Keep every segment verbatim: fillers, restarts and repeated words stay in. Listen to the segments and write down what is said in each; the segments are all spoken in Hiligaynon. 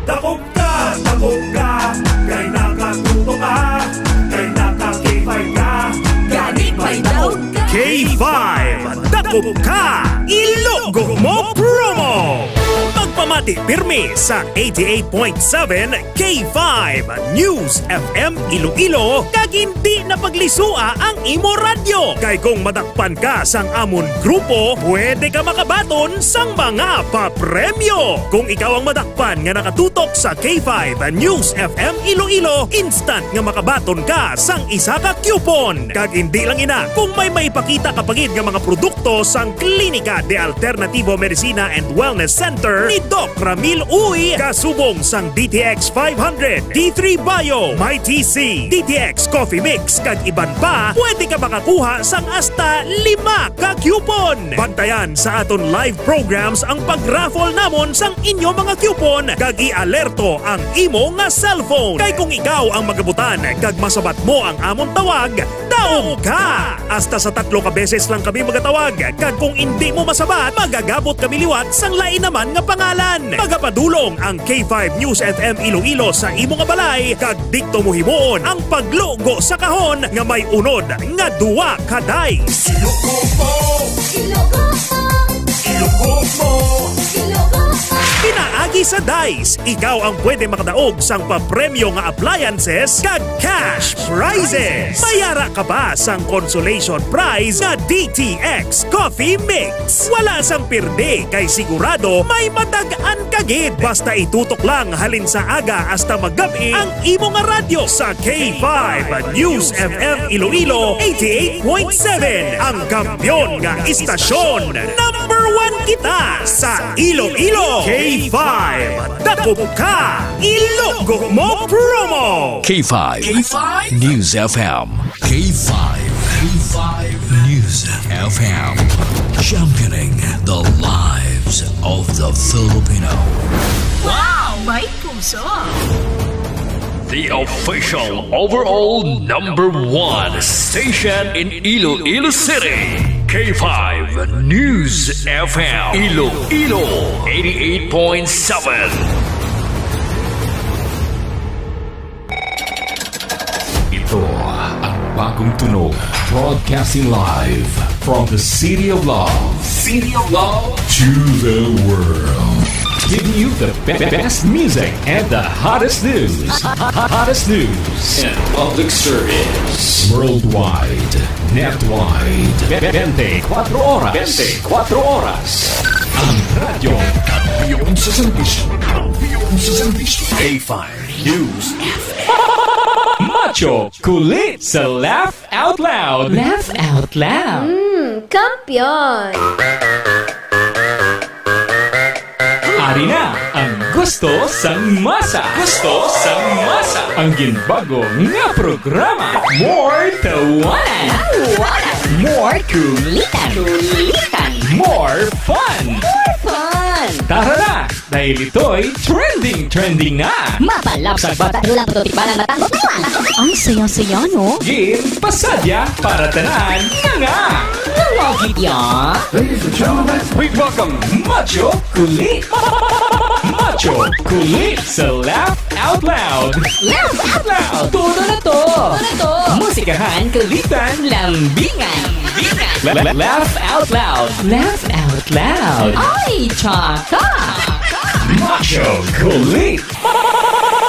Dakop ka, dakop ka, kay nakatuto ka, kay naka-K five ka, gani may daog ka. K five, dakop ka, ilugo mo promo. Magpamati pirmi sa eighty-eight point seven K five News F M Iloilo, kag hindi na paglisua ang imo radyo. Kay kung madakpan ka sang amon grupo, pwede ka makabaton sang mga papremyo. Kung ikaw ang madakpan nga nakatutok sa K five News F M Iloilo, instant nga makabaton ka sang isa ka coupon. Kag hindi lang ina, kung may maipakita ka pa gid nga mga produkto sang Klinika de Alternativo Medicina and Wellness Center ni Doc Ramil Uy, kasubong sang D T X five hundred, D three Bio, My T C, D T X Coffee Mix, kag iban pa, pwede ka makakuha sang hasta lima ka coupon. Bantayan sa aton live programs ang pag-raffle namon sang inyo mga coupon, kag i-alerto ang imo nga cellphone. Kay kung ikaw ang magabutan kag masabat mo ang amon tawag, daog ka! Hasta sa tatlo ka beses lang kami magatawag, kag kung indi mo masabat, magagabot kami liwat sang lain naman nga pangalan. Magapadulong ang K five News F M Iloilo sa imo nga balay, kag didto mo himuon ang paglugo sa kahon nga may unod nga duwa ka dice. Ilugo mo! Ilugo mo! Ilugo mo! Ilugo mo! Pinaagi sa dice, ikaw ang pwede makadaog sang papremyo nga appliances kag cash prizes. May ara ka pa sang consolation prize nga D T X Coffee Mix. Wala sang pirdi, kay sigurado may matag-an ka gid. Basta itutok lang halin sa aga hasta magab-i ang imo nga radyo sa K five News F M Iloilo eighty-eight point seven, ang kampiyon nga istasyon. Number one kita sa Iloilo. K five, dakop ka, ilugo mo promo. K five K five News F M. K five, K five News F M. Championing the lives of the Filipino. Wow! May puso! The official overall number one station in Iloilo City. K five News F M. Iloilo eighty-eight point seven. Ito ang bagong tunog, broadcasting live from the City of Love. City of Love to the world. Giving you the be- best music and the hottest news. Hottest news and public service. Worldwide, netwide, twenty-four oras. Twenty-four oras. Ang radyo, kampiyon sa serbisyo. Kampiyon sa serbisyo. K five News F M. Macho, kulit sa Laugh Out Loud. Laugh Out Loud. Mm, kampiyon. Ari na ang gusto sang masa. Gusto sang masa. Ang ginbago nga programa. More tawanan. Tawanan. More kulitan. Kulitan. More fun. More fun. Tara na! Dahil ito'y trending, trending na. Mapalapsag ba? Tara lang, puto, tikbanan, matangos na lang. Ang saya-saya, no? Game pasadya para tanan nga nga. Nga nga gid ya. Ladies and gentlemen, please welcome Macho Kulit. Macho Kulit sa Laugh Out Loud. Laugh Out Loud. Todo na to. Todo na to. Musikahan, kulitan, lambingan. Lambingan. La- la- Laugh Out Loud. Laugh Out Loud. Ay, tsaka. Macho Kulit.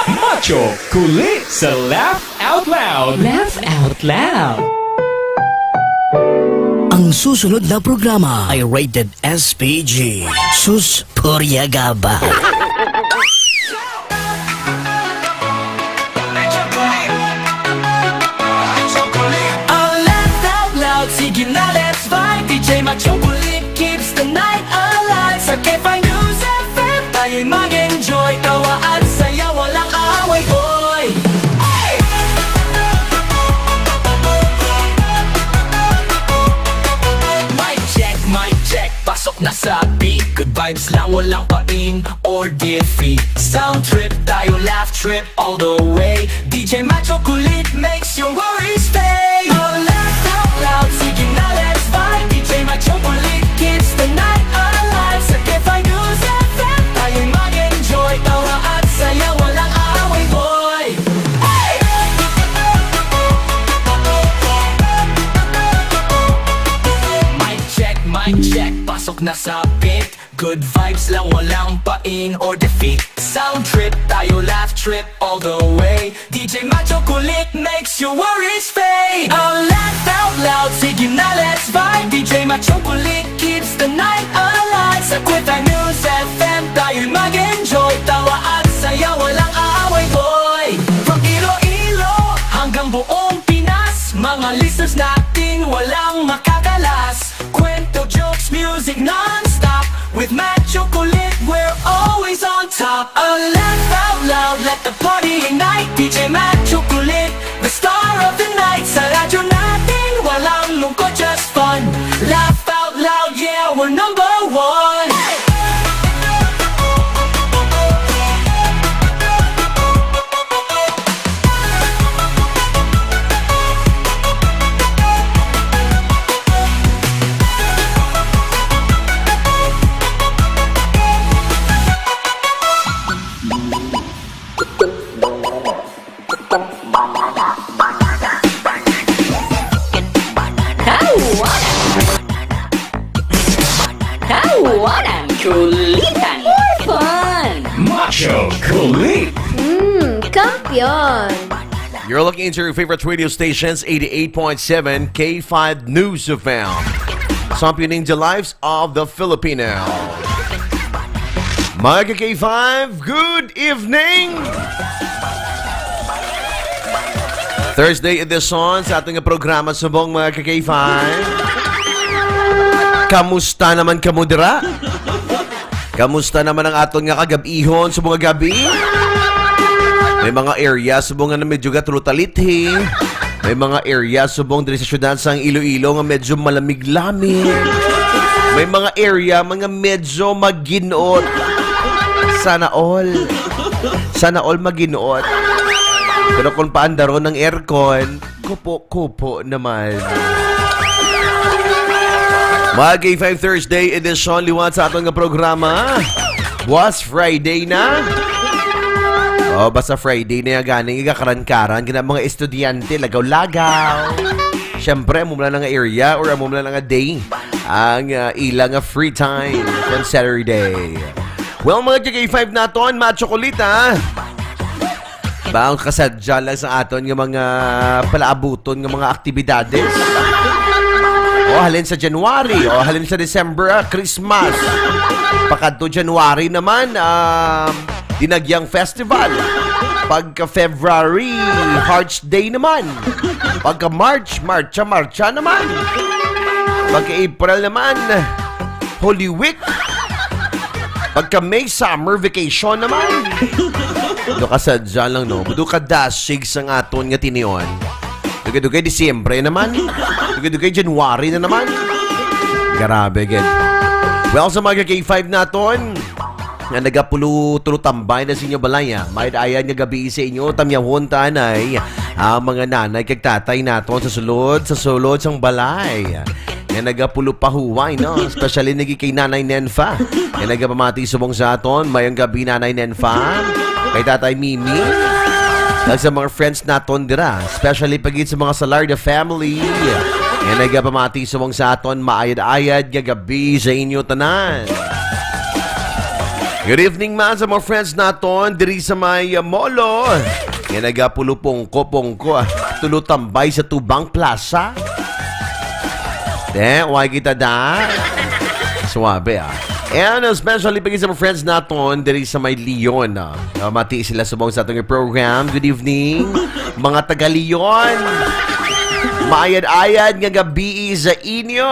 Macho Kulit sa Laugh Out Loud. Laugh Out Loud. Ang susunod na programa ay rated S P G. Sus, purya gaba. Ang Laugh Out Loud, sige na, let's vibe. D J Macho Kulit keeps the night alive. Sa K five News F M, tayo'y mag-enjoy, tawa at saya, walang kaaway, boy. Mic check, mic check, pasok na sa beat. Good vibes lang, walang pain or defeat. Sound trip tayo, laugh trip all the way. D J Macho Kulit makes your worries fade. All laugh out loud, sige na, let's vibe. D J Macho Kulit keeps the night alive. Sa K five News F M, tayo'y mag-enjoy, tawa at Nasapit, good vibes lang, walang pain or defeat. Sound trip tayo, laugh trip all the way. D J Macho Kulit makes your worries fade. A laugh out loud, sige na, let's vibe. D J Macho Kulit keeps the night alive. Sa Quick Five News F M tayo'y mag-enjoy. Tawa at saya, walang aaway, boy. From Iloilo hanggang buong Pinas, mga listeners natin walang makakalas. Kwento, jokes, music non-stop. With Macho Kulit, we're always on top. A laugh out loud, let the party ignite. D J Macho Kulit, the star of the night. Sa radyo natin, walang lungkot, just fun. Laugh out loud, yeah, we're number one. Tawanan! Tawanan! Kulitan! More fun! Macho Kulit! Mm, kampiyon! You're looking into your favorite radio stations, eighty-eight point seven K five News F M. Championing the lives of the Filipino. Mga ka K five, good evening! Thursday edition sa aton nga programa subong, mga ka K five. Kamusta naman kamo dira? Kamusta naman ang aton nga kagab-ihon sa mga gabi? May mga area subong nga medyo gatulutalithi. May mga area subong diri sa syudad sang Iloilo nga medyo malamig-lamig. May mga area man nga medyo maginot. Sana all. Sana all maginot. Pero kung paandaron ang aircon, kupo-kupo naman. Mga K five Thursday edition liwat sa aton nga programa. Buwas Friday na. Oh, basta Friday na yan, gani igakaran-karan kina mga estudyante, lagaw-lagaw. Siyempre, amo man lang nga area or amo man lang nga day ang, ah, ila nga free time on Saturday. Well, mga K five naton, Macho Kulit, ha? Ba ang kasadya lang sa aton nga mga palaabuton nga mga aktibidades? O, halin sa January, o, halin sa December, ah, Christmas. Pakadto January naman, ah, Dinagyang Festival. Pagka February, Hearts Day naman. Pagka March, Marcha-Marcha naman. Pagka April naman, Holy Week. Pagka May, summer vacation naman. Ano kasadya lang, no? Budo ka dasig sang aton nga tinion. Dugay-dugay Disyembre naman. Dugay-dugay January na naman. Grabe, gid. Well, sa mga K five naton, nga nagapulo-tulo tambay na sa inyo balay, ah. Mayad-ayad nga gabi sa inyo, tamyahon ta anay ang mga nanay kag tatay naton sa sulod, sa sulod sang balay. Nga nagapulo pahuway, no? Especially nagi kay Nanay Nenfa. Nga nagapamati subong sa aton, mayong gabi, Nanay Nenfa. Kay Tatay Mimi. Kag sa mga friends naton dira, especially pagid sa mga Salarda family. Nga nagapamati subong sa aton, maayad-ayad nga gabi sa inyo tanan. Good evening man sa mga friends naton diri sa may, uh, Molo. Nga nagapulupungko-pungko, ah. Tulutambay sa Tubang Plaza. De, why kita da? Suabe, ah. And especially pagid sa mga friends naton diri sa may Leon, ah. Ah, mati sila subong sa atong program. Good evening, mga taga Leon. Maayad-ayad nga gabi sa inyo.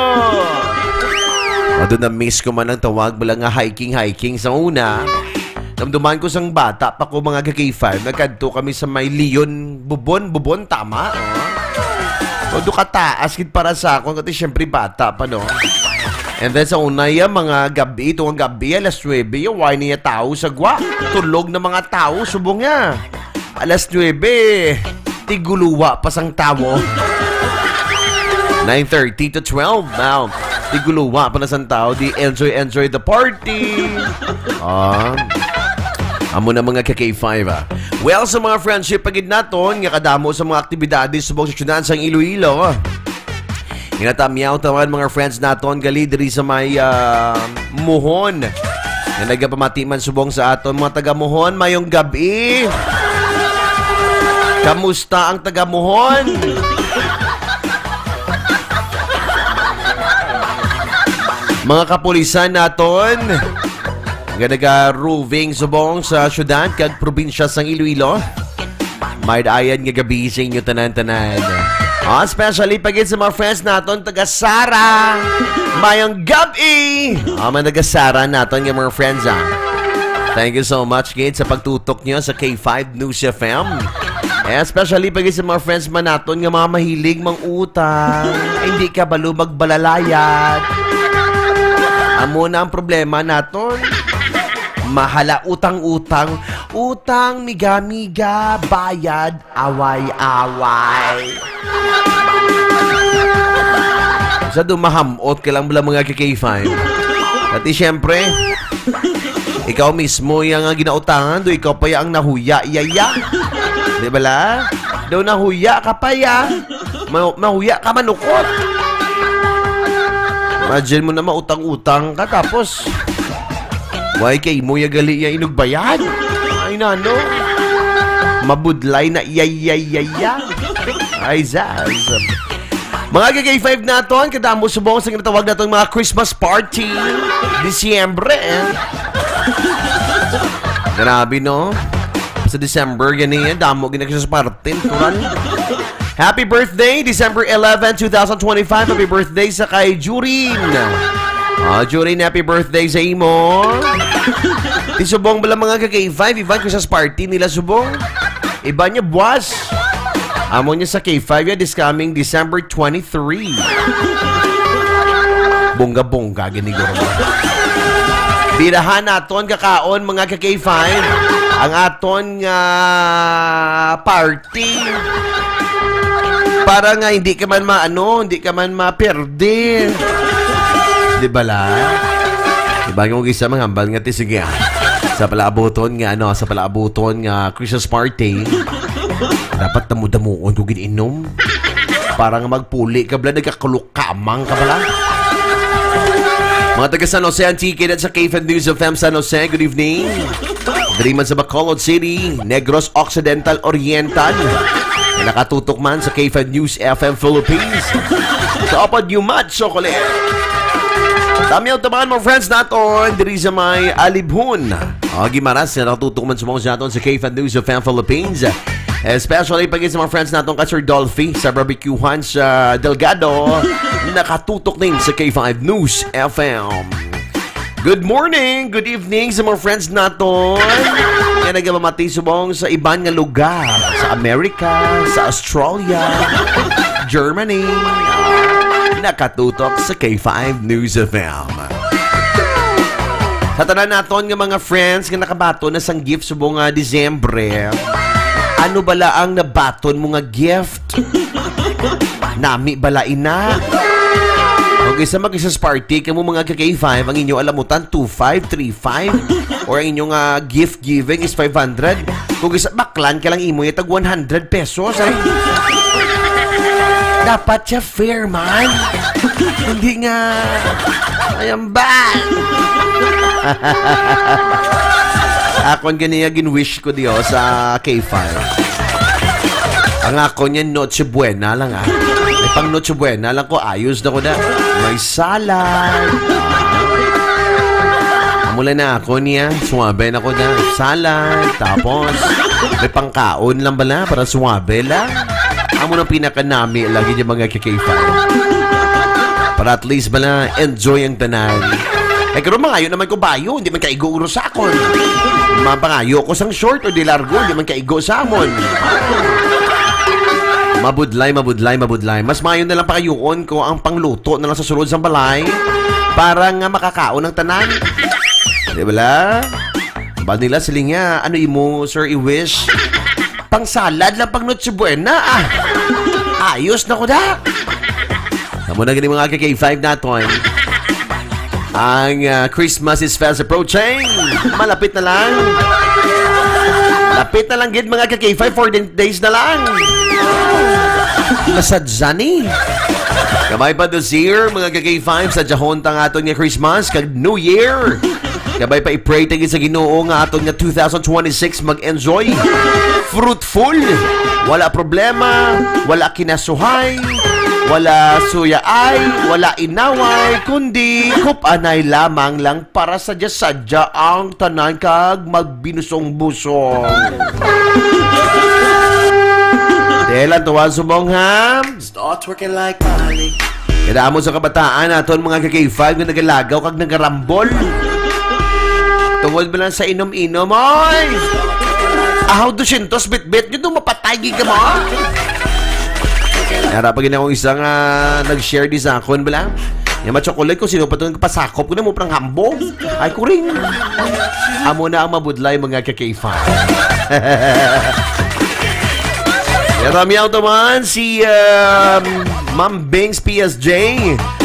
Although na-miss ko man ang tawag mo lang nga hiking-hiking sa una. Namduman ko sang bata pa ko, mga ka K five, nagkadto kami sa may Leon Bubon, Bubon, tama? Oh. Although kataas gid para sa akon, kasi syempre bata pa, no? And then sa una, ya, mga gabi, ito ang gabi, alas nuebe, ya, way niya tao sa gwa. Tulog na mga tao, subong niya. Alas nuebe, tiguluwa pa sang tawo. Nine thirty to twelve now. Tiguluwa pa na sang tawo. Di enjoy, enjoy the party. Ah. Amo na, mga ka K five, ah. Well, sa mga friendship pagid naton, nga kadamo sa mga aktibidades subong sa syudad sang Iloilo, ah. Ginatamyaw taman, mga friends naton, gali diri sa may, ah, Muhon. Nga nagapamati man subong sa aton mga taga Muhon, mayong gab-i. Kamusta ang taga Muhon? Mga kapulisan naton nga naga-roving subong sa syudad kag probinsya sang Iloilo. May daayan nga gab-i sa inyo tanan-tanan. Ah, especially pa gid sa mga friends naton taga Sara. Mayong gab-i. Ah, mga taga Sara naton nga mga friends, ah. Thank you so much gid sa pagtutok nyo sa K five News F M. Eh, especially pa gid sa mga friends man naton nga mga mahilig mang utang. Ay, hindi ka balo magbalalayat. Amo na ang problema naton. Mahala utang-utang. Utang, miga-miga, bayad, away-away. Sa dumaham-ot ka lang bala, mga ka-K five. Pati siyempre, ikaw mismo yang nga ginautangan, do ikaw pa ya ang nahuya, yaya. Di bala? Do nahuya ka pa ya. Ma- mahuya ka manukot. Imagine mo na mautang-utang ka, tapos why kay mo ya gali ya inugbayad? Ay, nano? Mabudlay na, yay, yay, yay, yay. Ay, zaz. Mga ka-K five naton, kadamo subong sa ginatawag naton mga Christmas party. Disyembre, eh. Grabe, no? Sa December, gani, eh. Damo, gani, Christmas party. Turan. Happy birthday, December eleven, two thousand twenty-five. Happy birthday sa kay Jurin. Ah, Jurin, happy birthday sa imo. Di subong bala, mga ka-K five, iban ko sa party nila subong. Iban niya buwas. Amo niya sa K five ya, this coming December twenty-three. Bongga-bongga, gini, guro. Birahan naton kakaon, mga ka-K five. Ang aton nga party. Para nga hindi ka man maano, hindi ka man maperde. Di ba la? Di ba yung isa manghambal nga ti, sige, ah. Sa palaabuton nga, ano, sa palaabuton nga Christmas party, dapat damo-damuon ko gin-inom. Para nga magpuli ka, bala, nagkakulukamang ka, bala. Mga taga San Jose, Antique, at sa K five News F M San Jose, good evening. Diri man sa Bacolod City, Negros Occidental, Oriental. Nakatutok man sa K five News F M Philippines. Sa Apad Yumat, Chocolate. Tamyaw tabangan, mga friends naton, diri sa may Alibhon. O, Guimaras, nakatutok man sa mga sa aton sa K five News F M Philippines. Especially pag sa mga friends naton ka Sir Dolphy sa Barbecuehan sa Delgado. Nakatutok din sa K five News F M. Good morning, good evening sa mga friends naton nga nagapamati subong sa iban nga lugar, sa America, sa Australia, Germany. Nakatutok sa K five News F M. Sa tanan naton nga mga friends nga nakabaton na sang gift subong nga Disyembre, ano bala ang nabaton mo nga gift? Nami bala ina? Kung isa mag-isa party kamo, mga ka-K five, ang inyo alamutan two five, three five, or ang inyong, ah, gift giving is five hundred. Kung isa baklan ka lang imo, ya tag one hundred pesos, ay. Dapat siya fair man. Hindi nga, ayan ba? Akon ganiya gin-wish ko diyo sa K five. Ang ako niya, Noche Buena lang, ah. May pang Noche Buena lang ko, ayos na ko na. May salad. Amo lang na ako niya, suwabe na ko na. Salad, tapos may pangkaon lang bala para suwabe lang. Amo nang pinakanami lagi niya, mga ka-K five. Para at least bala, enjoy ang tanan. Ay, karon mangayo naman ko bayo, hindi man kaigo ulo sa akon. Mapangayo ko sang short o di largo, hindi man kaigo sa amon. Mabudlay, mabudlay, mabudlay. Mas maayo na lang pakayoon ko ang pangluto na lang sa sulod sang balay para nga makakaon ang tanan. Di ba la? Ba nila siling niya, ano imo, sir, i-wish? Pang salad lang, pang Noche Buena, ah. Ayos na ko da. Amo na gani, mga ka-K five naton. Ang, ah, Christmas is fast approaching. Malapit na lang. Lapit na lang gid, mga ka-K five, fourteen days na lang. Nasadya ni. Kabay pa this year, mga ka-K five, sa dahon ta nga aton nga Christmas kag New Year. Kabay pa i-pray ta gid sa Ginoo nga aton nga two thousand twenty-six mag-enjoy, fruitful, wala problema, wala kinasuhay, wala suyaay, wala inaway, kundi kupanay lamang lang para sadya-sadya ang tanan kag magbinusong-busong. Dahil ang tuwan subong, ha? Start twerking like Miley. Kada amo sa kabataan naton, mga ka-K five, nga nagalagaw kag nagarambol. Tungod ba lang sa inom-inom, oy? Ahaw dosyentos bitbit, nga daw mapatay gid ka mo? Nara pa gid akong isa nga nag-share di sa akon, bala. Nga ma-chocolate ko, sino pa itong pasakop ko na mo, parang hambog. Ay, kuring. Amo na ang mabudlay, mga ka-K five. Yata, miyaw to man si, um, Ma'am Bings P S J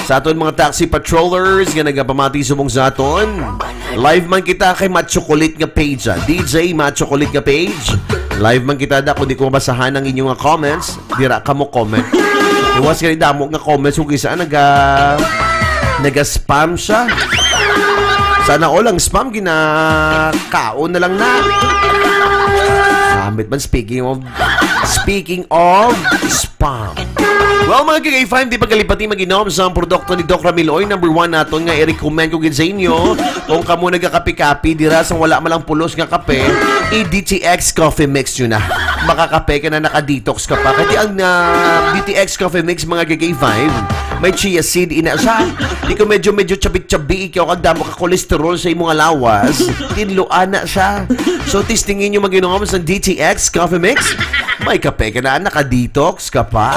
sa aton mga taxi patrollers nga nagapamati subong sa aton. Live man kita kay Machocolate nga page, ah. D J Machocolate nga page. Live man kita da, kung di ko mabasahan ang inyong mga comments, dira ka mo comment. Iwas ka ni damo nga comments kung isa naga, naga-spam siya. Sana all ang spam ginakaon na lang na. Gamit man, speaking of, speaking of spam. Well, mga ka-K five, di pagkalipati mag-inom sa produkto ni Doc Ramil Oy, number one naton nga i-recommend ko gid sa inyo. Kung kamo nagakapi-kapi, dira sang wala man lang pulos nga kape, i-D T X Coffee Mix nyo na. Makakape ka na, naka-detox ka pa. Kasi ang, ah, D T X Coffee Mix, mga ka-K five, may chia seed ina siya. Di ko medyo, medyo chabi-chabi ikaw, kag damo ka cholesterol sa imong lawas. Tinluan na siya. So, testingin nyo mag-inom sa D T X Coffee Mix. May kape ka na, naka-detox ka pa.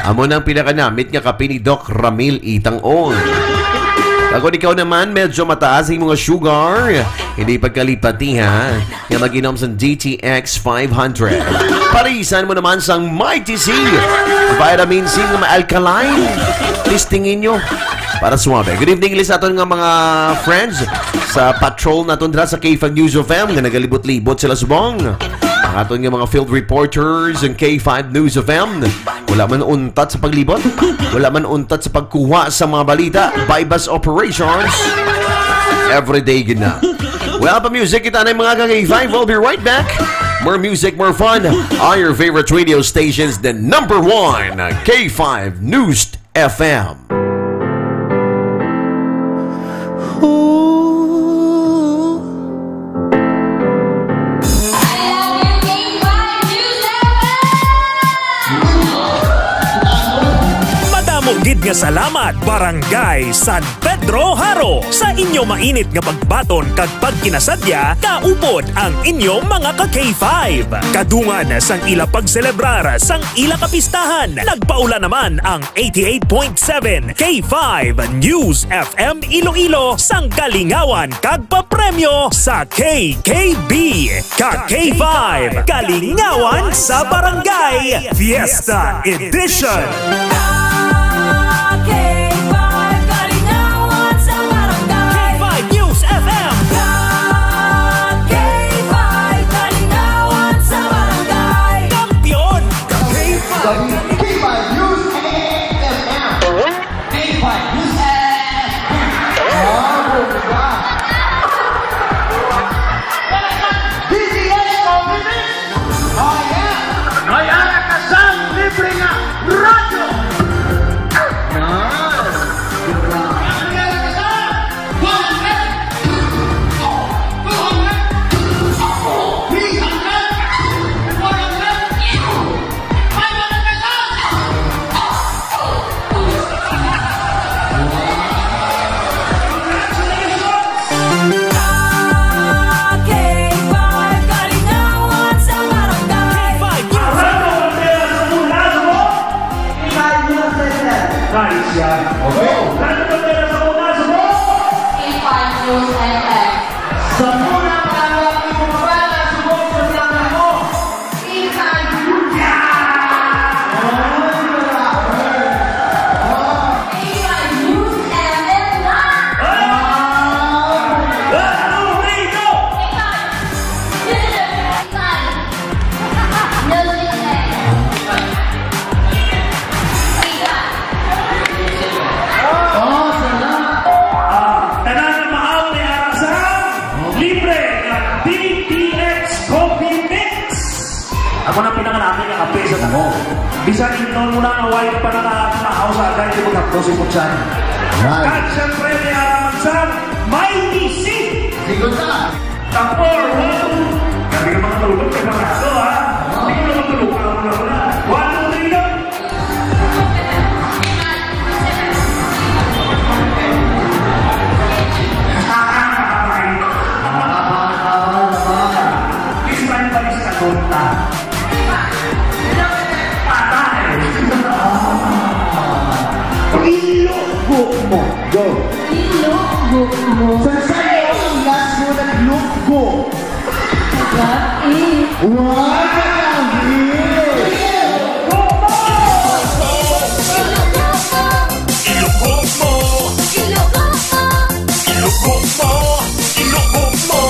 Amo na ang pinakanamit nga kape ni Doc Ramil Itang On. Kag kung ikaw naman, medyo mataas ang mga sugar, hindi pagkalipati, ha, nga mag-inom sa D T X five hundred. Parisan mo naman sang Mighty C, vitamin C nga ma-alkaline. Testingin nyo para suabe. Good evening, Liz, aton nga mga friends sa patrol naton dira sa K five News F M nga nagalibot-libot sila subong. Ang aton nga mga field reporters, ang K five News F M. Wala man untat sa paglibot. Wala man untat sa pagkuha sa mga balita. Buy-bust operations. Everyday gid na. Well, pa music kita na, mga ka-K five. We'll be right back. More music, more fun. On your favorite radio stations, the number one, K five News F M. Madamo gid nga salamat, Barangay San Pedro Jaro, sa inyo mainit nga pagbaton kag pagkinasadya kaupod ang inyo mga ka-K five. Kadungan sang ila pagselebrar sang ila kapistahan, nagpaula naman ang eighty-eight point seven K five News F M Iloilo sang kalingawan kag papremyo sa K K B. Ka K five, Kalingawan sa Barangay, Fiesta Edition. Ka K five, Kalingawan sa Barangay. K five News F M. Ka K five, Kalingawan sa Barangay. Kampiyon. K five. K five News F M. K five News F M. Oh, bongga. D T X Coffee Mix. Oh, yeah. May ara ka sang libre nga radyo. Muna pinangalaki nga kape sa damo. Bisan ingnon mo na nga way ka pa nakakamahaw sa agay, di mo tapos si Putsan. Right. Kag siyempre, may araman sa may misi. Sigot ka. Tapor, one, two. Sabi ng mga tulog, may mga aso, ha? Hindi ko naman tulog, wala, wala, wala. One, two, three, go. Ispan pa rin sa tonta. Patay. Ilugo mo. Go. Ilugo mo. Sa sayo ang last mo naglugo. Grabe. Wow! Ilugog mo! Ilugog mo! Ilugog mo! Ilugog mo!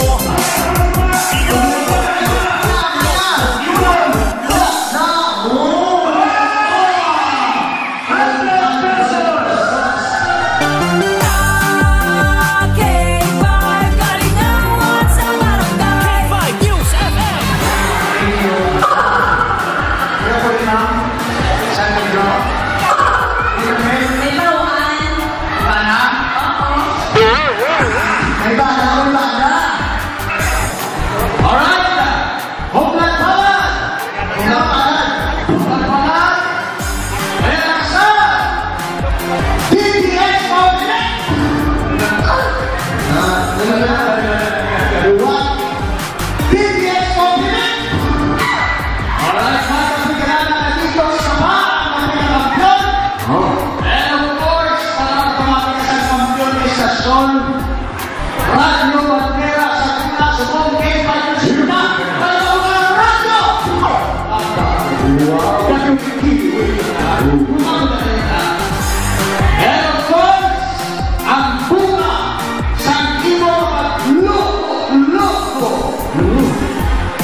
Hundred pesos! K five Kalingawan sa Barangay. K five News F M. Kaya po rin, ma'am, San Pedro. May bawaan. Bana? Oo. May bana, may bana. Alright. Home run, Palad! Home run, Palad! Home run, Palad! Ayan ang isa! D P S Pawlinek! Ah, ano na? Dalawa. D P S Pawlinek! Alright, mga kapigalanan, nandito sa pa ang mga kampiyon. Oh. And of course, para sa mga kampiyon, istasyon, Radyo Bandera sa Gitna, subong kay Patrick Sina, kay mga radyo! Wow! And of course, ang bunga sa imo pagluko-luko.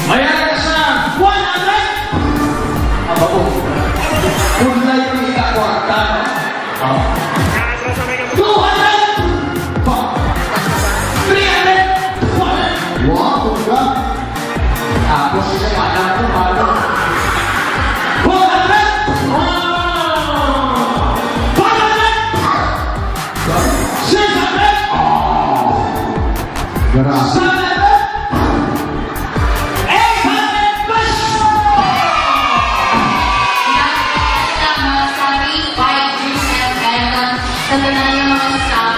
May ara sa one hundred. Aba, oh. Kung na yung ikakwarta, no? Ah. Two hundred! Pa! Three hundred! Pa! Wow, sobra! Tapos isa pa lang po, ano? Four hundred! Wow! Five hundred! Six hundred! Oh! Grabe. Seven hundred! Eight hundred pesos! Salamat sa K five News F M. Sa tanan nga mga staff,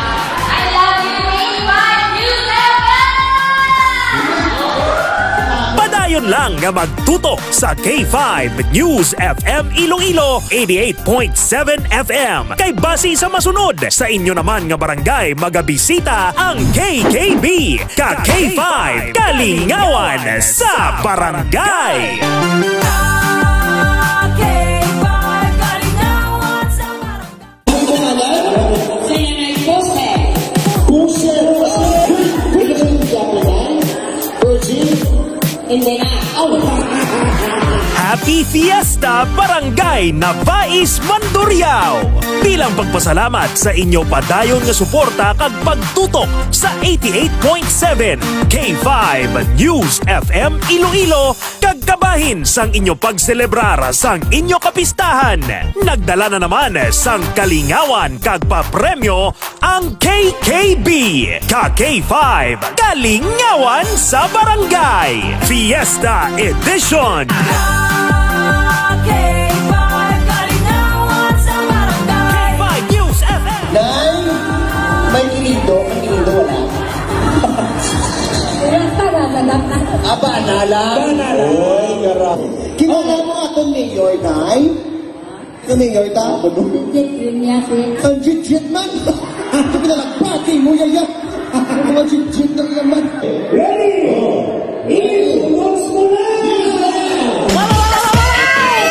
I love you, K five News F M! Padayon lang nga magtutok sa K five News F M Iloilo, eighty-eight point seven F M. Kay basi sa masunod, sa inyo naman nga barangay magabisita ang K K B. Ka K five, Kalingawan sa Barangay. Ka K five, Kalingawan sa Barangay. Ang pangalan? Sa iyang ay poste. Poste. Virgin. Hindi na. Oh. Happy Fiesta, Barangay Nabais, Mandurriao! Bilang pagpasalamat sa inyo padayon nga suporta kag pagtutok sa eighty-eight point seven K five News F M Iloilo, kag kabahin sang inyo pagselebrar sang inyo kapistahan, nagdala na naman sang kalingawan kag papremyo ang K K B, Ka K five, Kalingawan sa Barangay, Fiesta Edition. K five News F M. Nay, may kinindo, may kinindo, wala. Wala pa, wala na. Aba, na lang. Wala na lang. Oy, gara. Kinala mo akong mayor, Nay? Ano yung yorta? Legit yun niya, si Ang jit-jit man! Ito na lang, pati mo, yaya! Ang mga jit-jit na yan man! Ready? Iluwas mo na!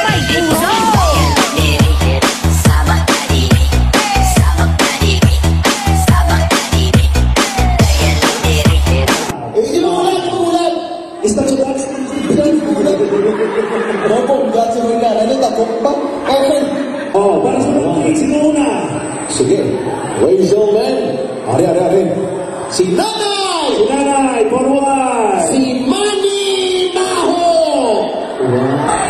May puso! Eh, iluwas mo na! Istasyon dance, dance. Opo, dance mo na. Ano, takot pa? Okay. Oh, para sa mga kids, sino una? Sige. Ladies and gentlemen, ari, ari, ari. Si Nanay! Si Nanay, forward! Si Manny Maho! Wow.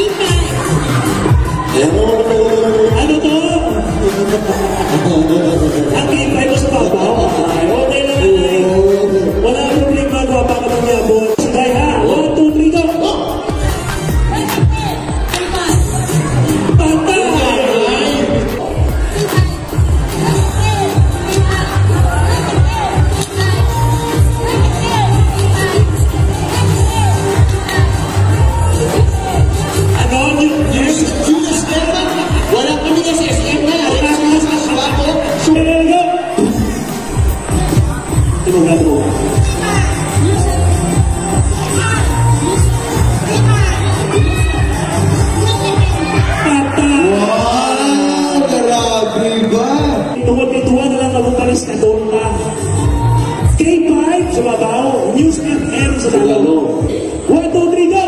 Ano to? Ang game five sa babaw. Ay, okay lang yan. Wala ang problema, gwapa ka man niya, boy. Sige, ha? One, two, three, go! Patay! Ano? Yes, yes, yes. Wala kami sa S M na. Wala kami sa Subaco. Subaco. Tulog na, tulog. Patay. Wow, grabe ba? Tungod kay duha na lang kabupalis na doon na. K five sa babaw, News F M sa Tagalog. One, two, three, go!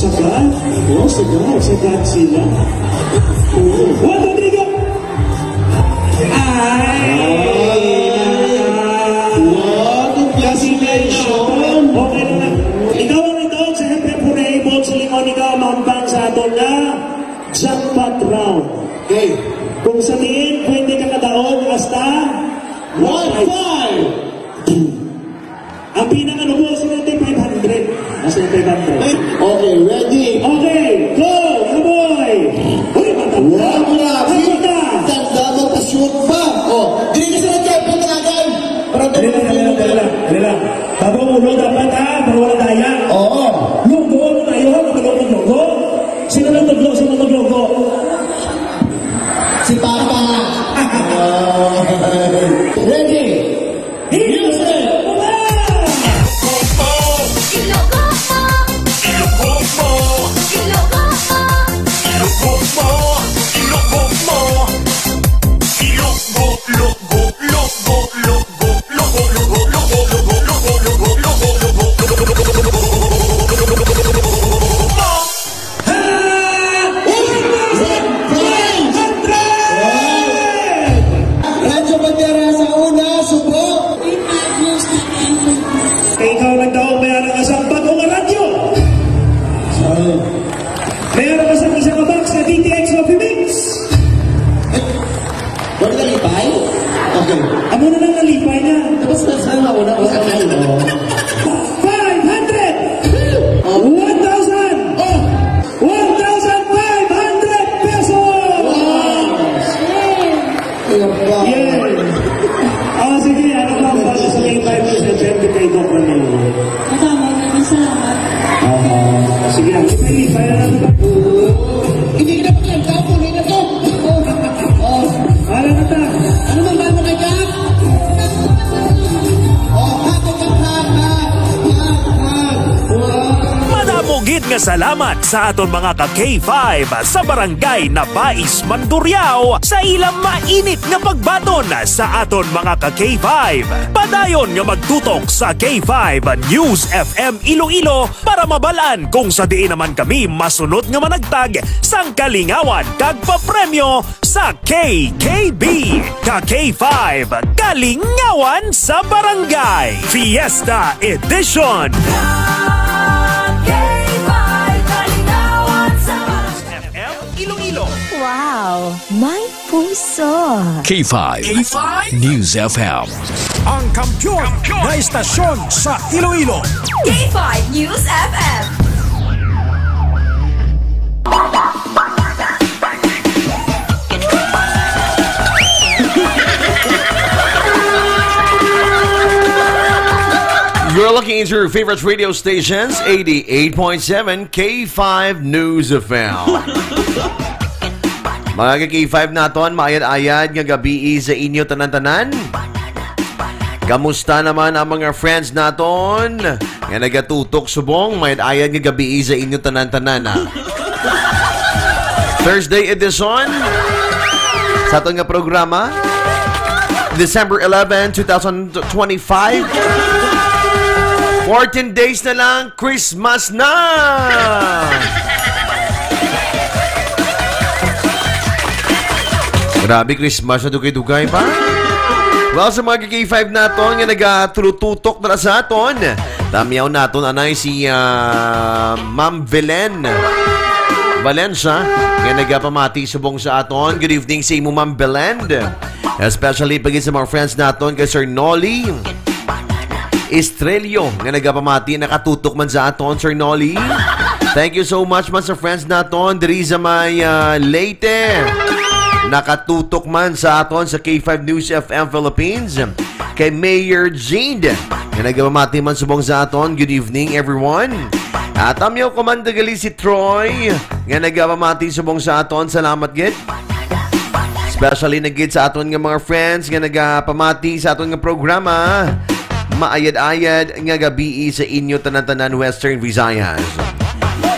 Sagad? Oo, sagad. Sagad sila. Oo. One, two, three, go! Ay! Wow, congratulations! Okay na lang. Ikaw ang ito, siyempre, pura ibon sa lingon, ikaw ang maambang sa aton nga jackpot round. Okay. Kung sa diin, pwede ka kadaog. One five. Ang pinakalubo, seventy-five hundred. Ah, seventy-five hundred. Okay, ready? Okay, go, Kaboy! Uy, matanda! Wow, grabe! Matanda! Tanda mo, pa-shoot pa! Oh, dili ka sa nagkaipo talagan! Para Dali lang, dali lang, dali lang, dali lang. Bago ulo dapat, ha? Para wala daya. Oo. Lunggo, ano tayo, ha? Kapag lunggo, lunggo. Sino nagtudlo? Sino nagtudlo? Si Papa. Ready? Music! Radyo Bandera sa una, subo. Kay ikaw nagdaog, may ara ka sa bago nga radyo. Sorry. May ara ka sa isa ka box nga D T X Coffee Mix. Wala nalipay? Okay. Amo na lang nalipay na. Tapos na sa una, wala na, oh. Five hundred! One thousand! Oh! One thousand five hundred pesos! Wow! Ayan pa. Yes. Ah, sige, ano pa ang bago sa K five News F M kay Doc Ramiro? Madamo, maraming salamat. Aha. Sige, ang ipilipay na lang. Hindi ka na pag-alta, puloy na to. Oh. Wala na ta. Ano bang bago kay Jack? Oh, hati ka, hati, hati, hati. Wow. Madamo gid nga salamat sa aton mga ka K five sa Barangay Nabais, Mandurriao, sa ilang mainit nga pagbaton sa aton mga ka K five. Padayon nga magtutok sa K five News F M Iloilo para mabal-an kung sa diin naman kami masunod nga managtag sang kalingawan kag papremyo sa K K B, ka K five, Kalingawan sa Barangay, Fiesta Edition. K five Kalingawan sa Barangay. F M Iloilo. Wow, may puso. K five, K five News F M. Ang kampiyon na istasyon sa Iloilo. K five News F M. You're looking into your favorite radio stations, eighty-eight point seven K five News F M. Mga ka K five naton, maayad-ayad nga gabii sa inyo tanan-tanan. Kamusta naman ang mga friends naton nga nagatutok subong? Maayad-ayad nga gabii sa inyo tanan-tanan, ah. Thursday edition sa aton nga programa, December eleven, two thousand twenty-five. Fourteen days na lang, Christmas na! Grabe, Christmas na dugay-dugay pa. Well, sa mga K five naton nga nagatulututok na sa aton, tamyaw naton anay si, ah, Ma'am Belen Valencia, nga nagapamati subong sa aton. Good evening sa imo, Ma'am Belen. Especially pagin sa mga friends naton kay Sir Nolly Estrello nga nagapamati, nakatutok man sa aton, Sir Nolly. Thank you so much man sa friends naton diri sa may, ah, Leyte. Nakatutok man sa aton sa K five News F M Philippines. Kay Mayor Jade nga nagapamati man subong sa aton. Good evening, everyone. At tamyaw ko man dagali si Troy nga nagapamati subong sa aton. Salamat gid. Especially na gid sa aton nga mga friends nga nagapamati sa aton nga programa. Maayad-ayad nga gabii sa inyo tanan-tanan, Western Visayas.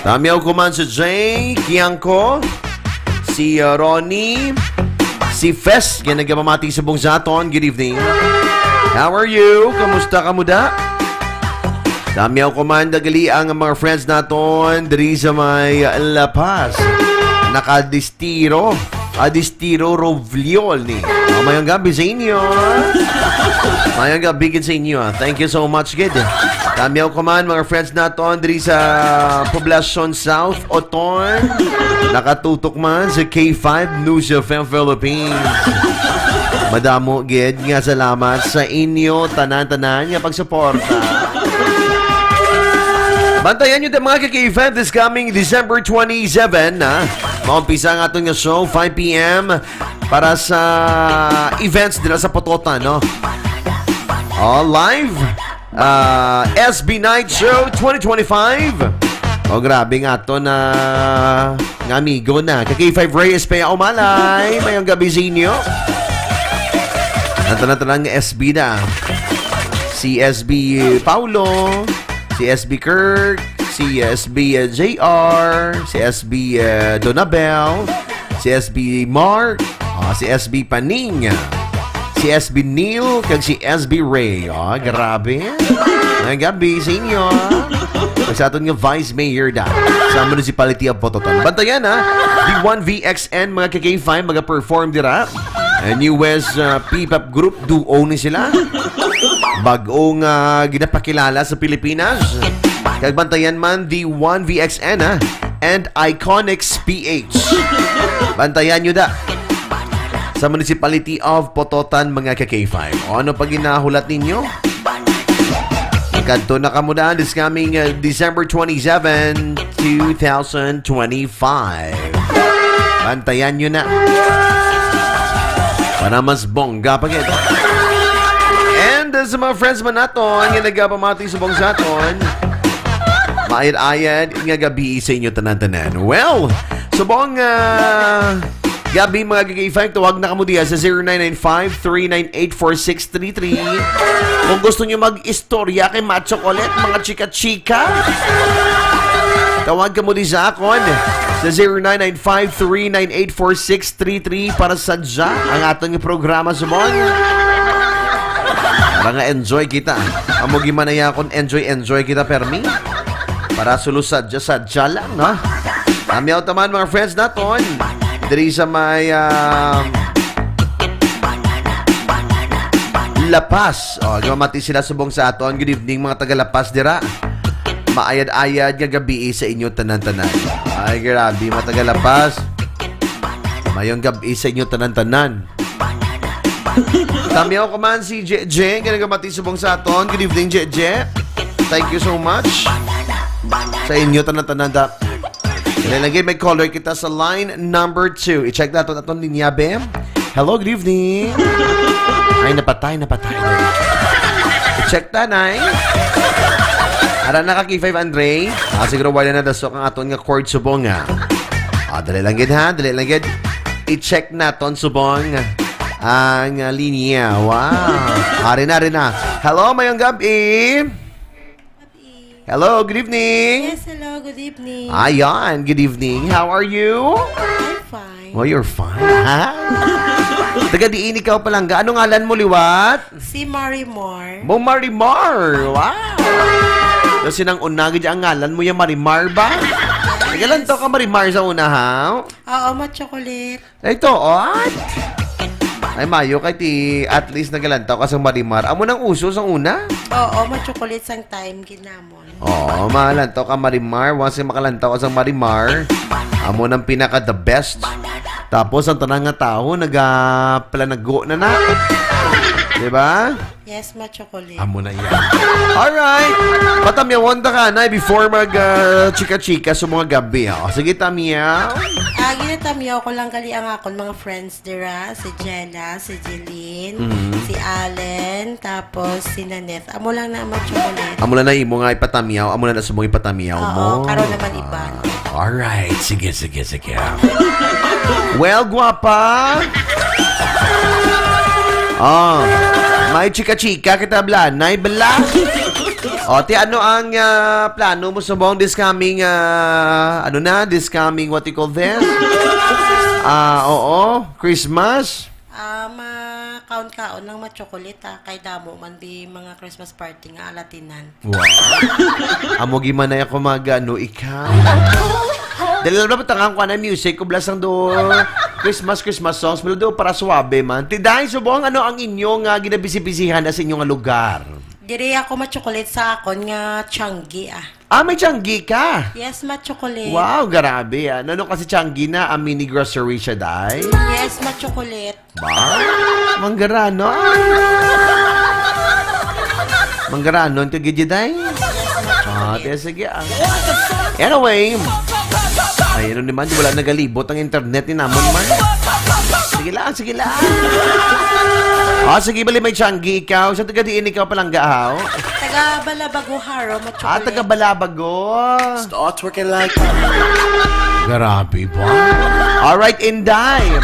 Tamyaw ko man si Jay Kiangco, si, uh, Ronnie, si Fes nga nagapamati subong sa aton. Good evening. How are you? Kamusta ka muda? Tamyaw ko man dagali ang mga friends naton diri sa may La Paz. Nakadistiro. Adistiro Rovliol ni. Oh, mayong gabi sa inyo. Mayong gabi gid sa inyo, ah. Thank you so much gid. Tamyaw ko man, mga friends naton diri sa Poblacion South, Oton. Nakatutok man sa K five News F M Philippines. Madamo gid nga salamat sa inyo tanan-tanan nga pagsuporta. Bantayan nyo din, mga ka-K five, this coming December twenty-seven, ha? Maumpisa ang aton nga show, five p m, para sa events dira sa Pototan, no? Oh, live, ah, S B Night Show twenty twenty-five. Oh, grabe nga to na nga amigo na. Ka-K five Reyes pa yung umalay. Mayong gabi sa inyo. Ang tanan-tanan nga S B na. Si S B Paulo, si S B Kirk, si S B, uh, J R, si S B, uh, Donabel, si S B Mark, ah, si S B Paning, si S B Neil, kag si S B Ray. Ah, grabe. Ang gabi sa inyo, ah. Kag sa aton nga Vice Mayor da sa Municipality of Pototan. Bantayan, ha? The one V X N, mga ka-K five, mga perform dira. And U S, uh, P-pop group, duo ni sila. Bag-o nga ginapakilala sa Pilipinas. Kag bantayan man, the one V X N, ha? And Iconics P H. Bantayan nyo da. Sa Municipality of Pototan, mga ka-K five. O ano pa ginahulat ninyo? Kadto na kamo daan this coming, uh, December twenty-seven, two thousand twenty-five. Bantayan nyo na. Para mas bongga pa gid. And, uh, sa mga friends man naton nga nagapamati subong sa aton, maayad-ayad nga gabi sa inyo tanan-tanan. Well, subong, uh, gabi, mga ka-K five, tawag na kamo diya sa zero nine nine five, three nine eight, four six three three. Kung gusto nyo mag-istorya kay Macho Colette, mga chika-chika, tawag kamo di sa akon sa zero nine nine five, three nine eight, four six three three para sa dya ang aton nga programa subong. Para nga enjoy kita. Amo gimanaya kon enjoy, enjoy kita permi. Para sulo sadya, sadya lang, no? Tamyaw taman, mga friends naton. Diri sa may, ah, La Paz. Oh, gumamati sila subong sa aton. Good evening, mga taga La Paz dira. Maayad-ayad nga gabi sa inyo tanan-tanan. Ay, grabe, mga taga La Paz. Mayong gabi sa inyo tanan-tanan. Tamyaw ko man si J J, nga nagamati subong sa aton. Good evening, J J. Thank you so much. Sa inyo, tanan-tanan da. Dali lagi, may caller kita sa line number two. I-check nato aton linya, be. Hello, good evening. Ay, napatay, napatay. I-check ta, nay. Ara na ka, K five Andre. Ah, siguro wala na dasok ang aton nga cord subong, ah. Ah, dali lang gid, ha? Dali lang gid. I-check naton subong ang, ah, linya. Wow. Ari na, ari na. Hello, mayong gabi. Hello, good evening. Yes, hello, good evening. Ayan, good evening. How are you? I'm fine. Oh, you're fine. Ha? Taga diin ikaw, palangga? Ano ngalan mo liwat? Si Marimar. Mo Marimar. Wow. Kasi nang una gid ang ngalan mo yung Marimar ba? Nagalantaw ka Marimar sa una, ha? Oo, ma-chocolate. Ay, tuod. Ay, mayo kay ti at least nagalantaw ka sa Marimar. Amo nang uso sa una? Oo, ma-chocolate sang time gid namon. Oo, malantaw ka Marimar. Once nga makalantaw ka sa Marimar, amo nang pinaka the best. Tapos ang tanan nga tawo nagapalanago na na. Di ba? Yes, ma-chocolate. Amo na yan. Alright. Patamyawon ta ka, nay, before mag, ah, chika-chika sa mga gabi, oh. Sige, tamyaw. Ah, ginatamyaw ko lang gali ang akon mga friends dira, si Jella, si Jeline, Mhm. si Allen, tapos si Nanette. Amo lang na ma-chocolate. Amo lang na imo nga ipatamyaw, amo lang na subong ipatamyaw Oo, mo. karon naman iban. Ah, alright. Sige, sige, sige. Well, guwapa. Oh, may chika-chika kita, blanay, bala. O, ti, ano ang, ah, plano mo subong this coming, ah, ano na, this coming, what you call this? Ah, oo, Christmas? Ah, ma-count Ang kaon ng ma-chocolate, ah, kay damo man di mga Christmas party nga alatinan. Wow. Amo gimanay ako mag, ano, ikaw. Dali lang naman tangang ko na music, kublas ang do Christmas, Christmas songs, pero do para suabe man. Ti Day, subong, ano ang inyo nga ginabisi-bisihan na sa inyo nga lugar? Diri ako ma-chocolate sa akon nga Changi, ah. Ah, may Changi ka? Yes, ma-chocolate. Wow, grabe, ah. Ano kasi Changi na, ah, mini grocery siya, Day? Yes, ma-chocolate. Ba? Manggaranon. Manggaranon ka, gid, Day? Ah, tiya, sige, ah. Anyway. Ay, ano naman, wala nagalibot ang internet ni namon man. Sige lang, sige lang. Ah, sige, bali may Changi ikaw. Sa taga diin ikaw palangga, haw? Taga Balabago, Jaro, ma-chocolate. Ah, taga Balabago. Start working like Grabe ba? Alright, Inday.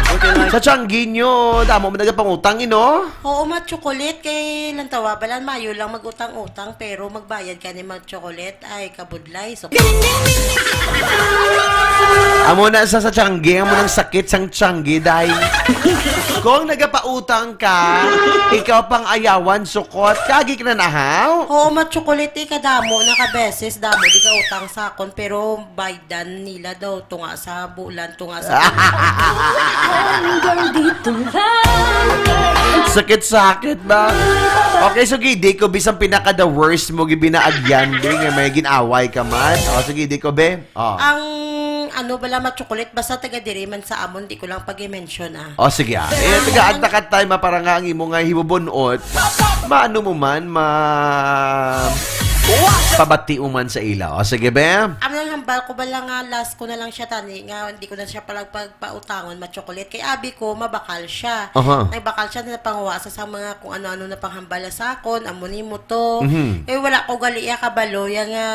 Sa Changi nyo, damo mo nagapangutang, ino? Oo, ma-chocolate. Kay lantawa, balan mayo lang mag-utang-utang, pero magbayad ka ni ma-chocolate. Ay, kabudlay. So, amo na sa, sa Changi, amo nang sakit sang Changi, Day. Kung nagapautang ka, ikaw pang ayawan, sukot, kagi ka na nahaw? Oo, ma-chocolate, eh, kadamo na ka beses, damo di ka utang sa akon, pero baydan nila daw, tunga sa bulan, tunga sa Hanggang dito lang. Sakit-sakit ba? Okay, so gidi ko, bisang pinaka the worst mo, gibinaagyan, di nga may ginaway ka man. O, sige, di ko, be. O. Ang ano bala, ma-chocolate, basta taga diri man sa amon, di ko lang pag-mention, ah. O, sige, ah. Eh, taga-adta ka time, ah, para nga ang imo nga hibubunot, maano mo man, ma-, pabati mo man sa ila. O, sige, be. Ang nang hambal ko bala nga last ko na lang siya, tani, nga hindi ko na siya pala pagpautangon, ma-chocolate. Kay abi ko, mabakal siya. Aha. Nagbakal siya, napanguha sa, sa mga kung ano-ano na panghambal sa akon, amo nimo to. Mhm. Eh, wala ko gali iya kabalo, ya nga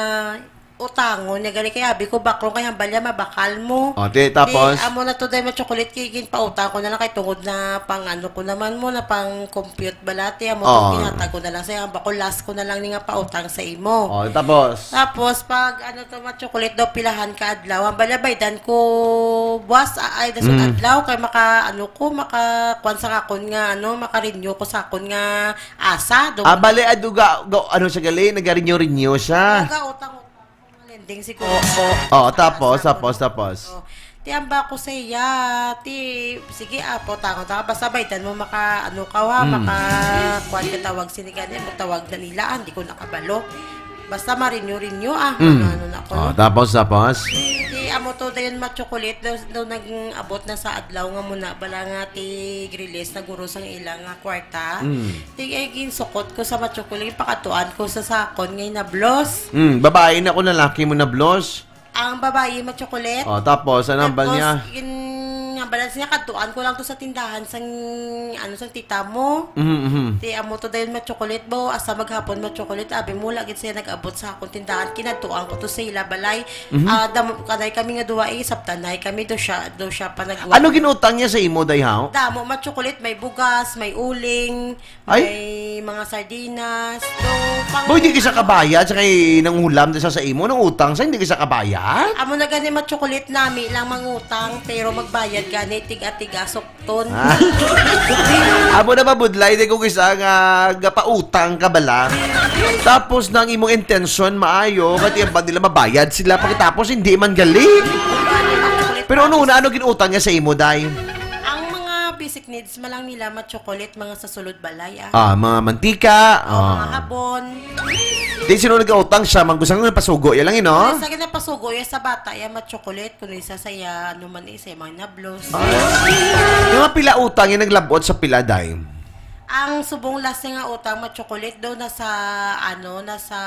utangon niya gali kay abi ko, baklong kay hambal niya, mabakal mo. O, te, tapos? Di, amo na to, day, ma-chocolate, kay ginpautang ko na lang kay tungod na pang ano ko naman mo, na pang compute balati, amo to, o, ginhatag ko na lang sa'yo, hambal ko, last ko na lang ni nga pautang sa imo. O, tapos? Tapos, pag ano to, ma-chocolate daw, pilahan ka adlaw, hambal niya, baydan ko, buwas, a-, ay, dasod, mm, adlaw, kay maka, ano ko, maka, kuwan sa akon nga, ano, maka-renew ko sa akon nga asa, do. Ah, bale, adu ga, ga, ano siya gali, nagarinyo-rinyo siya. Nagautang Lending siguro. Oo, oo. Oo, tapos, tapos, tapos? Oo. Ti hambal ko sa iya, ti, sige, ah, pautang-utang ka. Basta baydan mo maka, ano ka, ha, mm, maka, kuwan ka, tawag sini gani, mo tawag na nila, ah, hindi ko nakabalo. Basta ma-renew-renew, ah, mm, mga ano na ko, oh, no? Tapos, tapos? Ti, amo to, dayon ma-chocolate, daw, daw nag-abot na sa adlaw nga muna, bala nga, ti, release na guro sang ilang, ah, kwarta. Mm. Sige, ginsukot ko sa ma-chocolate, pakatuan ko sa sakon nga nablos. Mm, babae na ko, lalaki mo nablos? Ang babayi ma-chocolate. Oh, tapos, ano ang hambal niya? Tapos, yun nga, balance niya, kadtuan ko lang to sa tindahan sang, ano, sang tita mo. Mhm, mhm. Ti, amo to dayon ma-chocolate, bo, asa maghapon ma-chocolate, abi mo, lagi siya nag-abot sa akong tindahan, kinadtuan ko to sa ila balay. Mhm. Ah, damo, kanay kami nga duwa, eh, sabtanay kami, do siya, do siya pa nagwa. Ano ginutang niya sa imo, day, haw? Damo, ma-chocolate, may bugas, may uling, ay, may mga sardinas, do, pang Boy, di ka sa kabayad sa kay nangulam sa, sa imo, nang utang sa, hindi ka sa kabayad? Amo na gani, ma-chocolate nami lang mangutang, pero magbayad gani, tiga-tiga, sukton. Ah. Amo na mabudlay, di ko kisa nga gapautang ka bala. Tapos nang imong intensyon, maayo, kati ang nila mabayad sila, pagkatapos hindi man gali. Pero ano na, ano ginutang niya sa imo, day? Ang mga basic needs man lang nila, ma-chocolate, mga sa sulod balay, ah. Ah, mga mantika, oh, mga ah, habon. Di sino nagautang siya, man gusto nga pasugo, yan lang, eh, no? Sa gina pasugo, yan sa bata, yan ma-chocolate, kung isa sa iya, ano man, eh, sa mga nablos. Ah. Yung mga pila utang, yung naglabot sa pila, day? Ang subong last nga utang, ma-chocolate daw, nasa, ano, nasa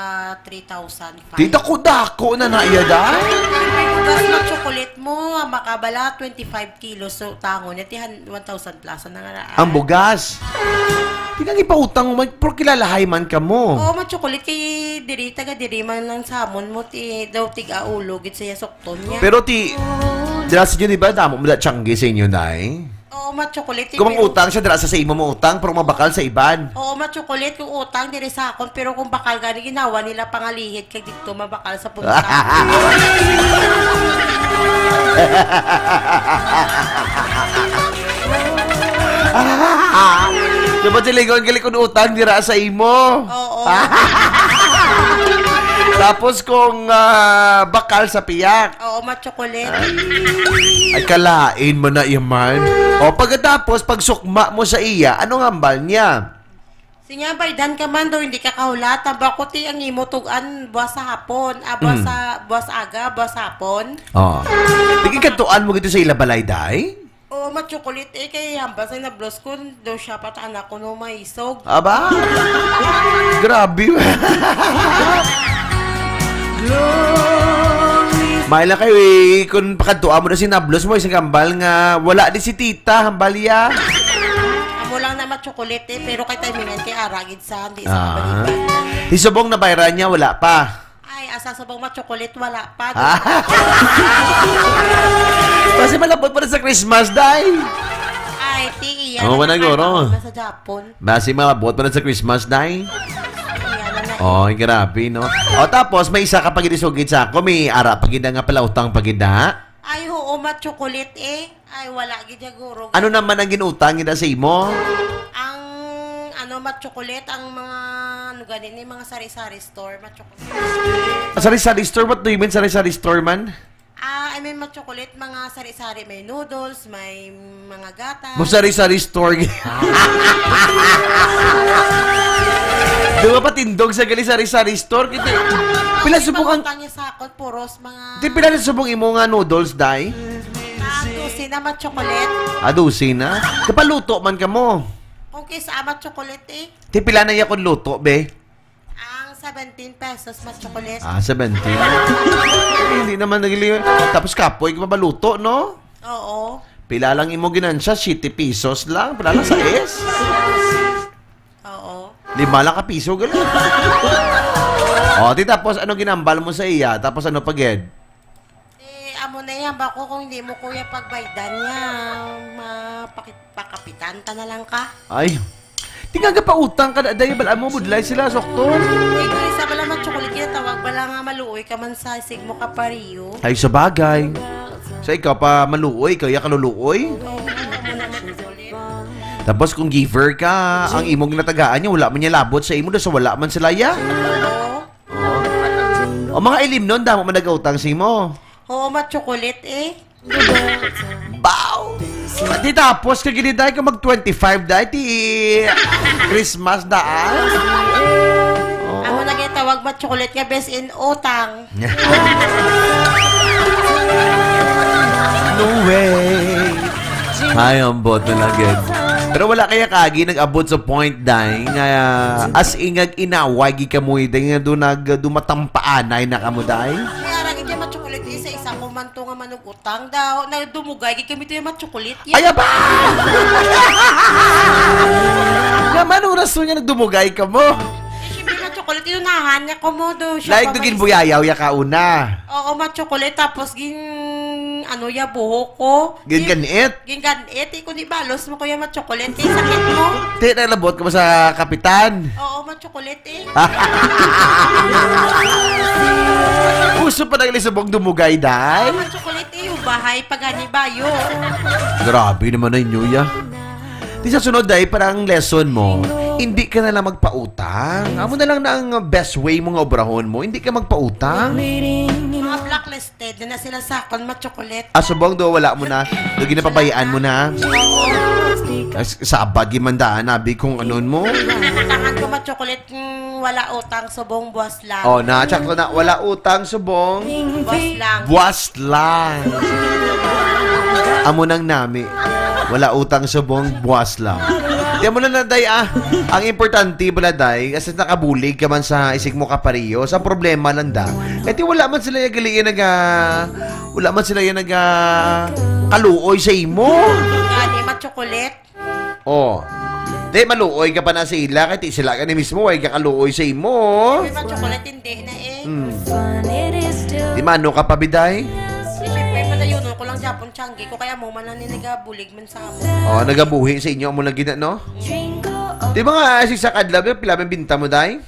three thousand five. Di dako-dako na na iya, day? Ang bugas, ma-chocolate mo, makabala, twenty-five kilos, so, tango niya, tihan, one thousand plus na nga na, ah. Ang bugas. Di nga ipautang mo, pero kilalahay man ka mo. Oo, ma-chocolate kay diri, taga diri man ang samon mo, ti, daw tig-aulo, gid sa iya sukton niya. Pero ti, dira sa inyo, di ba, damo mo da tiyanggi sa inyo, day? Oo, ma-chocolate, kung pero utang siya, dira sa, sa imo mo utang, pero mabakal sa iban. Oo, ma-chocolate, kung utang, diri sa akon, pero kung bakal gani, ginawa nila pangalihit, kay dito, mabakal sa punta. Dapat silingon gali kung utang dira sa imo. Oo. Tapos kung, ah, bakal sa piyak. Oo, ma-chocolate. Ay, kalain mo na yaman. O, pagkatapos, pag sukma mo sa iya, anong hambal niya? Sinya, baydan ka man daw, hindi ka kahulata. Bako ti ang imo tugan, buwas sa hapon. Ah, buwas Mm. sa, buwas aga, buwas hapon. Oo. Di kay kadtuan mo gito sa ila balay, day? Oo, ma-chocolate eh. Kay hambal sa nablos ko, daw siya pa ta anak ko no maisog. Aba? Grabe. May lang kayo eh, kung pakadtuan mo na si nablos mo, isang hambal nga, wala di si tita, hambal ya. Amo lang na ma-chocolate eh, pero kay timingan kay ara gid sa, hindi sa Ah. kabalikan. Si Subong nabayran niya, wala pa. Ay, asa Subong ma-chocolate, wala pa. Ah. Kasi malapot pa na sa Christmas, day. Ay, ti, iya Oo, na wala, nagkataon guro. na sa Japon. Basi malabot pa na sa Christmas, day. Iya na na. Oy, grabe, no? O, tapos, may isa ka pag-inisugid sa ako. May ara pa gid nga palautang pa gid, ha? Ay, oo, ma-chocolate eh. Ay, wala gid ya guro. Ano naman ang ginutang gid sa imo? Ang, ano, ma-chocolate, ang mga, ano gani ni, mga sari-sari store, ma-chocolate. Sari-sari store? What do you mean, sari-sari store man? Ah, I mean, ma-chocolate, mga sari-sari. May noodles, may mga gatas. Mo sari-sari store. Di ba patindog sa gali sari-sari store? Kita, pila Di subong ang, pangutang niya sa akon, puros mga Di pila na subong imo nga noodles, day? Ah, dosena ma-chocolate. Ah, dosena? Kapaluto man ka mo. Kung kisa ma-chocolate eh. Di pila na yakon luto, be? Ang seventeen pesos ma-chocolate. Ah, seventeen. Eh, hindi naman nagli-, tapos kapoy ka mabaluto, no? Oo. Pila lang imo ginansya? Siete pesos lang. Pila lang sa S? Oo. Lima lang ka piso, gali. O, di tapos, ano ginambal mo sa iya? Tapos ano pa gid? Eh, amo na yan, bako kung hindi mo, kuya, pagbaydan niya, mapakit-, pakapitan ta na lang ka. Ay. Di nga gapautang ka na, day, bala mo, budlay sila, sokton. Eh, kung isa bala ma-chocolate kita, tawag bala nga maluoy ka man sa isig mo ka pariyo. Ay, sa bagay. Sa ikaw pa maluoy, kaya kaluluoy. Oo, amo na ma-chocolate. Tapos kung giver ka, ang imong natagaan niya, wala man niya labot sa imo, daw sa wala man sila ya. Oo. O mga ilimnon, damo man nagautang sa imo. Oo, ma-chocolate eh. Baw! Di tapos ka gini, day, ka mag twenty-five, day, ti Christmas daan. Oo. Amo na ginatawag ma-chocolate nga best in utang. No way. Ay, ambot na lang gid. Pero wala kaya kagi nag-abot sa point, day, nga as in nga inaway gid kamo, day, nga do nag-, do matampaanay na kamo, day? May arang iti ma-chocolate, isa-isa ko man to nga manugutang daw. Nagdumugay gid kami to yung ma-chocolate. Ay, aba! Naman, oras mo niya nagdumugay ka mo. Eh, siyempre, ma-chocolate, inunahan niya ko mo do. Siya Like, pa do may ginbuyayaw ya ka una. Oo, ma-chocolate, tapos gin, ano, ya buhok ko. Gin ganit? Gin ganit, eh, kung di balos mo, kuya, ma-chocolate, kay sakit mo. Ti, nalabot ka ba sa kapitan? Oo, ma-chocolate, eh. Uso pa nang lisubong dumugay, day? Oo, ma-chocolate, eh, ubahay, pagani bayo. Grabe naman na inyo, ya. Di sa sunod, day, para ang lesson mo, hindi ka na lang magpautang. Amo na lang na ang best way mo nga obrahon mo, hindi ka magpautang. Mga blacklisted na na sila sa akon, ma-chocolate. Ah, subong do, wala mo na. Do ginapabayaan mo na. Oo. As-, sabag yung mandaan, abi kung anon mo. Tangan ko, ma-chocolate, mm, wala utang, subong, buwas lang. Oh, na, tsakto na, wala utang, subong. Buwas lang. Buwas lang. Amo nang nami. Wala utang, subong, buwas lang. Di mo na na, day, ah. Ang importante, bala, day, as in, nakabulig ka man sa isig mo kapariyo. Sa problema lang, da. Kaya ti wala man sila yung galiin naga, wala man sila yung naga kaluoy sa imo. Gani, ma-chocolate. Oh. Di, maluoy ka pa na sa ila, kaya ti sila ka ni mismo, way ka kaluoy sa imo. May ma-chocolate, hindi na eh. Hmm. Di mano ka pa, biday? Eh, syempre, padayonon ko lang Japon, tiyanggi ko, kaya mo man lang ni nagabulig man sa amo. Oh, nagabuhi sa inyo, amo lang gina, no? Di ba nga, si sa kadlaw, pila may binta mo, day?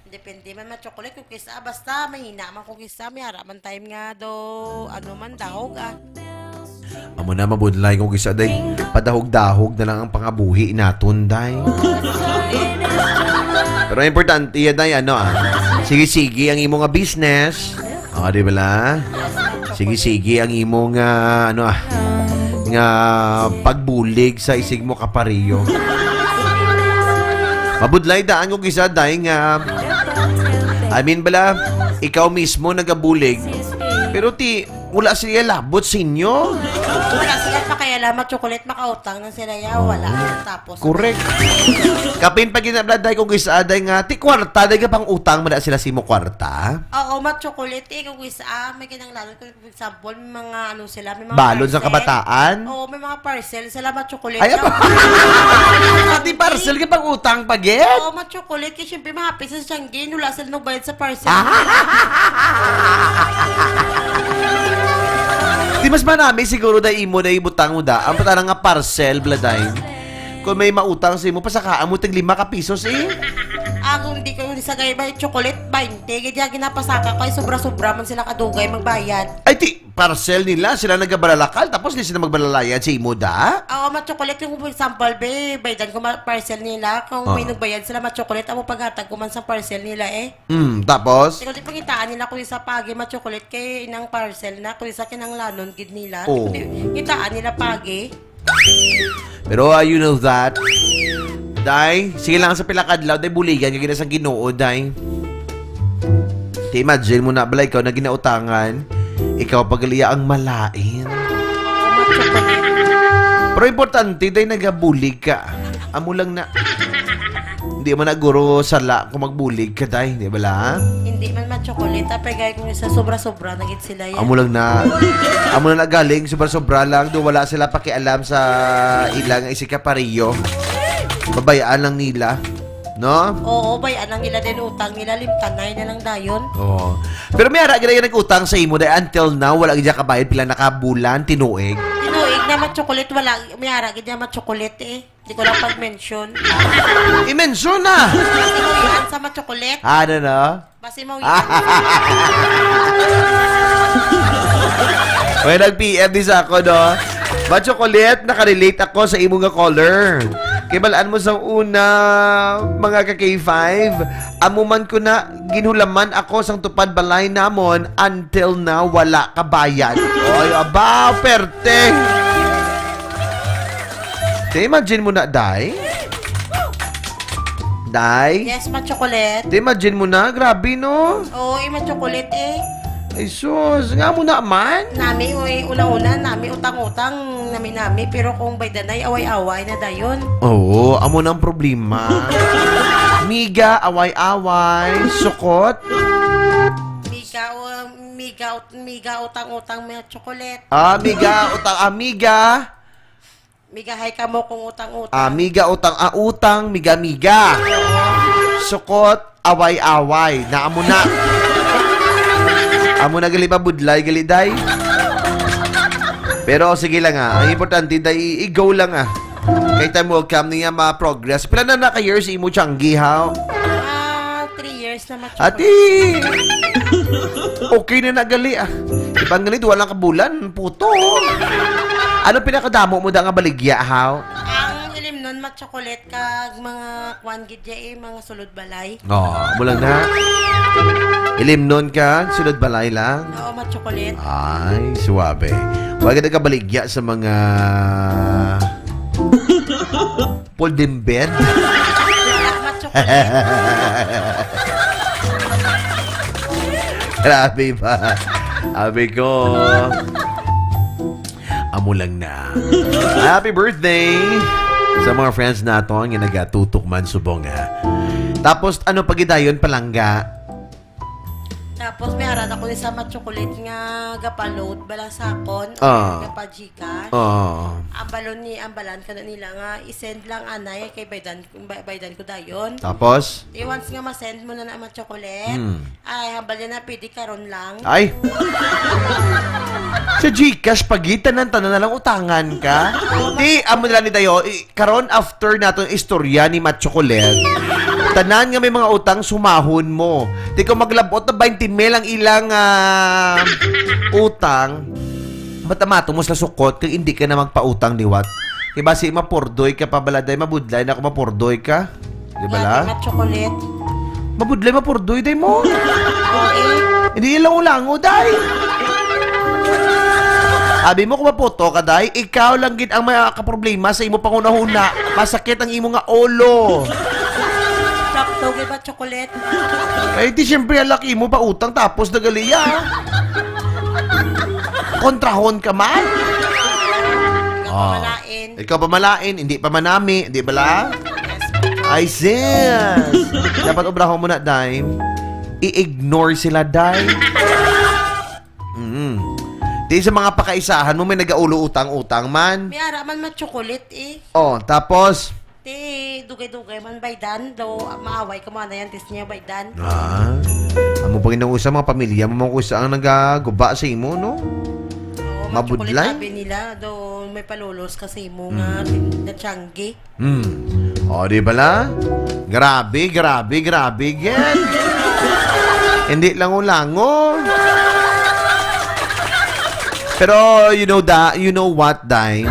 Depende man, ma-chocolate, kung kisa, basta mahina man kung kisa, may ara man time nga do, ano man, dahog, ah. Amo na, mabudlay kung kisa, day. Padahog-dahog na lang ang pangabuhi naton, day. Pero ang importante yan, day, ano, ah. Sige-sige ang imo nga business. Ah, di ba la? Sige-sige ang imo nga, ano, ah, nga pagbulig sa isig mo kapariyo. Mabudlay daan kung kisa, day, nga, I mean, bala, ikaw mismo nagabulig. Pero ti, wala siya labot sa inyo. Wala sila pakialam, Machocolate, makautang na sila, ya, wala. Tapos, correct. Kapin pag ginabladay kung isa, day, nga, ti kwarta, day, ka pang utang, mada sila sa imo kwarta? Oo, Machocolate, eh, kung isa, may kinahanglan ko, for example, may mga, ano sila, may mga Balon sa parcel. Kabataan? Oo, may mga parcel sila, Machocolate. Ay, na. Pati parcel, ka pang utang pa, gid? Oo, Machocolate, kaya syempre, mahapit sa Siyanggi, wala sila nagbayad sa parcel. Ah! Di mas manami siguro da imo na ibutang mo da. Ang patara nga parcel, Bladay. Kung may mautang sa imo, pasakaan mo tag lima ka pisos, eh. Ako, hindi ko yung sagay ba, chocolate, bainte. Kaya ginapasaka ko, ay sobra-sobra man sila kadugay magbayad. Ay, ti, parcel nila, sila nagabalalakal, tapos di sila magbalalay sa imo, da? Oo, ma-chocolate yung, for example, be, baydan ko ma-, parcel nila. Kung may nagbayad sila, ma-chocolate, amo paghatag ko man sa parcel nila, eh. Mm, tapos? Di ko di pangitaan nila kung isa pagi ma-chocolate kay inang parcel na, kung isa kinanglanon gid nila. Oo. Di ko di kitaan nila pagi. Pero, uh, you know that, day, sige lang sa pila ka adlaw, day, buligan ka gina sang Ginoo, day. Ti, imagine mo na, bala, ikaw na ginautangan, ikaw pagaliya ang malain. Pero importante, day, nagabulig ka. Amo lang na. Hindi man na guro sala kung magbulig ka, day, di ba la? Hindi man ma-chocolate, ah, pero gaya kung isa sobra-sobra na gid sila yan. Amo lang na. Amo na nagaling, sobra-sobra lang. Do wala sila pakialam sa ilang isig kapariyo. Babayaan lang nila. No? Oo, bayaan lang nila din utang nila, limtanay na lang dayon. Oo. Pero may ara gid nag-utang sa imo, day, until now, wala gid kabayad, pila na ka bulan, tinuig. Tinuig na ma-chocolate, wala, may ara gid ma-chocolate, eh. Di ko lang pag-mention. I-mention na! Basi mo yan sa ma-chocolate. Ano, no? Basi mo yan. May nag-P M di sa ako, no? Ma-chocolate, nakarelate ako sa imo nga caller. Kay balaan mo sa una, mga ka K five, amo man ko na ginhulaman ako sang tupad balay namon until na wala kabayad. Oy, aba, perte! Te, imagine mo na, day? Day? Yes, ma-chocolate. Te, imagine mo na, grabe, no? Oo, eh, ma-chocolate, eh. Ay, sus, nga mo na man? Nami, uy, una-una, nami utang-utang, nami-nami, pero kung baydanay, away-away na dayon. Oo, amo na ang problema. Miga, away-away, sukot. Miga, o, miga, ut-, miga, utang-utang, mga chocolate. Ah, miga, utang, ah, miga. Migahay kamo kung utang-utang. Ah, miga utang, ah, utang, miga-miga. Sukot, away-away. Na amo na. Amo na gali pa budlay, gali, day. Pero sige lang, ah. Ang importante, day, i-, i-go lang, ah. Kay time will come niya ma-progress. Pila na na ka years imo, Changi, ha? Ah, three years na ma-chocolate. Ati! Okay na na gali, ah. Iban gali, duwa lang ka bulan, puto. Ano pinakadamo mo da nga baligya, haw? Ang ilimnon, ma-chocolate, kag mga kwan gid ya, eh, mga sulod balay. Oh, mo lang na. Ilimnon ka, sulod balay lang. Oo, ma-chocolate. Ay, suwabe. Wala ka nagkabaligya sa mga folding bed? Wala, ma-chocolate. Grabe ba? Abi ko. Amo lang na. Happy birthday sa mga friends naton nga nagatutok man subong, ha. Tapos, ano pa gidayon, palangga? Tapos, may ara na ko ni sa ma-chocolate nga gapa-load, bala sakon, Ah. gapa-Gcash. Ah. Ang balon ni, ang balan ka na nila nga, i-send lang, anay, kay baydan, bay-, baydan ko dayon. Tapos? Di once nga ma-send mo na na ma-chocolate, Hmm. ay, hambal niya na, pwede karon lang. Ay! Sa Gcash, pagitanan, tanan na lang utangan ka. Di, amo nila ni Dayo, i-, karon after naton istorya ni Ma Chocolate, tanan nga may mga utang, sumahon mo. Di ko maglabot na twenty mil ang ilang, ah, utang. Ba't amato mo sa sukot kag hindi ka na magpautang liwat? Kay basi mapurdoy ka pa bala, day, mabudlay na ako mapurdoy ka. Di ba la? Yati, ma-chocolate. Mabudlay, mapurdoy, day mo. Oo, eh. Hindi lang ulango, day. Abi mo kung maputo ka, day, ikaw lang gid ang may kaproblema sa imo panghunahuna. Masakit ang imo nga ulo. Sakto, gid ba chocolate? Eh, di siyempre, ang laki mo pa utang, tapos nagaliya. Kontrahon ka man? Ikaw Ah. pamalain. Ikaw pamalain, hindi pa manami, di ba la? Ay, sis! Dapat obrahon mo na, day. I-ignore sila, day. Mm. Di sa mga pakaisahan mo, may nagaulo utang-utang man. May ara man ma-chocolate eh. Oh, tapos? Ti, dugay-dugay man baydan, daw maaway ka mo na yan, tis niya baydan. Ah, amo pa ginaw sa mga pamilya mo, mga kusa ang nagaguba sa imo, no? Oo, Mabudlay? ma-chocolate sabi nila, daw may palolos ka sa imo nga, Mm. na tiyanggi. Hmm. O, di bala? Grabe, grabe, grabe, gid. Hindi lango-lango. Pero you know da, you know what, day?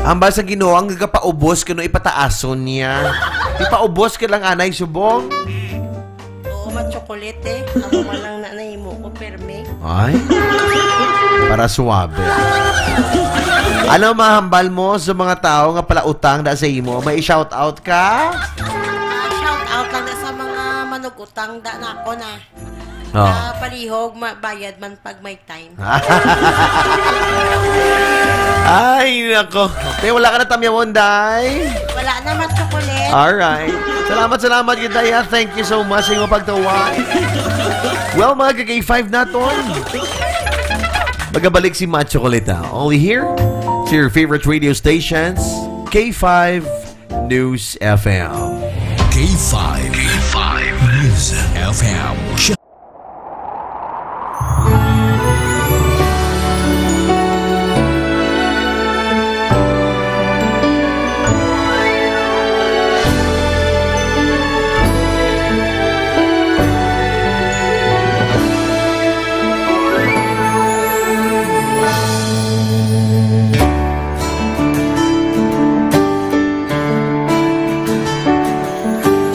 Hambal sa Ginoo, ang nagapaubos kuno ipataason niya. Ipaubos ka lang, anay, subong. Oo, ma-chocolate eh. Ako man lang na nahimo ko, permi. Ay, para suwabe. Ano mahambal mo sa mga tao nga palautang da sa imo? May shout out ka? Ah, shout out lang na sa mga manugutang da na ako na. Oh. Ah, palihog, ma-, bayad man pag may time. Ay, nako. Te, wala ka na tamyawon, day? Wala na, ma-chocolate. Alright. Salamat, salamat, gid, day, ha. Thank you so much sa imong pagtawag. Well, mga ka-K five naton, magabalik si Ma-Chocolate, ha. Only here to your favorite radio stations, K five News F M. K five, K five News F M.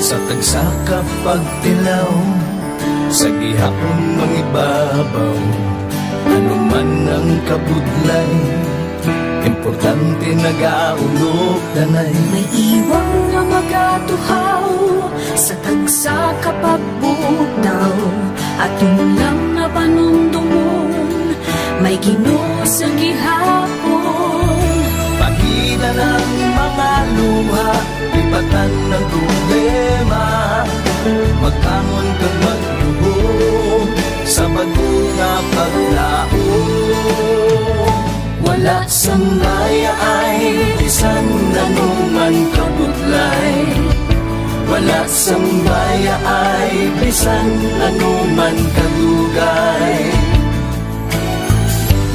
Sa tagsa ka pagtilaw, sa gihapon mangibabaw, ano man ang kabudlay, importante nagaulog danay. May iwang nga magatuhaw sa tagsa ka pagbugtaw, aton lang nga panumdumon, may Ginoo sa gihapon. Pagilan ang mga luha, lipatan ang problema, magbangon kag magluhom sa bag-o nga paglaom. Wala sang bayaay bisan ano man kabudlay, wala sang bayaay bisan ano man kadugay.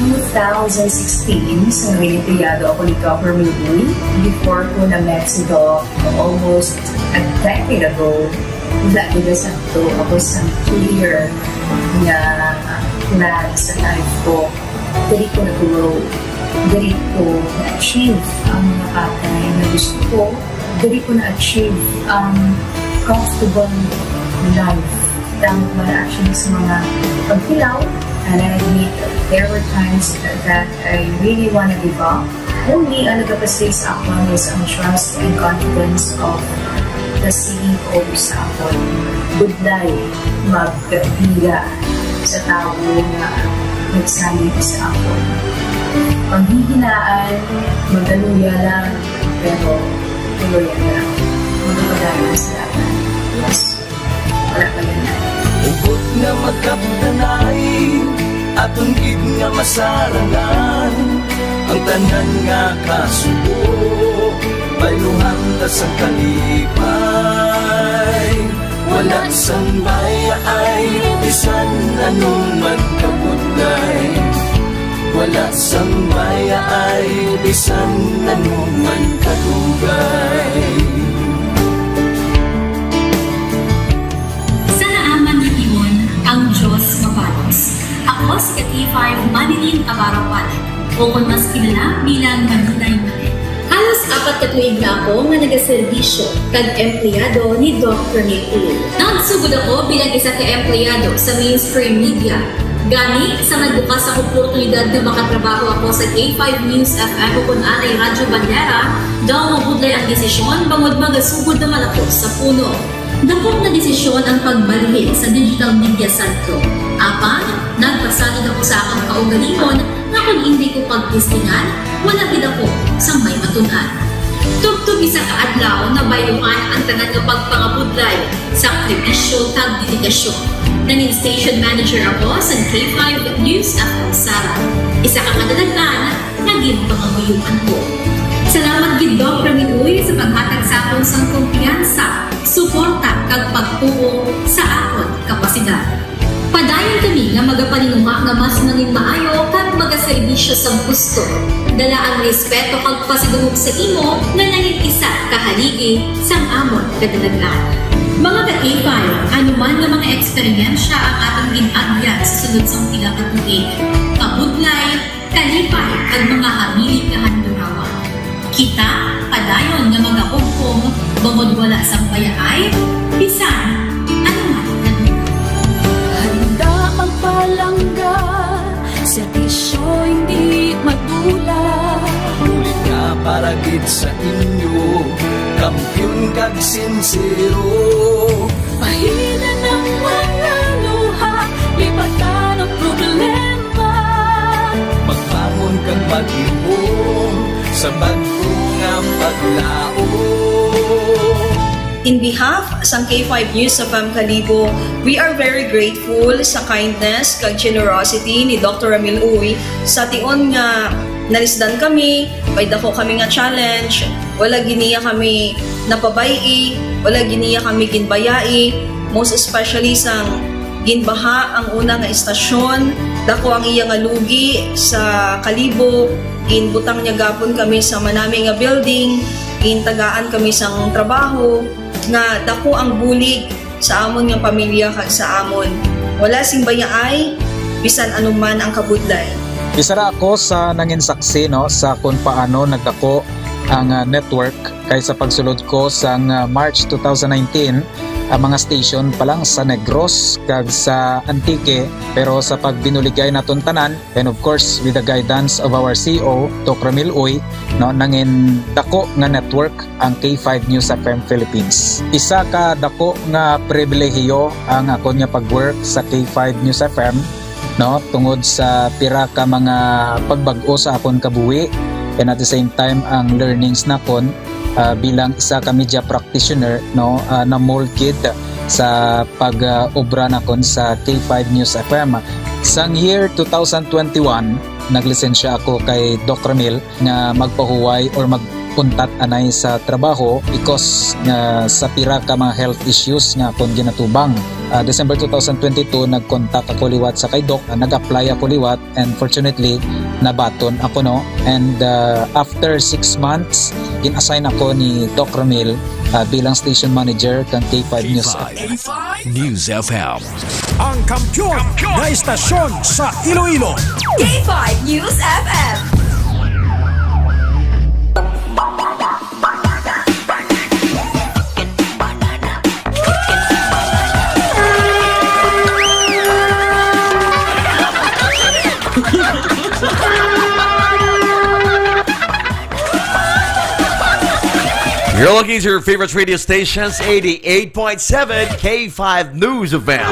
Two thousand sixteen, sa naging empleyado ako ni Governor Uy, before ko na-met si Doc almost a decade ago, wala gid sa to. Ako sa clear nga plan sa life ko. Diri ko nag-grow. Diri ko na-achieve ang mga bagay na gusto ko. Diri ko na-achieve ang comfortable life. Tama ko na actually sa mga pagkilaw. And I admit, there were times that I really wanna give up. Only ang nagapasig sa akon is ang trust and confidence of the C E O sa akon. Budlay magpila sa tawo nga nagsalig sa akon. Panghihinaan, magaluya lang, pero tuloyan lang. Magpadayon sa laban. Yes. Wala pa yan. Hugot nga magkapdanay, aton gid nga masarangan ang tanan nga kasubo. Bayluhan ta sang kalipay, wala sang bayaay, bisan ano man kabudlay. Wala sang bayaay, bisan ano man kadugay. Sa naaman nga timon, ang Diyos mapalos. Ako si ka-K five Man Halos apat ka tuig na ako nga nagaserbisyo kag empleyado ni Doc Ramil Uy. Nagsugod ako bilang isa ka empleyado sa mainstream media. Gani, sa nagbukas ang oportunidad nga makatrabaho ako sa K five News F M o kun anay Radyo Bandera, daw mabudlay ang desisyon bangod magasugod naman ako sa puno. Dako nga desisyon ang pagbalhin sa digital media sentro. Apan, nagpasalig ako sa akon kaugalingon nga kon indi ko pagtistingan, wala gid ako sang may matun-an. Tubtob isa ka adlaw, nabayluhan ang tanan nga pagpangabudlay, sakripisyo, kag dedikasyon. Nangin station manager ako sa K five News F M Sara. Isa ka kadalag-an nga ginpangamuyoan ko. Salamat gid, Doc Ramil Uy, sa paghatag sa akon sang kumpiyansa, suporta, kag pagtuo sa akon kapasidad. Padayon kami nga magapaninguha nga mas nangin maayo kag magaserbisyo sang husto. Dala ang respeto kag pasidungog sa imo nga nangin isa ka haligi sang amon kadalag-an. Mga ka-K five, ano man nga mga eksperyensya ang aton gin-agyan sa sulod sang pila ka tuig, kabudlay, kalipay, kag mga habilin nga handurawa. Kita padayon nga magahugpong bangod wala sang bayaay bisan ano man nga lugar. Handa magpalangga, serbisyo hindi madula. Bulig nga para gid sa inyo, kampiyon kag sinsero. Bahinan ang mga luha, lipatan ang problema. Magbangon kag maghimom sa bag-o nga paglaom. In behalf sang K five News F M Kalibo, we are very grateful sa kindness kag generosity ni Doctor Ramil Uy. Sa tion nga nalisdan kami, may dako kami nga challenge, wala gid niya kami napabay-i, wala gid niya kami ginbayai, most especially sang ginbaha ang una nga istasyon, dako ang iya nga lugi sa Kalibo, ginbutang niya gapon kami sa manami nga building, gintagaan kami sang trabaho, nga dako ang bulig sa amon nga pamilya kag sa amon. Wala sing bayaay, bisan ano man ang kabudlay. Isa ra ako sa nangin saksi, no, sa kung paano nagdako ang, ah, network, kay sa pagsulod ko sang, ah, March two thousand nineteen, ang mga station pa lang sa Negros kag sa Antique, pero sa pagbinuligay naton tanan, and of course, with the guidance of our C E O, Doc Ramil Uy, no, nangin dako nga network ang K five News F M Philippines. Isa ka dako nga pribilehiyo ang akon nga pag-work sa K five News F M, no, tungod sa pira ka mga pagbag-o sa akon kabuhi, and at the same time ang learnings nakon, ah, bilang isa ka media practitioner, no, ah, na-mold gid sa pag, ah, obra nakon sa K five News F M. Sang year two thousand twenty-one, naglisensya ako kay Doc Ramil nga magpahuway or mag-untat anay sa trabaho because nga sa pira ka mga health issues nga akon ginatubang. Ah, December two thousand twenty-two, nag-contact ako liwat sa kay Doc, ah, nag-apply ako liwat, and fortunately, nabaton ako, no? And, ah, after six months, gin-assign ako ni Doc Ramil, ah, bilang station manager kang K five News. K five News F M. Ang kampiyon na istasyon sa Iloilo. K five News F M. You're looking to your favorite radio stations, eighty-eight point seven K five News F M.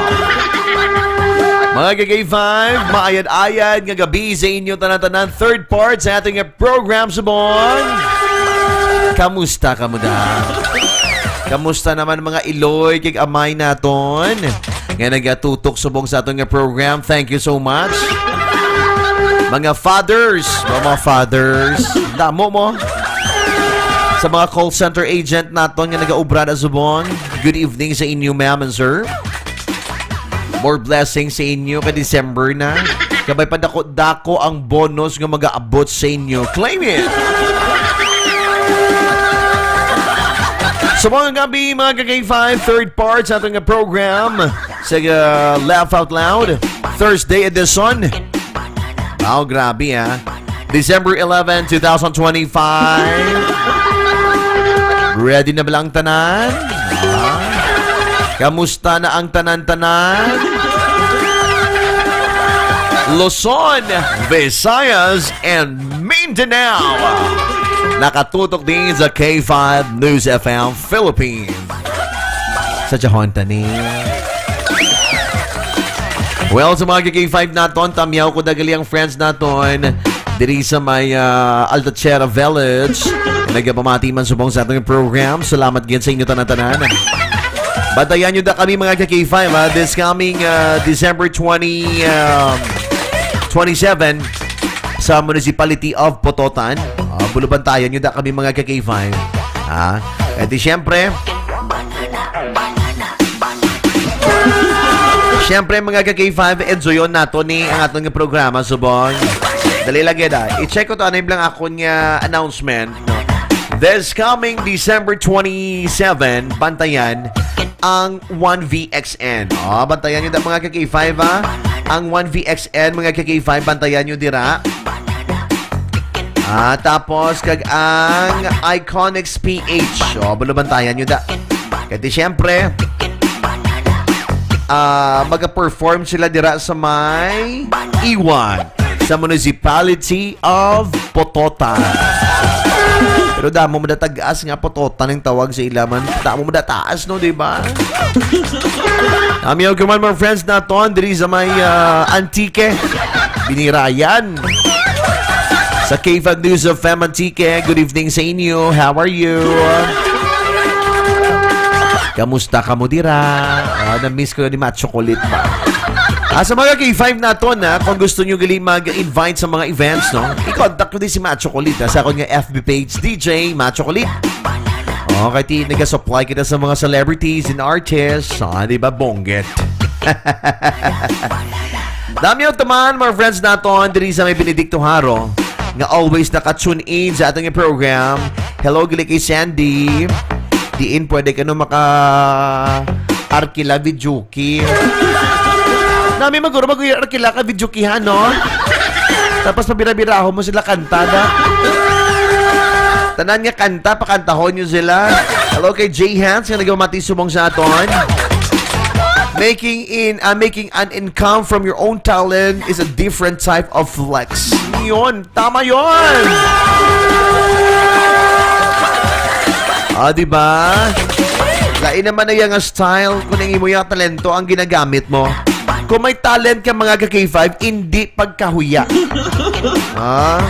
Mga ka-K five, maayad-ayad nga gabi sa inyo tanan-tanan. Third part sa ating program subong. Kamusta kamo da? Kamusta naman mga iloy kag amay naton nga nagatutok subong sa aton nga program? Thank you so much. Mga fathers, mga fathers, damo mo. Sa mga call center agent naton nga nagaobra na subong, good evening sa inyo, ma'am and sir. More blessings sa inyo kay December na. Kabay pa dako-dako ang bonus nga magaabot sa inyo. Claim it! So, mga gabi, mga ka-K five, third part sa ating program sa, uh, Laugh Out Loud, Thursday edition. Wow, grabe, ah. December eleven, two thousand twenty-five. Ready na ba ang tanan? Ah? Kamusta na ang tanan-tanan? Luzon, Visayas, and Mindanao. Nakatutok din sa K five News F M Philippines. Sa Jahon Tani. Well, sa mga K five naton, tamyaw ko dagali ang friends naton diri sa may, ah, Altachera Village. Nagapamati man subong sa atong program. Salamat gid sa inyo tanan-tanan. Bantayan nyo da kami, mga K five, ha, this coming, ah, December twenty, um, twenty-seven sa Municipality of Pototan. Ah, bulubantayan nyo da kami, mga K five. Ha? At di syempre, syempre, mga ka K five, enjoyon nato ni ang atong programa subong. Dali lang gid, ah. I-check ko to, ano yung lang akon nga announcement, no? This coming December twenty-seven, bantayan ang one V X N. Oh, bantayan nyo da, mga ka K five, ha? Ang one V X N, mga ka K five, bantayan nyo dira. Ah, tapos kag ang Iconics P H. Oh, bulubantayan nyo da. Kaya di syempre, ah, mag-perform sila dira sa may Iwan, sa Municipality of Pototan. Pero damo mo da tagas nga Pototan ang tawag sa ila man. Damo mo da taas, no, di ba? Amiyaw ko man, mga friends naton, diri sa may, ah, Antique, Binirayan. Sa K five News F M Antique, good evening sa inyo. How are you? Kamusta kamo dira? Ah, na-miss ko ni Macho Kulit ba? Ah, sa mga K five naton, ha, kung gusto nyo gali mag-invite sa mga events, no? I-contact nyo din si Macho Kulit, ha, sa akon nga F B page, D J Macho Kulit. Oh, kay ti nagasupply kita sa mga celebrities and artists. Ah, di ba, bongget? Dami ang taman, mga friends naton, diri sa may Benedicto Haro, nga always naka-tune in sa ating program. Hello, gali kay Sandy. Diin pwede ka no maka-arkila videoke. Nami maguro mag-arkila ka videoke, ha, no? Tapos pabira-biraho mo sila kanta, da. Tanan nga kanta, pakantahon nyo sila. Hello kay Jay Hans, nga nagmamati subong sa aton. Making in, ah, making an income from your own talent is a different type of flex. Yun, tama yun. Ah, di ba? Lain naman na yang style kung ang imo yung talento ang ginagamit mo. Kung may talent ka, mga ka K five, hindi pagkahuya. Ah?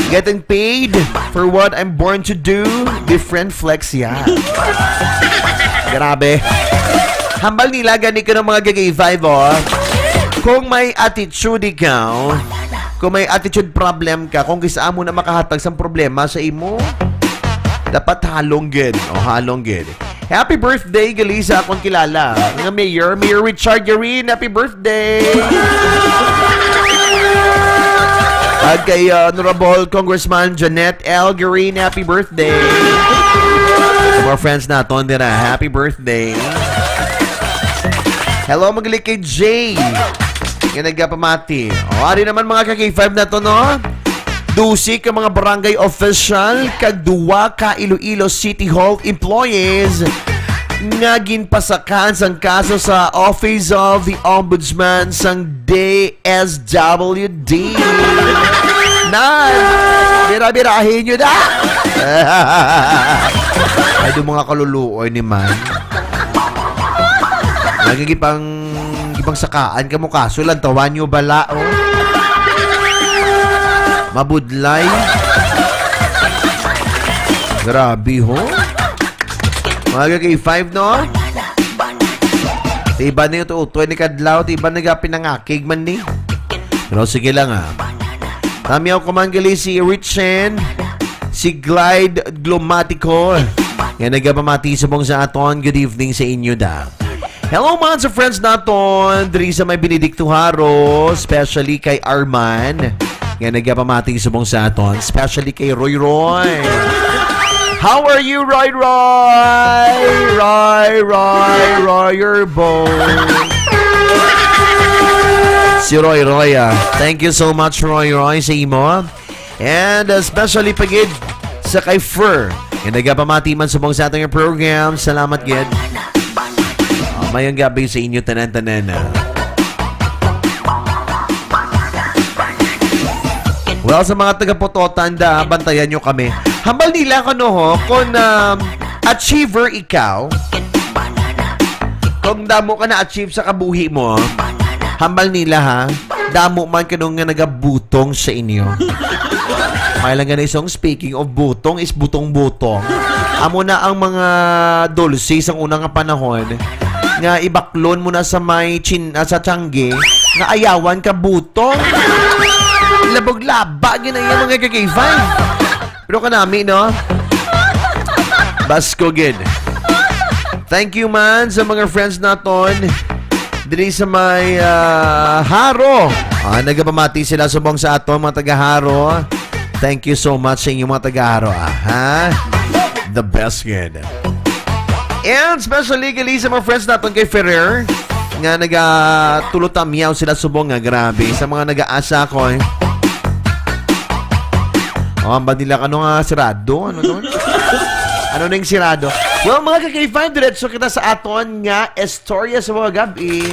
Getting paid for what I'm born to do. Different flex, yeah. Grabe. Hambal nila gani ka ng mga K five, oh. Kung may attitude ikaw, kung may attitude problem ka, kung kisa mo na makahatag sang problema sa imo, dapat halong gid. O, halong gid. Happy birthday gali sa akong kilala nga Mayor, Mayor Richard Garin. Happy birthday! At kay, uh, Honorable Congressman Janet L Garin, happy birthday! Sa mga friends naton dira, happy birthday! Hello, mga gali kay Jay. Nga nagapamati. O, ari naman mga ka K five naton, no? Dose ka mga barangay official kag duwa ka Iloilo City Hall employees nga ginpasakaan sang kaso sa Office of the Ombudsman sang D S W D. Nan, bira-birahin nyo na. Ay, do mga kaluluoy ni man. Lagi pang Gipangsakaan ka mo kaso, lantawan nyo bala, oh. Mabudlay. Grabe, ho. Mga ka K five, no? Tiba na yung tutoy ni Kadlaw, tiba na gapin nangakig man ni. Pero sige lang, ah. Tamiyaw ko man gali si Richen, si Glide Glomatico. Nga nagapamati subong sa aton. Good evening sa inyo da. Hello man sa friends naton diri sa may Benedicto Haro, especially kay Arman, nga nagapamati subong sa aton, especially kay Roy Roy. How are you, Roy Roy? Roy Roy, Roy, your bone. Si Roy Roy, ah. Thank you so much, Roy Roy, sa imo. And especially pa gid sa kay Fur, nga nagapamati man subong sa atong program. Salamat gid. Ah, mayong gabi sa inyo tanan-tanan, ah. Well, sa mga taga-Pototan, da, bantayan nyo kami. Hambal nila ko, no, ho, kung, um, achiever ikaw, kung damo ka na-achieve sa kabuhi mo, hambal nila, ha, damo man kanong nga nagabutong sa inyo. May lang gani isang speaking of butong is butong-butong. Amo na ang mga dulce sa una nga panahon nga ibaklon mo na sa may chin-, ah, sa tiyanggi nga ayawan ka butong. Labog-laba gid ang iyang mga ka-K five. Pero kanami, no? Basko gid. Thank you man sa mga friends naton diri sa may, ah, Jaro. Ah, nagapamati sila subong sa aton mga taga Jaro. Thank you so much sa inyong mga taga Jaro, ah, ha? The best gid. And especially gali sa mga friends naton kay Ferrer nga nagatulotamiyaw sila subong nga grabe sa mga nagaasa ko, eh. Oh, ang ba nila ano nga sirado? Ano to? Ano na yung sirado? Well, mga ka-K five, diretso kita sa aton nga istorya sa mga gabi.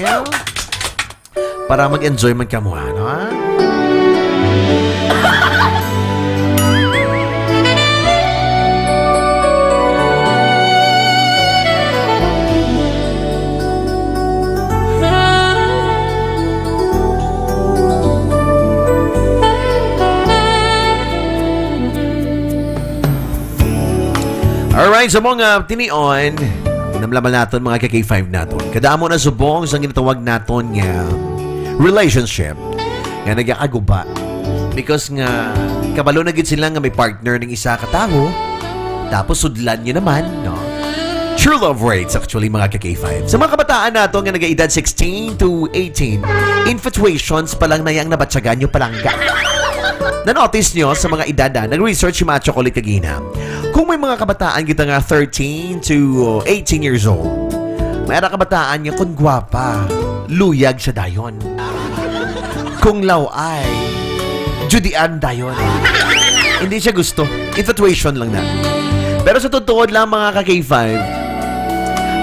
Para mag-enjoy man kamo, ano, ha? Alright, sa mga tinion, namlaman naton mga ka-K five naton. Kadamo na subong sa ginatawag naton nga relationship nga nagaaguba. Because nga, kabalo na gid sila nga may partner ning isa ka tawo, tapos sudlan niya naman, no? True love rates, actually, mga ka-K five. Sa mga kabataan nato nga nag-edad sixteen to eighteen, infatuations pa lang na yang nabatyagan nyo palangga. Na-notice nyo sa mga edad, ah, nag-research si Macho Kulit kagina. Kung may mga kabataan kita nga thirteen to eighteen years old, may ara kabataan nga kung gwapa, luyag siya dayon. Kung law-ay, judian dayon. Hindi siya gusto. Infatuation lang na. Pero sa totoo lang, mga ka-K five,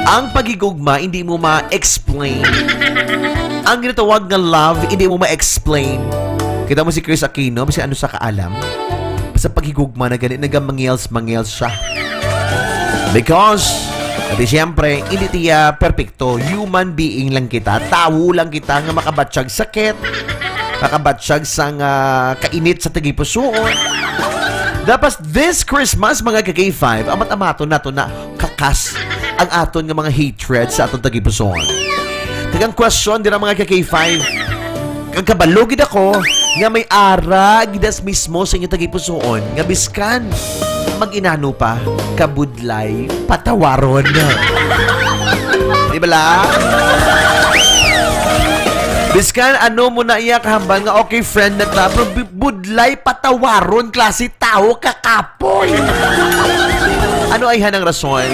ang paghigugma, hindi mo ma-explain. Ang ginatawag nga love, hindi mo ma-explain. Kita mo si Chris Aquino, basta ano sa kaalam, sa paghigugma na gani, nagamangils-mangils siya. Because, di siyempre, hindi tiya perfecto. Human being lang kita. Tawo lang kita nga makabatsyag sakit, makabatsyag sang, ah, kainit sa tagipusoon. Dapat this Christmas, mga ka-K five, amat-amaton nato na kakas ang aton nga mga hatred sa aton tagipusoon. Kag ang question dira, mga ka-K five, kag kabalo gid ako nga may ara gidas mismo sa inyo tagipusoon nga biskan mag-inano pa, kabudlay patawaron. Di bala? Biskan ano mo na iya kahambal nga okay, friend na ta, pero bi-, budlay patawaron, klase tawo ka kapoy. Ano ay hanang rason?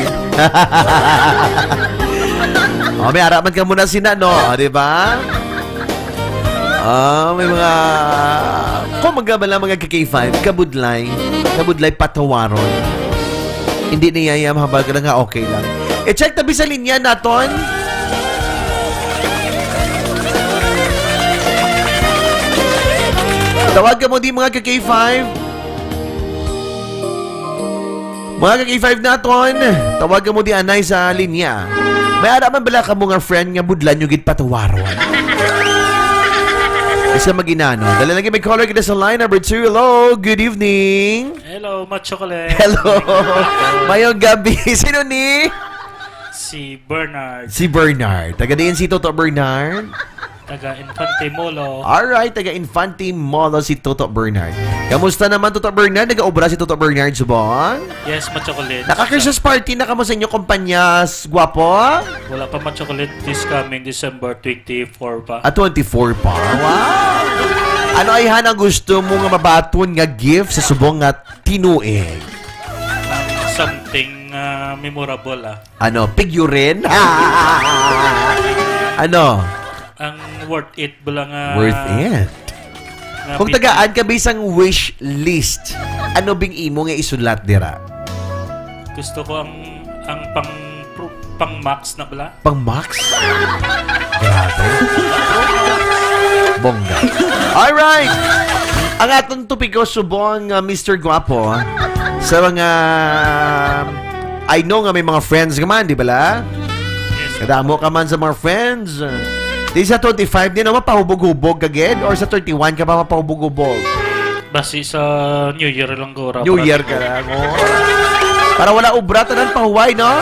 Oh, may ara man ka muna sina, no? O, di ba? Ah, may mga, kung magabala, mga ka-K five, kabudlay. Kabudlay patawaron. Hindi niya yan, mahambal ka lang nga, okay lang. I-check tabi sa linya naton. Tawag ka mo di, mga ka-K five. Mga ka-K five naton, tawag ka mo di anay sa linya. May ara man bala ka mo nga friend nga budlan nyo gid patawaron? Isa maginano. Dali lagi may caller kita sa line number two. Hello, good evening. Hello, Machocolate. Hello. Mayong gabi. Sino ni? Si Bernard. Si Bernard. Taga diin si Toto Bernard? Taga Infante Molo. Alright, taga Infante Molo si Toto Bernard. Kamusta naman, Toto Bernard? Nag-aobra si Toto Bernard subong? Yes, Machocolate. Naka-Christmas party na kamo sa inyo kumpanya, s-, gwapo? Wala pa, Machocolate. This coming December twenty-four pa. Ah, twenty-four pa. Wow! Ano ay hanang gusto mo nga mabaton nga gift sa subong nga tinuig? Ang something, ah, memorable, ah. Ano, figurine? Ano? Ang worth it bala nga Worth it. nga Kung bit- tagaan ka bisang wish list, ano bing imo nga isulat dira? Gusto ko ang ang pang pang max na bala. Pang max? Grabe. Bongga. All right. Ang atong topiko subong, uh, Mister Guapo, sa mga, I know nga may mga friends ka man, di bala? Yes. Kadamo ka man sa mga friends. Di sa twenty-five din, no, mapahubog-hubog ka gid? Or sa thirty-one ka pa mapahubog-hubog? Basi sa New Year lang, guro. New Year ka lang, oh. Para wala ubra, tanan pahuway, no?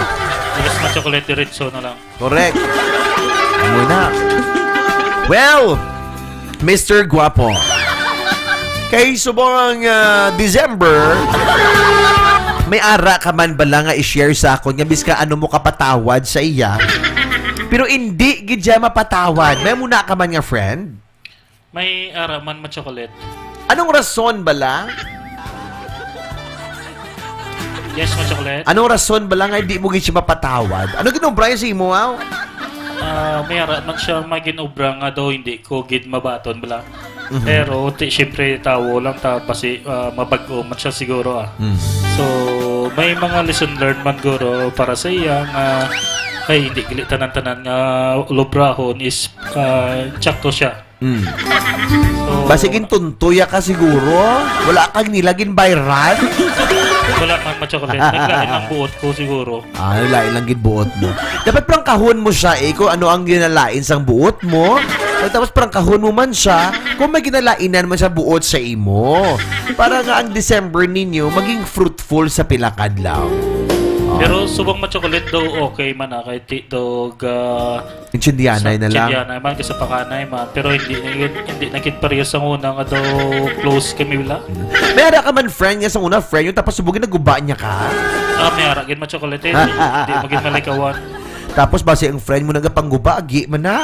Yes, ma-chocolate, diretso na lang. Correct. Amo na. Well, Mister Guapo, kay subong, ah, December, may ara ka man bala nga i-share sa akon nga bisan ano mo kapatawad sa iya? Pero hindi gid siya mapatawad. May muna ka man nga friend? May ara man, ma-chocolate. Anong rason bala? Yes, ma-chocolate. Anong rason bala nga hindi mo gid siya mapatawad? Ano ginobra niya sa imo, aw? Ah, may ara man siya may ginobra nga daw hindi ko gid mabaton bala. Mhm. Pero ti, siyempre, tawo lang ta, basi, ah, mabag-o man siya siguro, ah. Mm. So, may mga lesson learned man guro para sa iya nga, ay, hindi gili tanan-tanan nga lobrahon is, ah, tsakto siya. Mm. So, Basig gintuntoya ka siguro. Wala kang nila ginbayran. Wala man, ma-chocolate. Naglain ang buot ko siguro. Ah, lain lang gid buot mo. Dapat prangkahon mo siya, eh, kung ano ang ginalain sang buot mo. Tapos prangkahon mo man siya kung may ginalainan man sa buot sa imo. Para nga ang December ninyo maging fruitful sa pila ka adlaw. Oh. Pero subong, ma-chocolate, daw okay man na kay ti daw ga Intindihanay na lang. Intindihanay man, kasapakanay man. Pero hindi na gid, hindi na gid pareho sa una nga daw close kami wala. May ara ka man friend nga sa una, friend yun, tapos subong naguba niya ka? Ah, may ara gid, ma-chocolate, eh. Di, di magid malikawan. Tapos basi ang friend mo nagapangguba, agi man na.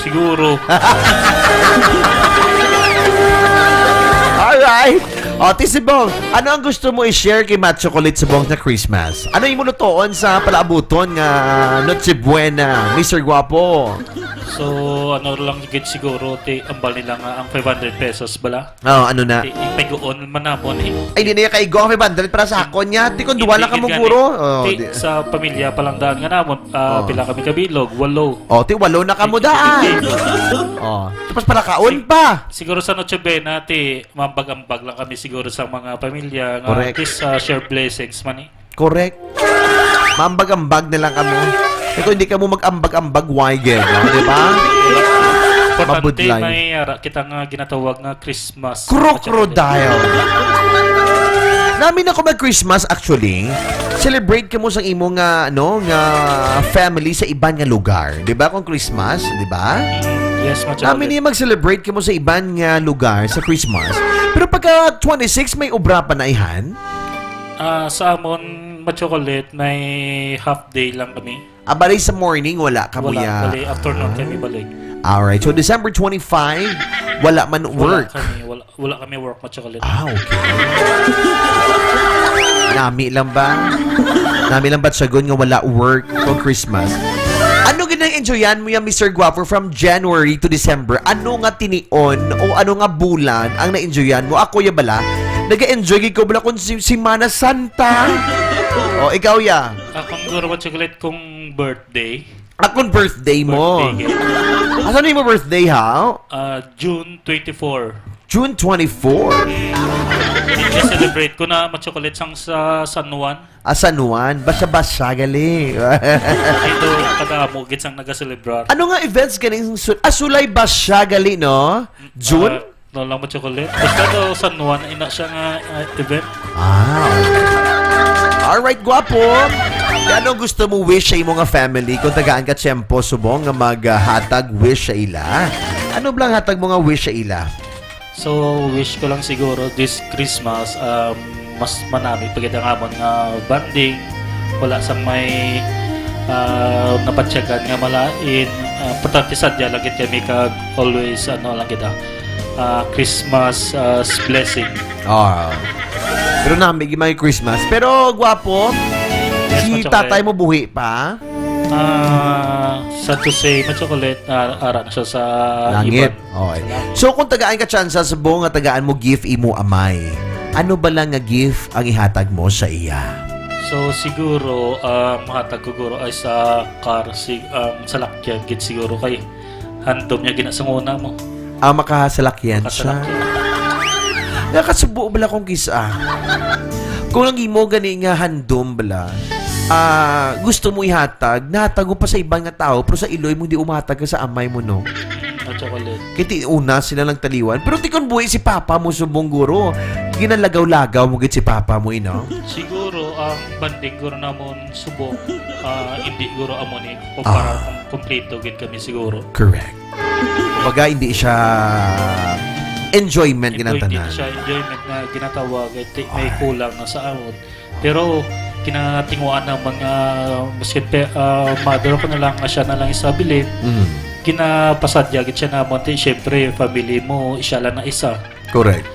Siguro. Alright. O, ti subong, ano ang gusto mo i-share kay Matt Chocolate subong sa Christmas? Ano imo lutoon sa palaabuton nga Noche Buena, Mister Guapo? So, ano lang gid siguro, ti, ambal nila nga ang five hundred pesos bala. Oh, ano na? Ti, ipag-on man namon, eh. Ay, di na kaigo ang five hundred para sa akon niya. Ti, kung duwa lang kamo, guro. Oh, ti, di. Sa pamilya pa lang daan nga namon, ah, Oh. pila kami kabilog? Walo. Oh, ti, walo na kamo daan. Oh, tapos para kaon pa. Siguro sa Noche Buena, ti, mambag-ambag lang kami siguro sa mga pamilya nga Correct. at least, ah, share blessings man, eh. Correct. Mambag-ambag na lang kamo. Eh, kung hindi kamo mag-ambag-ambag, why gid, no? Di ba? Importante, Mabudlay. may ara kita nga ginatawag nga Christmas. Crocodile. Nami na ko mag-Christmas, actually. Celebrate kamo sa imo nga, ano, nga family sa iban nga lugar. Di ba? Kung Christmas, di ba? Yes, ma-chocolate. Nami niya mag-celebrate kamo sa iban nga lugar sa Christmas. Pero pagka twenty-six, may obra pa na ihan? Ah, sa amon, ma-chocolate, may half day lang kami. Ah, bali sa morning, wala ka Wala, muya? bali afternoon kami balik. Alright. So, December twenty-five, wala man Wala work. kami, wala, wala kami work, ma-chocolate. Ah, okay. Nami lang ba? Nami lang ba, Sagon, nga wala work kung Christmas? Ano gid ang enjoyan mo yan, Mister Guapo, from January to December? Ano nga tinion o ano nga bulan ang na-enjoyan mo? Ako, ya bala, nag-enjoy gid ko bala kung si, Semana Santa. O, ikaw, ya? Akong guro, ma-chocolate, kung birthday. Akong birthday mo. Birthday, eh. Asa na yung birthday, ha? Ah, June twenty-four. June twenty-four? Di-celebrate ko na, ma-chocolate, sang sa San Juan. Ah, San Juan. Basa-basa, gali. Dito, kadamo gid sang nagaselebrar. Ano nga events ganing su-, ah, sulay basa, gali, no? June? Ah, no lang, ma-chocolate. Basta daw San Juan, ina siya nga, ah, event. Ah, okay. Alright, Guapo. Ano gusto mo wish sa imo nga family kung tagaan ka tiyempo subong nga maghatag wish sa ila? Ano bala ang hatag mo nga wish sa ila? So, wish ko lang siguro this Christmas, um, mas manami pa gid ang amon nga bonding. Wala sang may, ah, nabatyagan nga malain. Ah, importante sadya lang gid kami kag always, ano lang gid, ah, ah, Christmas, ah, blessing. Ah. Pero nami gid may Christmas. Pero, Guapo, Yes, si ma-chocolate. tatay mo buhi pa? Ah, sad to say, Ma'am Chocolate, ah, ara na siya sa Langit. Iban. Okay. Sa langit. So, kung tagaan ka tsansa, subong nga tagaan mo gift imo amay, ano bala nga gift ang ihatag mo sa iya? So, siguro, ah, mahatag ko, guro, ay sa car, si-, ang salakyan gid siguro kay handom niya ginasanguna mo. Ah, makasalakyan siya. Makasalakyan. Nakasubo bala kung kisa. Kung ang imo gani nga handom bala, ah, gusto mo ihatag, nahatag mo pa sa iban nga tao, pero sa iloy mo di umatag ka sa amay mo, no? At chocolate. Kay ti una sila lang taliwan. Pero ti kon buhi si papa mo, subong guro, ginalagaw-lagaw mo gid si papa mo, ino? Siguro, ang banding guro namon subong, ah, hindi guro amo ni kumpara Ah. kung kompleto gid kami siguro. Correct. Kumbaga, hindi siya enjoyment Enjoy-, hindi ginatanan. siya enjoyment nga ginatawag, eh, ti-, may Ay. kulang na sa amon. Pero kinatinguan ng mga, maski pe-, ah, mother ko na lang nga siya na lang isa bilin, Mm. kinapasadya gid siya namon, ti, syempre, family mo, siya lang na isa. Correct.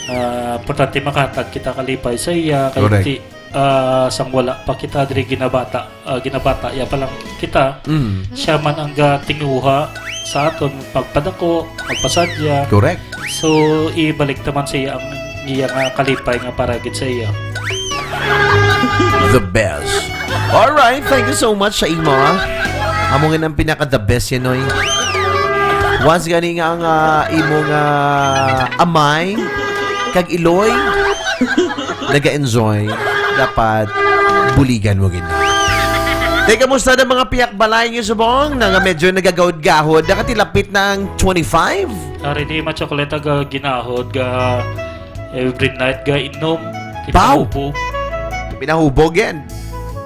Ah, importante makahatag kita kalipay sa iya, kay Correct. ti, ah, sang wala pa kita diri ginabata, ah, ginabata, iya pa lang kita, Mm. siya man ang gatinguha sa aton, magpadako, magpasadya. Correct. So, ibalik naman sa iya ang iya nga kalipay nga para gid sa iya. The best. All right, thank you so much sa imo, ah. Amo nga ang pinaka the best yan, oy. Once gani nga ang, ah, imo nga amay kag iloy naga-enjoy, dapat buligan mo gid. Teka, musta na mga pihak balay niyo subong na nga medyo nagagahod-gahod? Nakatilapit na ang twenty-five? Ari di, Ma'am Chocolate, ga ginahod, ga every night ga inom. Pau! Pinahubo. Pinahubo, gen.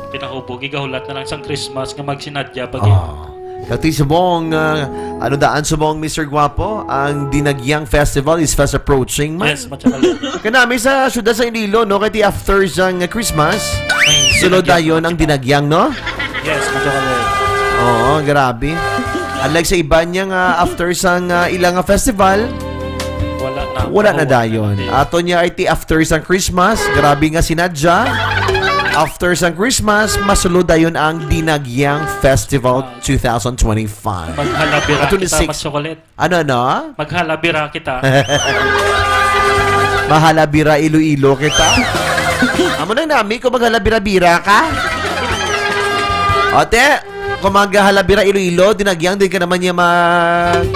Pinahubo, gigahulat na lang sang Christmas nga magsinadya pa, gen. Ah. Kati subong, ah, ano daan subong, Mister Guapo? Ang Dinagyang Festival is fast approaching man. Yes, Ma'am Chocolate. Kanami sa syudad sa Iloilo, no? Kati after sang Christmas, Ay, sulod Dinagyang dayon ang Festival. Dinagyang, no? Yes, Ma'am Chocolate. Oo, grabe. Unlike sa iba niya nga after sang, ah, ilang nga festival, Wala na. wala na Wala dayon. na. Ato niya ay ti after sang Christmas, grabe nga sinadya. After sang Christmas, masulod dayon ang Dinagyang Festival Ah. two thousand twenty-five. Maghalabira Ato ni kita, six. Ma'am Chocolate. Ano, ano? Maghalabira kita. Mahalabira Iloilo kita. Amo na nami kung maghalabira-bira ka. Ate, kung maghalabira Iloilo, Dinagyang, din ka naman niya mag-,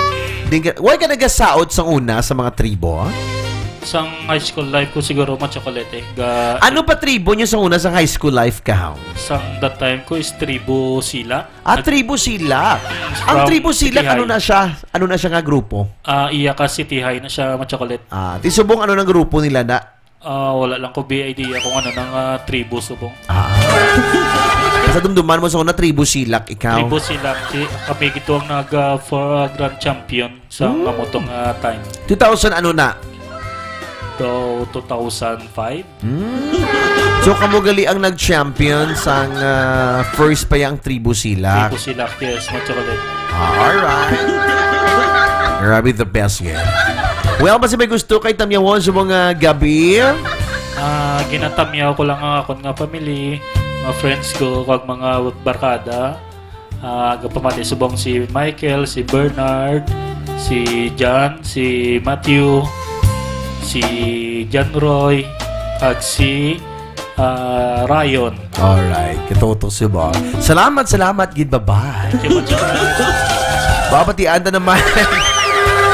din ka, why ka nagasaot sa una sa mga tribo? Sang high school life ko siguro, Ma'am Chocolate, eh. Ga- Ano pa tribo niyo sa una sa high school life ka? Sang that time ko is tribo Sila. Ah, Nag- tribo Sila. Ang From tribo Sila, City High. Ano na siya? Ano na siya nga grupo? Ah, iya ka City High na siya, Ma'am Chocolate. Ah, ti subong ano nang grupo nila na? Ah, wala lang ko B I D kung ano nang, ah, tribo subong. Ah. Sa dumduman mo sa una, tribo Silak, ikaw? Tribo Silak, si, kami gito ang nag, ah, for, ah, grand champion sa Hmm. Mamutong, ah, time. Two thousand ano na? So, two thousand five? Hmm. So, kamo gali ang nag-champion sang, ah, first pa yang Tribo Silak. Tribo Silak, yes, Ma'am Chocolate. Ah, alright. Grabe, the best, yeah. Well, basta may gusto kay tamyawon sa mga gabi. Ah, ginatamyaw ko lang ang akon nga family, mga friends ko, kag mga barkada. Ah, gapamati subong si Michael, si Bernard, si John, si Matthew, si John Roy, kag si, ah, Ryan. Alright, katutok subong. Salamat, salamat, gid, bye-bye. Thank you, Ma'am Chocolate. Babatian ta naman.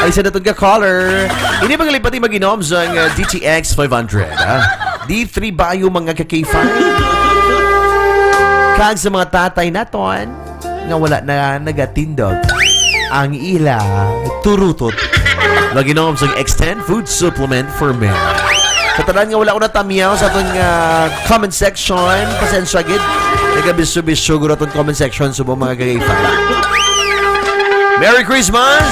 Ay, sa natun ka caller. Ini mga lipati mag-inom sa, uh, D T X five hundred, ha? D three Bayo, mga ka-K five. Kag sa mga tatay naton, nga wala na nagatindog ang ila turutot. Lagi na sa extend food supplement for men. Sa tanan nga wala ko natamyaw sa atong, ah, comment section, pasensya gid. Nagabisyo-bisyo guro atong comment section, subong mga ka-K five. Merry Christmas!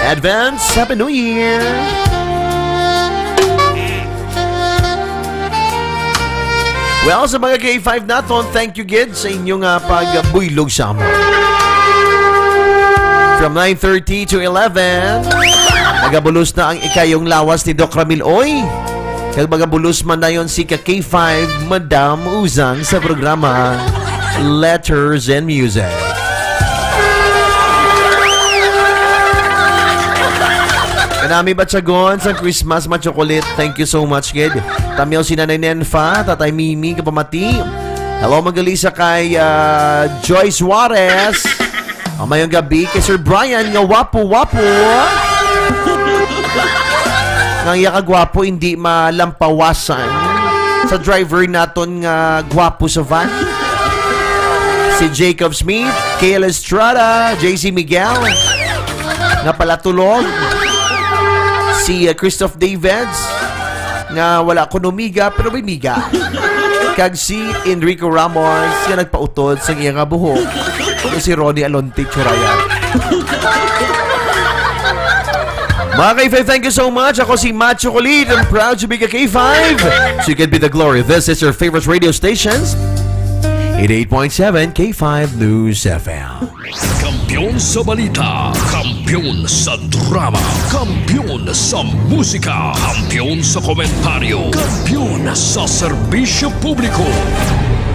Advance! Happy New Year! Well, sa mga K five naton, thank you gid sa inyong, ah, pagbuylog sa amon. From nine thirty to eleven, nagabulos na ang ikayong lawas ni Doc Ramil Oy. Kag magabulos man dayon si ka K five, Madam Uzang sa programa. Letters and music. Kanami batyagon sa Christmas, Machocolate. Thank you so much, kid. Tamyaw si Nanay Nenfa, Tatay Mimi, kapamati. Hello, magalisa kay, ah, Joy Suarez. Ang mayong gabi kay Sir Brian nga wapo-wapo. Nga iya ka gwapo, hindi malampawasan sa driver naton nga gwapo sa van. Si Jacob Smith, Kale Estrada, J C Miguel, nga palatulog. Si, uh, Christoph Davids, nga wala ko numiga, pero may miga. Kag si Enrico Ramos, nga nagpautod sa iya nga buhok. Kag si Ronnie Alonte Churaya. Mga K five, thank you so much. Ako si Macho Kulit. I'm proud to be a K five. So you can be the glory. This is your favorite radio stations. Eighty-eight point seven K five News F M. Kampiyon sa balita, kampiyon sa drama, kampiyon sa musika, kampiyon sa komentaryo, kampiyon sa serbisyo publiko.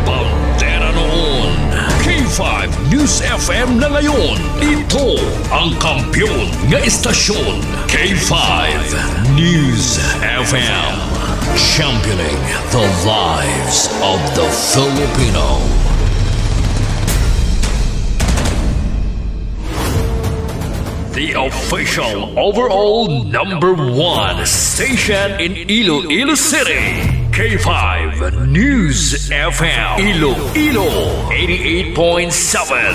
Bandera noon, K five News F M na ngayon. Ito ang kampiyon nga istasyon, K five News F M. Championing the lives of the Filipino. The official overall number one station in Iloilo City, K five News F M, Iloilo, eighty-eight point seven.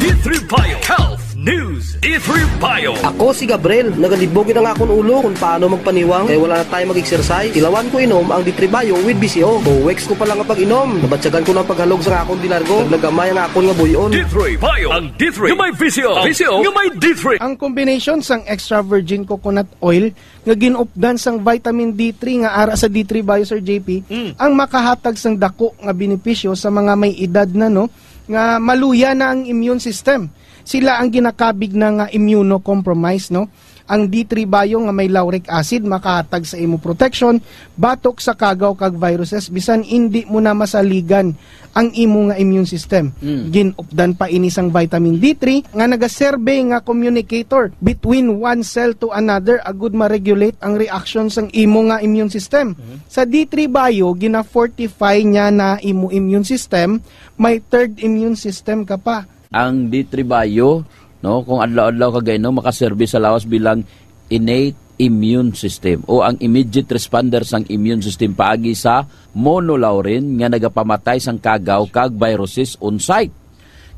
D three Bio Health News, D three Bio. Ako si Gabriel. Nagalibog gid ang akon ulo kung paano magpaniwang kay wala na tayo mag-exercise. Ilawan ko inom ang D three Bio with B C O. Two weeks ko pa lang ang pag-inom, nabatyagan ko na ang paghalog sa akon dinargo. Naglagamay ang akon nga buy-on. D three Bio, ang D three nga may V C O. V C O nga may D three. Ang combination sang extra virgin coconut oil nga ginupdan sang vitamin D three nga ara sa D three Bio, Sir J P, Mm. ang makahatag sang dako nga benepisyo sa mga may edad na, no, nga maluya na ang immune system. Sila ang ginakabig na nga immunocompromised, no? Ang D three Bio nga may lauric acid makahatag sa imo protection batok sa kagaw kag viruses bisan indi mo na masaligan ang imo nga immune system. Mm. Ginupdan pa ini sang vitamin D three nga nagaserbe nga communicator between one cell to another, agud ma-regulate ang reaction sang imo nga immune system. Mm. Sa D three Bio, gina-fortify niya na imo immune system, may third immune system ka pa. Ang D three Bio, no, kung adlaw-adlaw ka gainom, makaserbi sa lawas bilang innate immune system o ang immediate responder sang immune system paagi sa monolaurin nga nagapamatay sang kagaw kag viruses on site.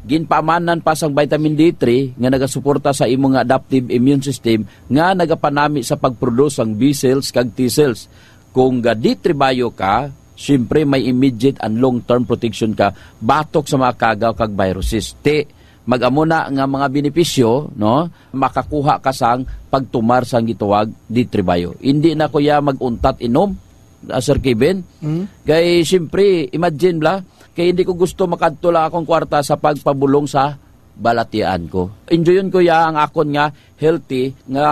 Ginpaamanan pa sang vitamin D three nga nagasuporta sa imo nga adaptive immune system nga nagapanami sa pag-produce sang B cells kag T cells. Kung ga D three Bio ka, siyempre may immediate and long-term protection ka batok sa mga kagaw kag viruses. Ti, mag-amo na nga mga benepisyo, no? Makakuha ka sang pagtumar sang gitawag D three Bio. Hindi na ko ya mag-untat inom, ah, Sir Kevin. Mm. Kay, siyempre, imagine bala, kay hindi ko gusto makadto lang akong kwarta sa pagpabulong sa balatian ko. Enjoyon ko ya ang akon nga healthy nga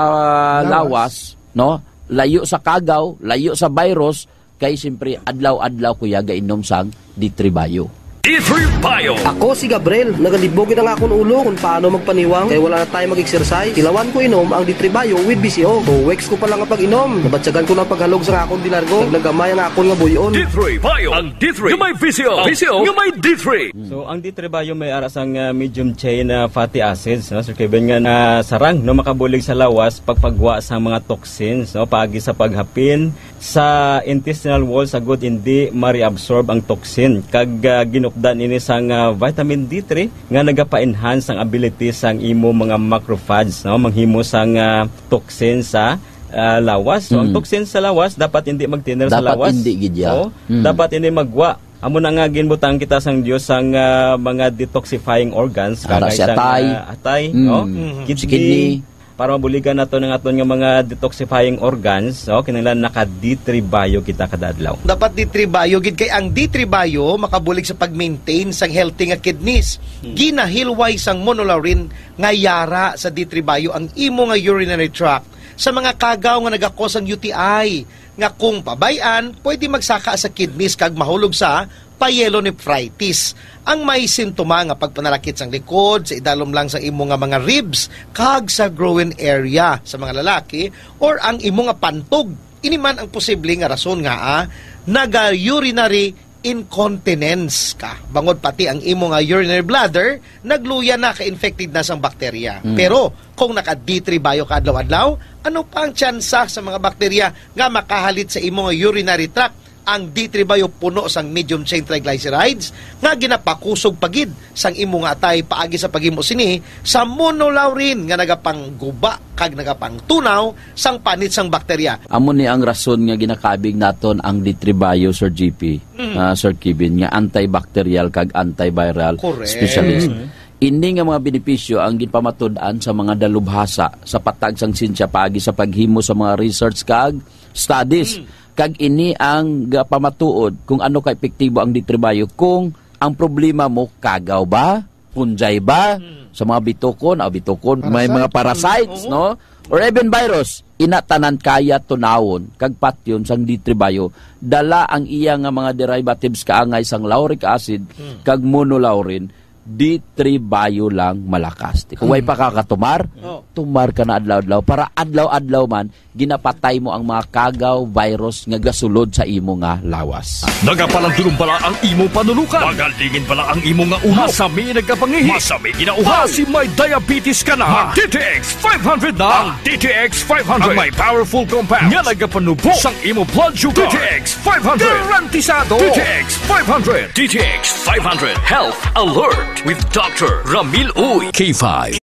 Lawas. lawas, no? Layo sa kagaw, layo sa virus, kay siyempre adlaw-adlaw ko ya gainom sang D three Bio. D three Bio. Ako si Gabriel. Nagalibog gid ang akon ulo kung paano magpaniwang kay wala na tayo mag-exercise. Ilawan ko inom ang D three Bio with B C O. Two weeks ko pa lang ang pag-inom, nabatyagan ko na ang paghalog sa akon dinargo. Naglagamay ang akon nga buy-on. D three Bio. Ang D three nga may V C O. V C O nga may D three. So, ang D three Bio may ara sang, ah, medium chain, ah, fatty acids, no? So, Kevin, nga, ah, sarang, no, makabulig sa lawas pagpagwa sa mga toxins, no, paagi sa paghapin sa intestinal wall, sa gud hindi ma-reabsorb ang toxin. Kag, ah, ginupdan ini sang, ah, vitamin D three nga nagapa-enhance ang ability sang imo mga macrophage, no, manghimo sang, ah, toxin sa, ah, lawas. So, ang Mm. toxin sa lawas dapat hindi magtinir sa Dapat lawas. hindi gid ya. Oo. Mm. Dapat ini magwa. Amo na nga ginbutang kita sang Dios sang, ah, mga detoxifying organs, Ara kagay si sang, atay. ah, atay, Mm. no? Mhm. Kidney, Si kidney. para mabuligan nato ang aton nga mga detoxifying organs, no? Kinahanglan naka D three Bio kita kada adlaw. Dapat D three Bio gid kay ang D three Bio makabulig sa pag-maintain sang healthy nga kidneys. Hmm. Ginahilway sang monolaurin nga yara sa D three Bio ang imo nga urinary tract. Sa mga kagaw nga nagakos ang U T I, nga kung pabay-an, pwede magsaka sa kidneys kag mahulog sa pyelonephritis. Ang may sintoma nga pagpanalakit sang likod, sa idalom lang sa imo nga mga ribs, kag sa groin area sa mga lalaki, or ang imo nga pantog. Ini man ang posible nga rason nga, ah, naga-urinary incontinence ka. Bangod pati ang imo nga urinary bladder, nagluya na, ka-infected na sang bakterya. Mm. Pero kung naka-D three bio ka adlaw-adlaw, ano pa ang tsansa sa mga bakterya nga makahalit sa imo nga urinary tract? Ang D three bio puno sang medium chain triglycerides nga ginapakusog pa gid sang imo nga atay paagi sa paghimo sini sa monolaurin nga nagapangguba kag nagapangtunaw sang panit sang bakterya. Amo ni ang rason nga ginakabig naton ang D three bio, Sir G P, Mm. ah, Sir Kevin, nga antibacterial kag antiviral Correct. specialist. Mm. Ini nga mga benepisyo ang ginpamatud-an sa mga dalubhasa sa patag sang siyensya paagi sa paghimo sa mga research kag studies. Mm. Kag ini ang gapamatuod kung ano ka epektibo ang D three bio. Kung ang problema mo, kagaw ba? Fungi ba? Mm. Sa mga bitukon, ah, bitukon, may mga Parasite. parasites, Mm. Oo. no? Or even virus, ina tanan kaya tunawon kag patyon sang D three bio. Dala ang iya nga mga derivatives kaangay sang lauric acid Mm. kag monolaurin, D three bio lang malakas. Kung way Mm. pa ka katumar, Oh. tumar ka na adlaw-adlaw para adlaw-adlaw man ginapatay mo ang mga kagaw, virus nga gasulod sa imo nga lawas. Nagapalandulom bala ang imo panulukan? Magalingin bala ang imo nga ulo? Masami nagkapangihi? Masami ginauhaw? Basi may diabetes ka na? Mag D T X five hundred na. Ang D T X five hundred ang may powerful compound nga nagapanubo sang imo blood sugar. D T X five hundred. Garantisado. D T X five hundred. D T X five hundred Health Alert with Doctor Ramil Uy. K five.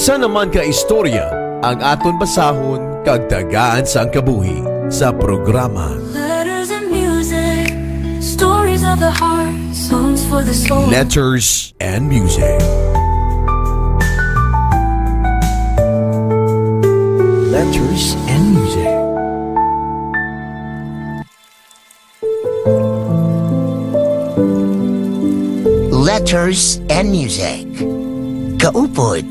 Sa naman ka istorya ang aton basahon kag tagaan sang kabuhi sa programa Letters and music, stories of the heart, songs for the soul. Letters and Music. Letters and Music. Letters and Music. Kaupod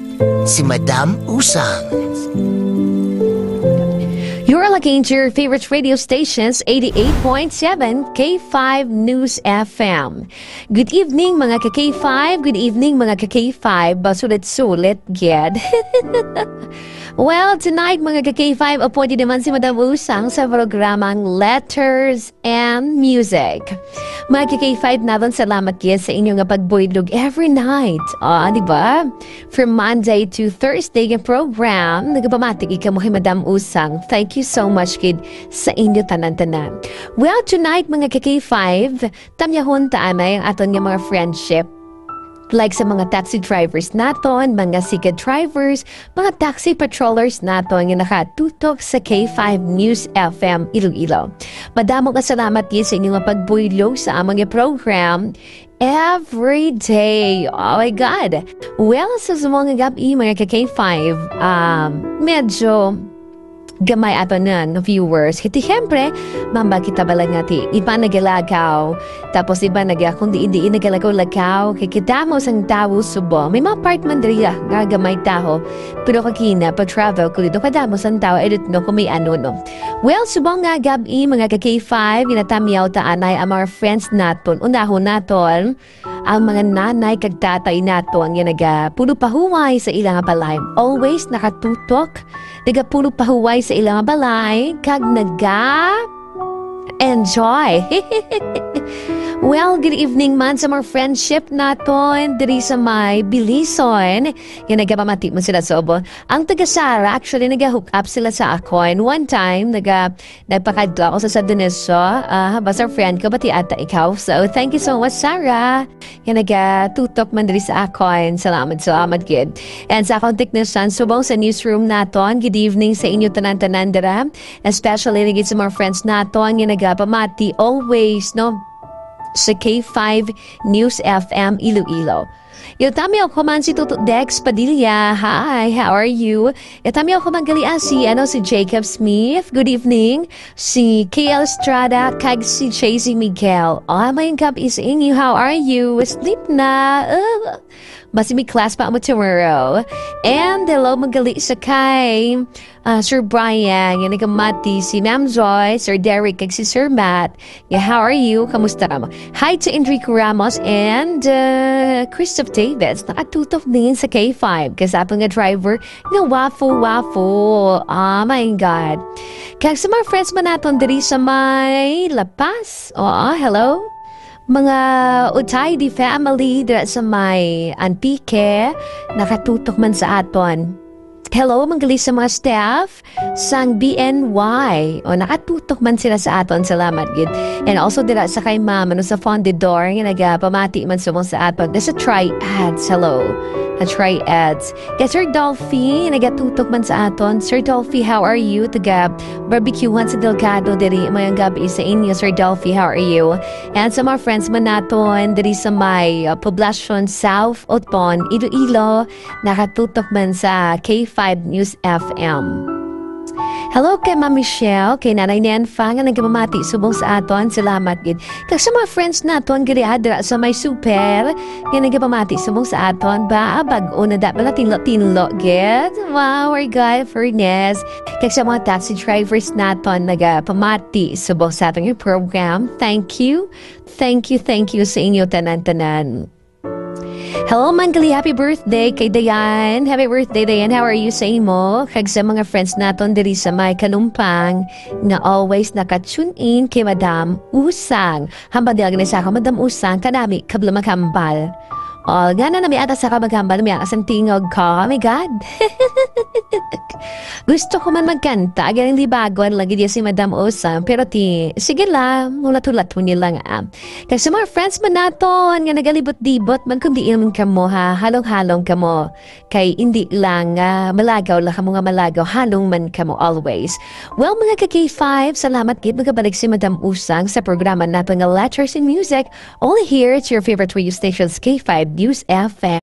si Madam Usang. You're listening to your favorite radio stations, eighty-eight point seven K five News F M. Good evening, mga ka K five. Good evening, mga ka K five. Basulit-sulit, gid. Well, tonight, mga ka K five, appointed naman si Madam Usang sa programang Letters and Music. Mga ka K five naton, salamat gid sa inyo nga pagbuylog every night. Ah, di ba? From Monday to Thursday nga program, nagapamati gid kamo kay Madam Usang. Thank you so much gid sa inyo tanan-tanan. Well, tonight, mga ka K five, tamyahon ta anay ang aton nga mga friendship. Like sa mga taxi drivers naton, mga sikad drivers, mga taxi patrollers naton nga nakatutok sa K five News F M Iloilo. Madamo nga salamat gid sa inyo nga pagbuylog sa among nga program every day. Oh my God! Well, sa subong nga gab-i, mga ka K five, um, medyo gamay ato na nga viewers. Kay ti, siyempre, mamba kita bala nga ti iba nagalakaw, tapos iba naga, kung diin-diin nagalakaw-lakaw, kay kadamo sang tawo subong. May mga part man diri, ah, nga gamay tawo, pero kakina pa travel ko dito, kadamo sang tawo, I don't know kung may ano, no. Well, subong nga gab-i, mga ka K five, ginatamyaw ta anay ang mga friends naton, unahon naton, ang mga nanay kag tatay naton nga nagapulo pahuway sa ila nga balay. Always nakatutok, nagapulo pahuway sa ila nga balay, kag naga-enjoy. Well, good evening man sa mga friendship naton diri sa may Bilison, nga nagapamati man sila sa ubos. Ang taga Sara, actually, nag-hook up sila sa akon. One time, naga, nagpakadto ako sa San Dionisio. Ah, basta friend ko, bati ata ikaw. So, thank you so much, Sarah. Nga nagatutok man diri sa akon. Salamat, salamat gid. And sa akong technician, subong sa newsroom naton, good evening sa inyo tanan-tanan dira. Especially na gid sa mga friends naton nga nagapamati always, no? Sa K five News F M Iloilo. Itami ako man si Tuto Dex Padilla. Hi, how are you? Itami ako man gali, ah, si, ano, si Jacob Smith. Good evening. Si K L Estrada kag si J C Miguel. Oh, may gab-i sa inyo. How are you? Sleep na. Uh, basi may class pa mo tomorrow. And hello, man gali sa kay, ah, Sir Brian, nga nagamati si Ma'am Joy, Sir Derek, kag si Sir Matt. Yeah, how are you? Kamusta ka mo? Hi to Enrico Ramos and, uh, Christoph Davis. Nakatutok din sa K five. Kasapon nga driver nga wafu-wafu. Oh my God. Kag sa mga friends man naton diri sa may La Paz. Oo, hello. Mga Utaydi family dira sa may Antique, nakatutok man sa aton. Hello, man gali sa mga staff sang B N Y. O, nakatutok man sila sa aton. Salamat gid. And also dira sa kay Ma'am, ano, sa Fundidor, nga nagapamati man subong sa aton. Sa Triads, hello. Sa Triads. Kay Sir Dolphy, nagatutok man sa aton. Sir Dolphy, how are you? Taga Barbecuehan sa Delgado diri. Mayong gabi sa inyo, Sir Dolphy. How are you? And sa mga friends man naton diri sa may, uh, Poblacion South, Otpon, Iloilo, nakatutok man sa K five News F M. Hello kay Ma'am Michelle, kay Nanay Nenfa nga nagpamati subong sa aton. Salamat gid. Kag sa mga friends naton diri, ah, dira sa may super, nga nagapamati subong sa aton ba? Ah, bag-o na da pala, tinlo-tinlo gid. Wow, our God, Fernest. Kag sa mga taxi drivers naton nagapamati subong sa aton nga program, thank you. Thank you, thank you sa inyo tanan-tanan. Hello, man gali, happy birthday kay Dayan. Happy birthday, Dayan. How are you sa imo? Kag sa mga friends naton diri sa may Kalumpang nga always naka-tune in kay Madam Usang. Hambal nila gani sa ako, Madam Usang, kanami kabla maghambal. Oh, nga na nami ata sa ka maghambal, nami ata sang tingog ko. Oh my God. Gusto ko man magkanta, galing libagon lagi diya si Madam Usang, pero ti, sige lang, mulat-hulat mo nila nga. Kag sa mga friends man naton nga nagalibot-libot man, kung diin man kamo, ha, halong-halong kamo. Kay indi lang nga malagaw lang kamo nga malagaw, halong man kamo always. Well, mga ka K five, salamat gid, magabalik si Madam Usang sa programa nato nga Letters and Music, only here to your favorite radio stations, K five News F M.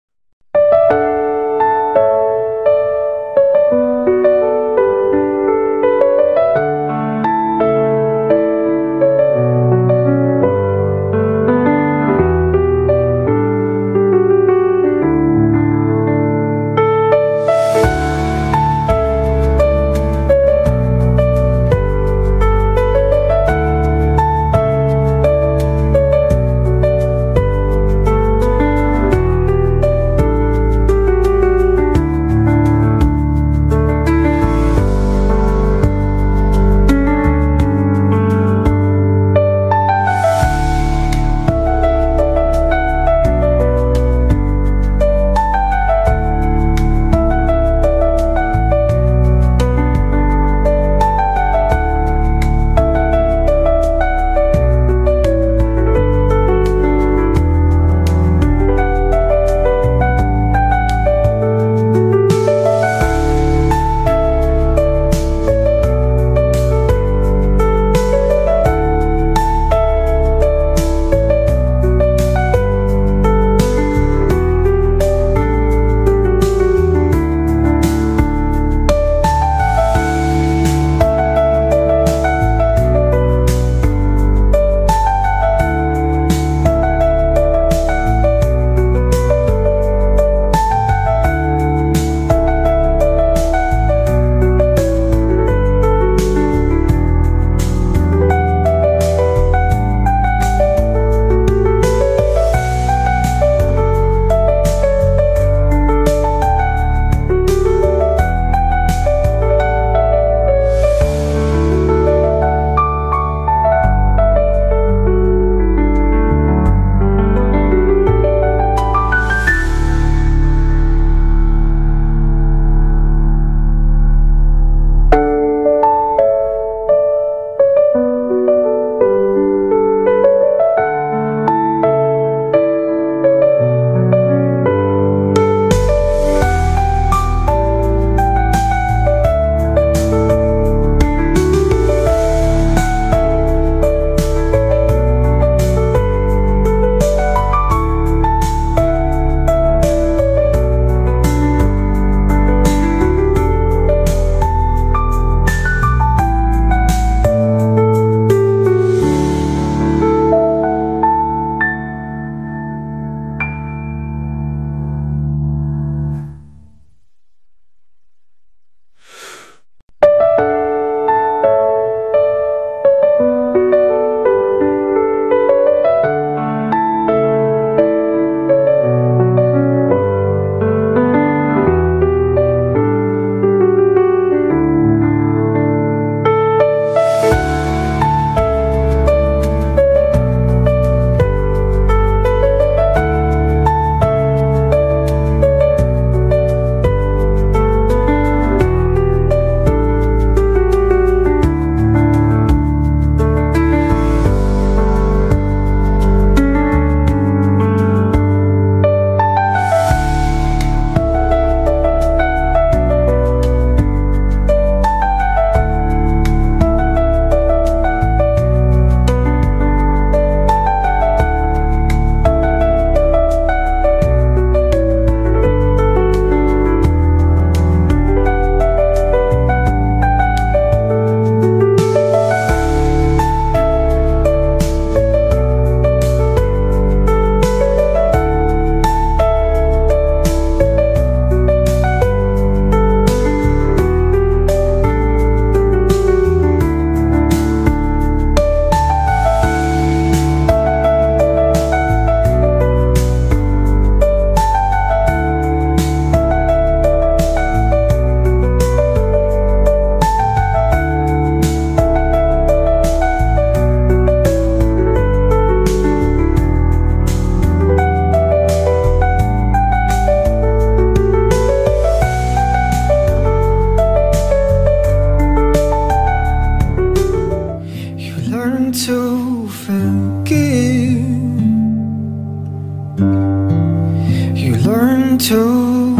Two.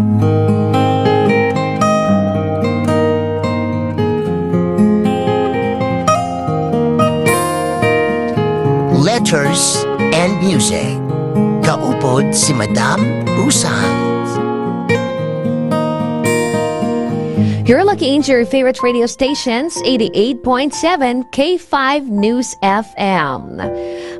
Letters and music. Kaupod si Madam Usang. You're lucky into your favorite radio stations, eighty-eight point seven K five News F M.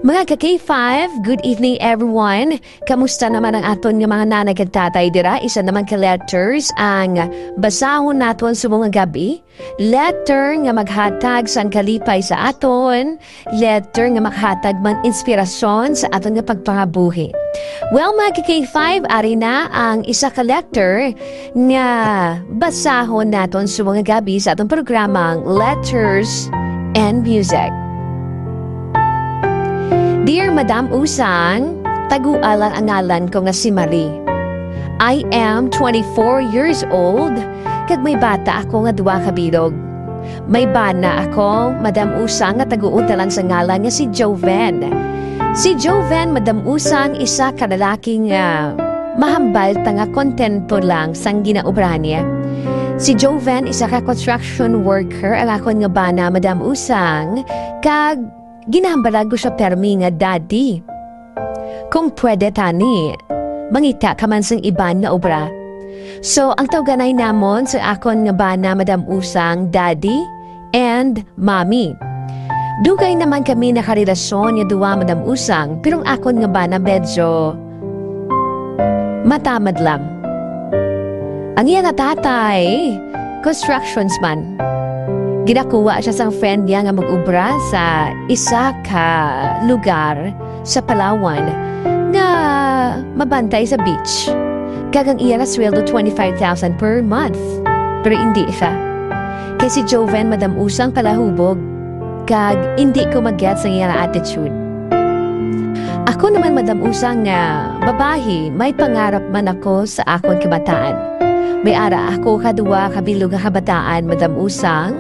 Mga ka K five, good evening everyone. Kamusta naman ang aton nga mga nanay kag tatay dira? Isa naman ka letters ang basahon naton subong nga gabi. Letter nga maghatag sang kalipay sa aton, letter nga maghatag man inspirasyon sa aton nga pagpangabuhi. Well, mga K five, ari na ang isa ka letter nga basahon naton subong nga gabi sa atong programang Letters and Music. Dear Madam Usang, tagua lang ang ngalan ko nga si Marie. I am twenty-four years old, kag may bata ako nga duha ka bilog. May bana ako, Madam Usang, nga taguon ta lang sa ngalan nga si Joven. Si Joven, Madam Usang, isa ka lalaki nga mahambal ta nga kontento lang sang ginaobra niya. Si Joven, isa ka construction worker, ang akon nga bana, Madam Usang, kag ginahambala ko siya permi nga daddy. Kung pwede tani, mangita ka man sang iban nga obra. So, ang tawganay namon sa akon nga bana, Madam Usang, daddy and mommy. Dugay naman kami nakarelasyon nga duwa, Madam Usang, pero ang akon nga bana medyo matamad lang. Ang iya nga tatay, constructions man. Ginakuha siya sang friend niya nga mag-ubra sa isa ka lugar sa Palawan nga mabantay sa beach. Kag ang iya nga sweldo twenty-five thousand per month. Pero indi siya. Kay si Joven, Madam Usang, palahubog. Kag indi ko mag-gets ang iya nga attitude. Ako naman, Madam Usang, nga babayi, may pangarap man ako sa akon kabataan. May ara ako ka duwa ka bilog nga kabataan, Madam Usang,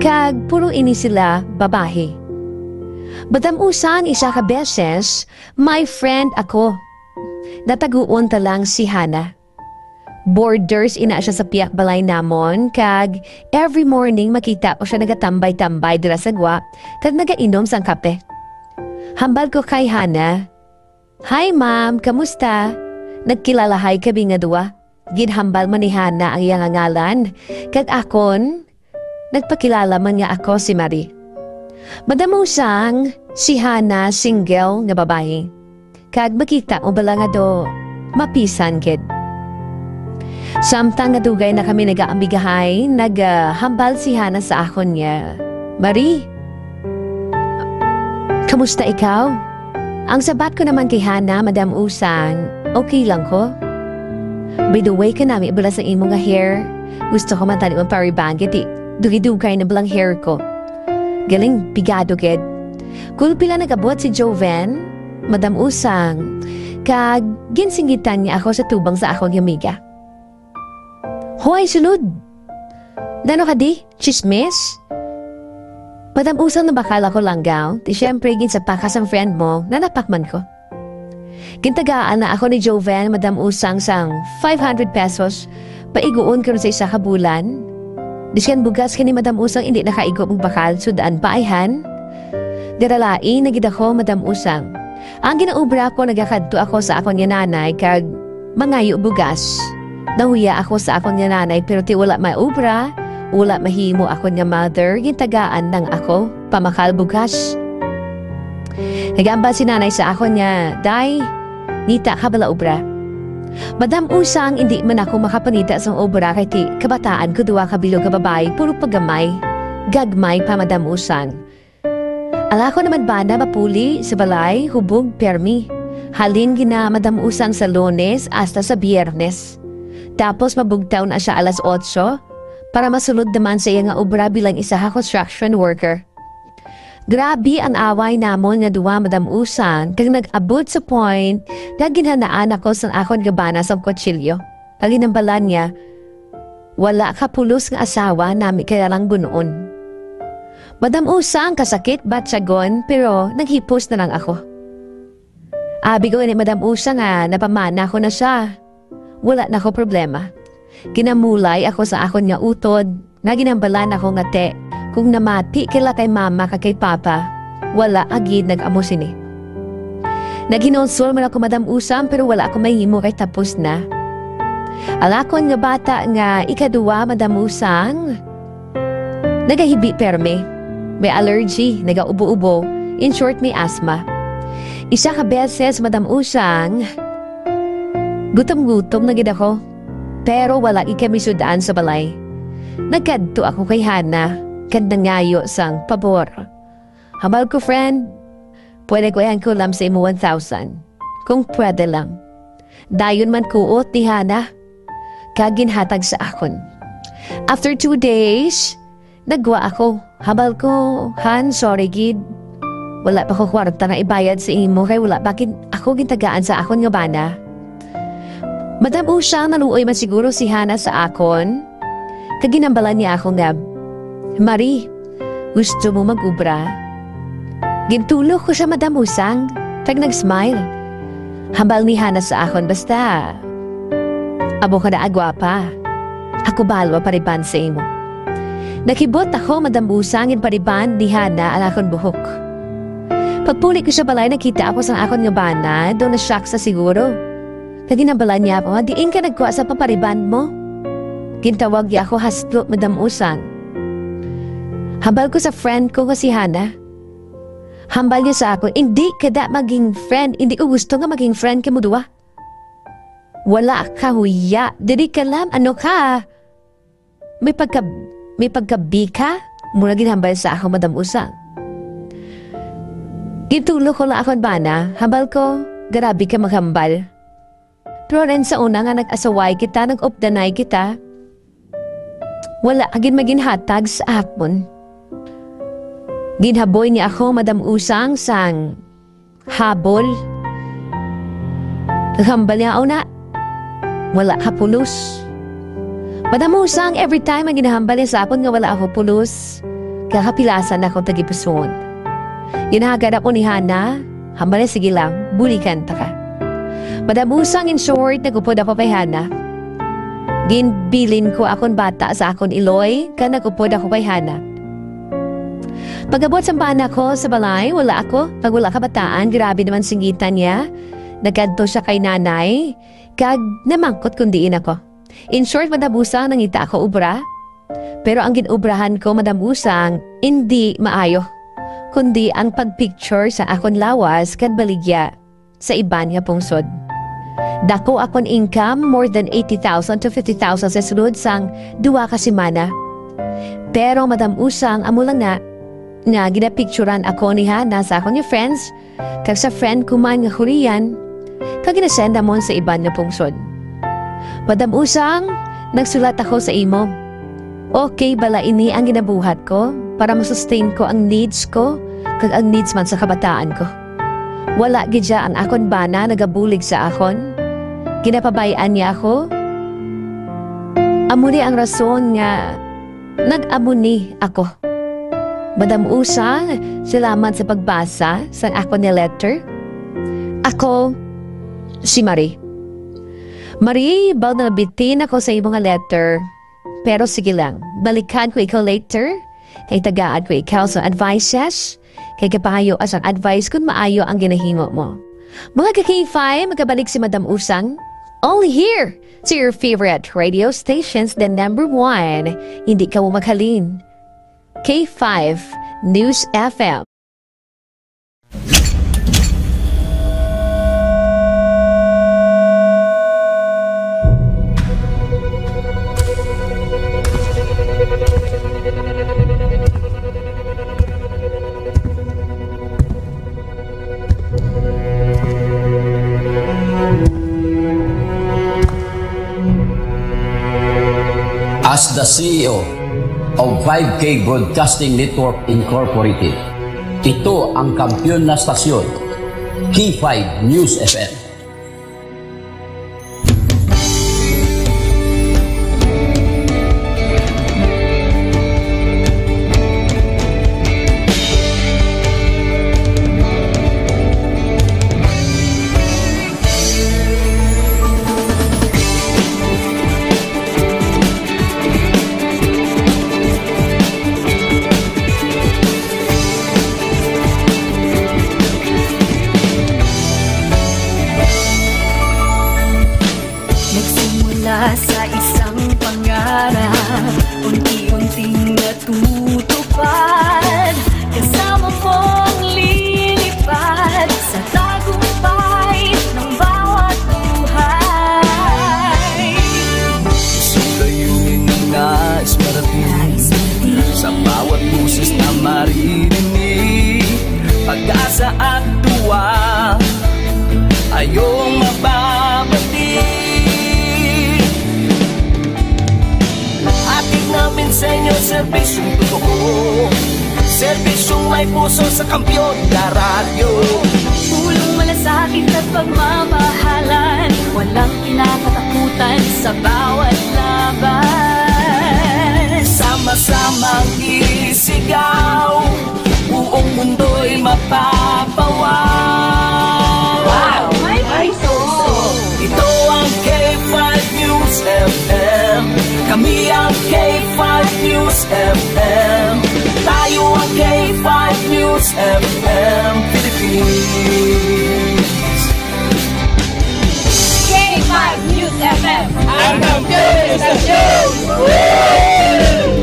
kag puro ini sila babayi. Madam Usang, isa ka beses, may friend ako. Nataguon ta lang si Hana. Borders ina siya sa pihak balay namon, kag every morning makita ko siya nagatambay-tambay dira sa gwa kag nagainom sang kape. Hambal ko kay Hana, "Hi, ma'am, kamusta?" Nagkilalahay kami nga duwa. Ginhambal man ni Hana ang iya nga ngalan, kag akon, nagpakilala man nga ako si Marie. Madam Usang, si Hana single nga babayi. Kag makita mo bala nga do, mapisan gid. Samtang nga dugay na kami nagaamigahay, naghambal si Hana sa akon nga, "Marie, kamusta ikaw?" Ang sabat ko naman kay Hana, "Madam Usang, okay lang ko. By the way, kanami bala sa imo nga hair. Gusto ko man tani magpa-rebond, kay dugay-dugay na balang hair ko." Galing pigado gid. Gulpi lang nag-abot si Joven, Madam Usang, kag ginsinggitan niya ako sa tubang sa akon amiga. "Hoy, sulod! Nano ka di? Chismis?" Madam Usang, nabakal ako langgaw. Di siyempre, ginsapakas ang friend mo, nanapak man ko. Gintagaan na ako ni Joven, Madam Usang, sang five hundred pesos, paiguon karon sa isa ka bulan. Biskan bugas kini, Madam Usang, indi nakaigo magbakal, sud-an pa, ayhan. Dira lain na gid ako, Madam Usang. Ang ginaobra ko, nagakadto ako sa akon nga nanay kag mangayo bugas. Nahuya ako sa akon nga nanay, pero ti wala maobra, wala mahimo akon nga mother, gintagaan lang ako pamakal bugas. Nagambal si nanay sa akon nga, "Day, ngita ka bala obra?" Madam Usang, indi man ako makapangita sang obra kay ti kabataan ko, duwa ka bilog nga babayi, puro pagamay. Gagmay pa, Madam Usang. Ang akon naman bana mapuli sa balay, hubog permi. Halin gina, Madam Usang, sa Lunes hasta sa Biyernes. Tapos mabugtaw na siya alas otso para masulod naman sa iya nga obra bilang isa ka construction worker. Grabe ang away namon nga duwa, Madam Usang, kag nag-abot sa point nga ginhanaan ako sang akon nga bana sang kutsilyo. Kag ginhambalan niya, "Wala ka pulos nga asawa, nami ka lang bun-on." Madam Usang, kasakit batyagon, pero naghipos na lang ako. Abi ko ini, Madam Usang, nga napamana ko na siya. wala na ko problema. Ginamulay ako sa akon nga utod, nga ginambalan ako nga te, kung namati kila kay mama kag kay papa, wala ka gid nag-amo sini. Naghinulsol man ako, Madam Usang, pero wala ako mahimo kay tapos na. Ang akon nga bata nga ikaduwa, Madam Usang, nagahibi permi. May allergy, nagaubo-ubo. In short, may asthma. Isa ka beses, Madam Usang, gutom-gutom na gid ako. Pero wala gid kami sud-an sa balay. Nagkadto ako kay Hana, kag nangayo sang pabor. Hambal ko, "Friend, pwede ko ihangkulam sa imo one thousand? Kung pwede lang." Dayon man kuot ni Hana, kag ginhatag sa akon. After two days, nagwa ako. Hambal ko, "Han, sorry gid. Wala pa ko kwarta nga ibayad sa imo, kay wala pa gid ako gintagaan sa akon nga bana." Madam Usang, naluoy man siguro si Hana sa akon, kag ginhambalan niya ako nga, "Marie, gusto mo mag-obra?" Gintulok ko siya, Madam Usang, kag nag-smile. Hambal ni Hana sa akon, "Basta amo ka na agwapa, ako balo ang pariban sa imo." Nakibot ako, Madam Usang, ginpariban ni Hana ang akon buhok. Pagpuli ko sa balay, nakita ako sang akon nga bana, daw na-shock sa siguro. Kag ginhambalan niya ako nga, "Diin ka nagkuha sa pampariban mo?" Gintawag niya ako hastlo, Madam Usang. Hambal ko sa friend ko nga si Hana. Hambal niya sa akon, "Indi ka da maging friend, indi ko gusto nga maging friend kamo duha. Wala ka huya, diri ka lang, ano ka? May pagka, may pagkabi ka?" Mura ginhambal sa akon, Madam Usang. Gintulok ko lang akon bana, hambal ko, "Grabe ka maghambal." Pero rin sa una nga nag-asaway kita, nag-updanay kita, wala ka gid maginhatag sa akon. Ginhaboy ni ako, Madam Usang, sang habol. Naghambal niya, "Una, wala ka pulos." Madam Usang, every time ang ginahambal niya sa akon nga wala ako pulos, kakapilasan ako tagipusoon. Ginahagan ako ni Hana, hambal niya, "Sige lang, buligan ta ka." Madam Usang, in short, nagupod ako kay Hana. Ginbilin ko akon bata sa akon iloy, kag nagupod ako kay Hana. Pag-abot sang bana ko sa balay, wala ako, kag wala kabataan, grabe naman singitan niya. Nagkadto siya kay nanay, kag namangkot kon diin ako. In short, Madam Usang, nangita ako obra. Pero ang gin-obrahan ko, Madam Usang, indi maayo, kundi ang pag-picture sa akon lawas kag baligya sa iban nga pungsod. Dako akon income, more than eighty thousand to fifty thousand sa sulod sang duha ka semana. Pero, Madam Usang, amo lang na nga ginapicturan ako ni Hana sa akon nga friends, kag sa friend ko man nga Korean, kag ginasend namon sa iban nga pungsod. Madam Usang, nagsulat ako sa imo. Okay bala ini ang ginabuhat ko para masustain ko ang needs ko kag ang needs man sa kabataan ko? Wala gid siya ang akon bana nagabulig sa akon. Ginapabay-an niya ako. Amo ni ang rason nga nag-amo ni ako. Madam Usang, salamat sa pagbasa sang akon nga letter. Ako si Marie. Marie, bal na nabitin ako sa imo nga letter. Pero sige lang, balikan ko ikaw later. Kay tagaan ko ikaw sa advices. Kay kapahayo sang advice kung maayo ang ginahimo mo. Mga ka-K five, magabalik si Madam Usang. Only here to your favorite radio stations, the number one. Hindi ka mo maghalin. K five News F M. As the C E O of five K Broadcasting Network Incorporated, ito ang kampiyon na stasyon, K five News F M. Bisyong may puso sa Kampiyon nga radyo. Pulong malasakit at pagmamahalan, walang kinakatakutan sa bawat laban. Sama-samang isigaw, buong mundo'y mapapawaw. Wow! May puso! Ito ang K five News F M. Kami ang K five News F M. Tayo ang K five News F M Philippines. K five News F M. Ang kampiyon sa stasyon! Hey!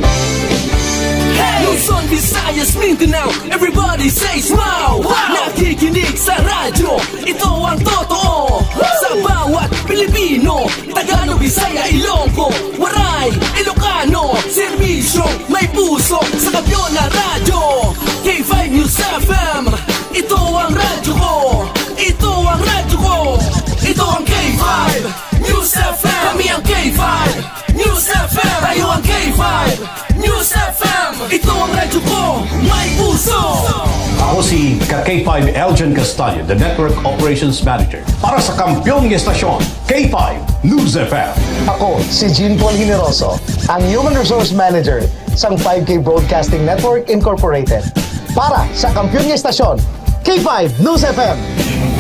Luzon, Visayas, Mindanao, everybody says wow! Wow! Nakikinig sa radyo, ito ang totoo. Wow! Sa bawat Pilipino, Tagalog, Bisaya, Ilonggo, Waray, Ilocano, serbisyo, may puso sa Kampiyon nga radyo. K five News F M, ito ang radyo ko. Ito ang radyo ko. Ito ang K five News F M. Kami ang K five News F M. Tayo ang K five News F M. Ito ang radyo ko. May puso. Ako si ka K five Elgin Castaño, the Network Operations Manager. Para sa kampiyon nga estasyon, K five News F M. Ako si Jean Paul Generoso, ang Human Resource Manager sang five K Broadcasting Network Incorporated. Para sa kampiyon nga estasyon, K five News F M.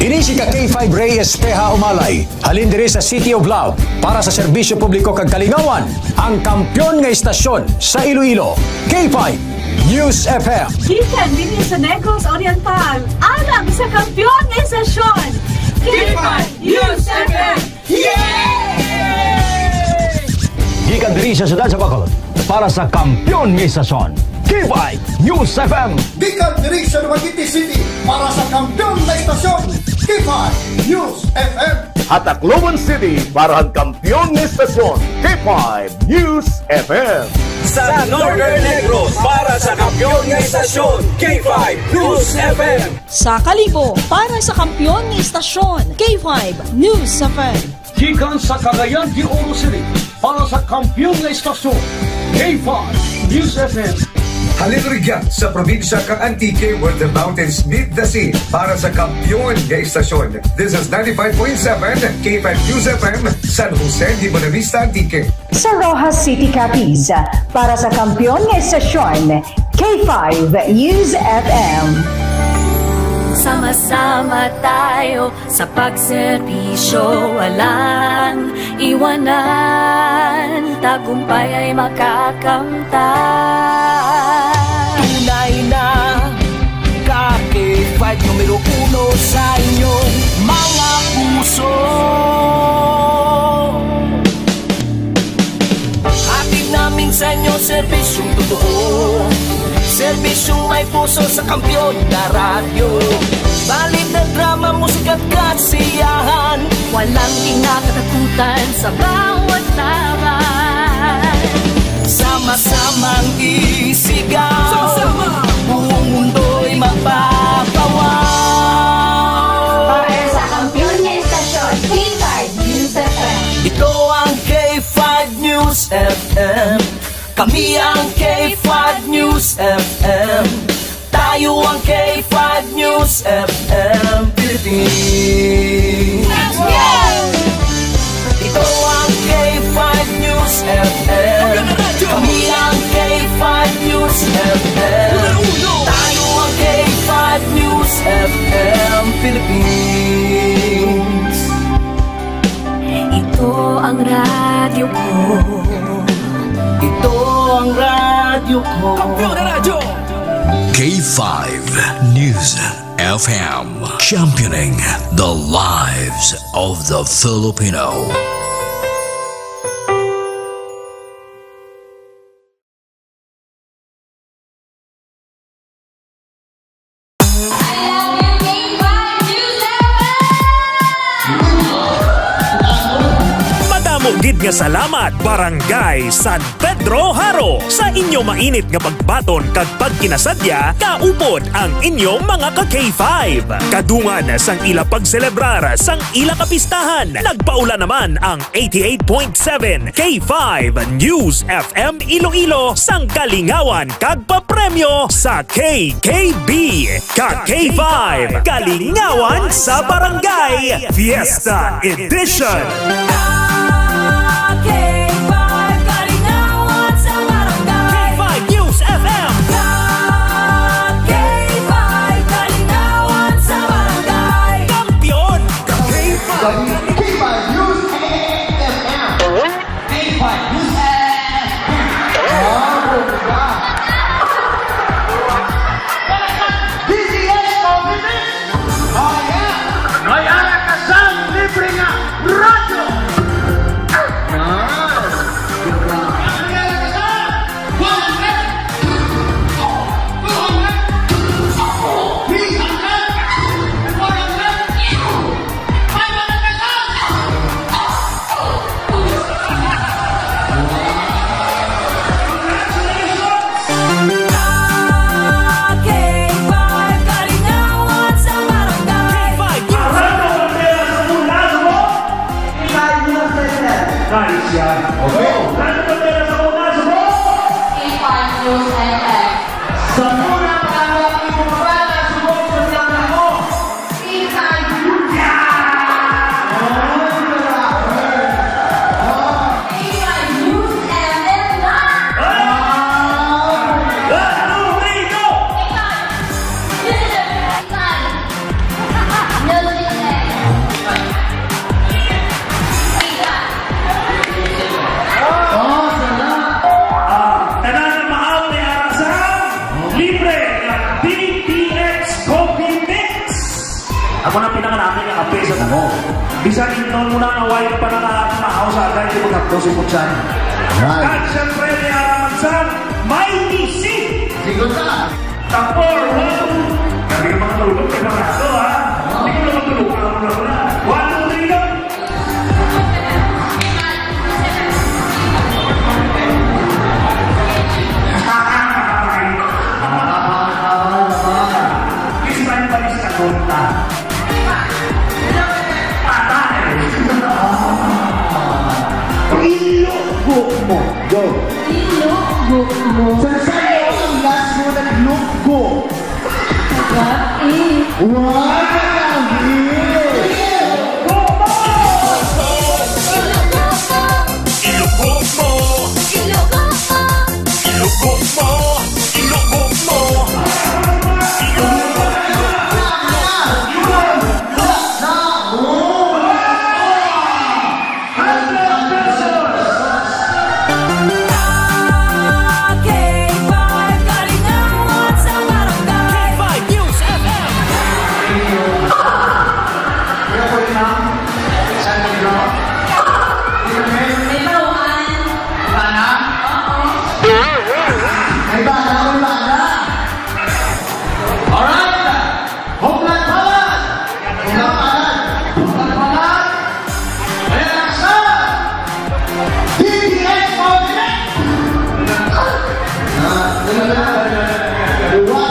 Ini si ka K five Ray Espeha Umalay, halin diri sa City of Love, para sa serbisyo publiko kag kalingawan, ang kampiyon nga estasyon sa Iloilo, K five News F M. Gikan dinhi sa Negros Oriental, alang sa kampiyon nga estasyon, K five News F M. Yay! Gikan diri sa siyudad sa Bacolod, para sa kampiyon nga estasyon, K five News F M. Gikan diri sa Dumaguete City, para sa kampiyon nga estasyon, K five News F M. Ha Tacloban City, para sa kampiyon nga estasyon, K five News F M. Sa Northern Negros, para sa kampiyon nga estasyon, K five News F M. Sa Kalibo, para sa kampiyon nga estasyon, K five News F M. Gikan sa Cagayan de Oro City, para sa kampiyon nga estasyon, K five News F M. Halin rugya sa probinsya kang Antique, where the mountains meet the sea, para sa kampiyon nga estasyon. This is ninety-five point seven K five News F M, San Jose de Buenavista, Antique. Sa Roxas City, Capiz, para sa kampiyon nga estasyon, K five News F M. Sama-sama tayo sa pagserbisyo, walang iwanan, tagumpay ay makakamtan. Tunay na ka K five numero uno sa inyong mga puso. Hatid namin sa inyo serbisyong totoo, serbisyong may puso sa kampiyon na radyo. Balita, drama, musika at kasiyahan, walang kinakatakutan sa bawat laban. Sama-samang isigaw, sama-sama, buong mundo'y mapapawaw. Para sa kampiyon nga estasyon, K five News F M. Ito ang K five News F M. Kami ang K five News F M. Tayo ang K five News F M Philippines. Ito ang K five News F M. Kami ang K five News F M. Tayo ang K five News F M Philippines. Ito ang radyo ko. Ito ang radyo ko. Kampiyon na radyo! K five News F M, championing the lives of the Filipino. Madamo Gid nga salamat, Barangay San Pedro Jaro, sa inyo mainit nga pagbaton kag pagkinasadya kaupod ang inyo mga ka K five. Kadungan sang ila pagselebrar sang ila kapistahan, nagpaula naman ang eighty-eight point seven K five News F M Iloilo sang kalingawan kag papremyo sa K K B. Ka K five, Kalingawan sa Barangay, Fiesta Edition. Ka K five, Kalingawan sa Barangay. K five News F M. Ka K five, Kalingawan sa Barangay. Kampiyon. K five. K five News F M. K five News F M. Oh, bongga. D T H Coffee Mix. Oh, yeah. May ara ka sang libre nga radyo. Nice. May ara ka sang one hundred, two hundred, three hundred, four hundred, five hundred pesos. K five, Kalingawan sa Barangay. K five News. Nice yan. Okay. K five News F M. Sa muna, para ang imo para sa buong programa mo. Ah, tanan na maaw may ara sa libre nga D T X Coffee Mix. Ako na pinakanami nga kape sa damo. Bisan intawon mo na nga way ka pa nakakamahaw sa agay, di mo kapto si Putsan. Right. Kag siyempre, may araman sa Mighty C. Sigot na. Tapor, one, two. Sabi ka makatulog, kay Barato, ha? Hindi ko na matulog, ako na, ako na. One, two, three, go. Kiss man pa ni sa tonta. Patay. Ilugo mo. Go. Ilugo mo. Sa sayo, ang last mo, naglugo. What? Wow! Ilugo mo. Ilugo mo. Ilugo mo. Ilugo mo. Hundred pesos! K five, Kalingawan sa Barangay. K five News F M. Kaya po rin, ma'am, San Pedro. May baruan. Bana? Oo. May bana, may bana. Alright. Home run, Palad! Home run, Palad! Home run, Palad! Ayan ang sa D T H Coffee Mix! Ah, ano na? Dua.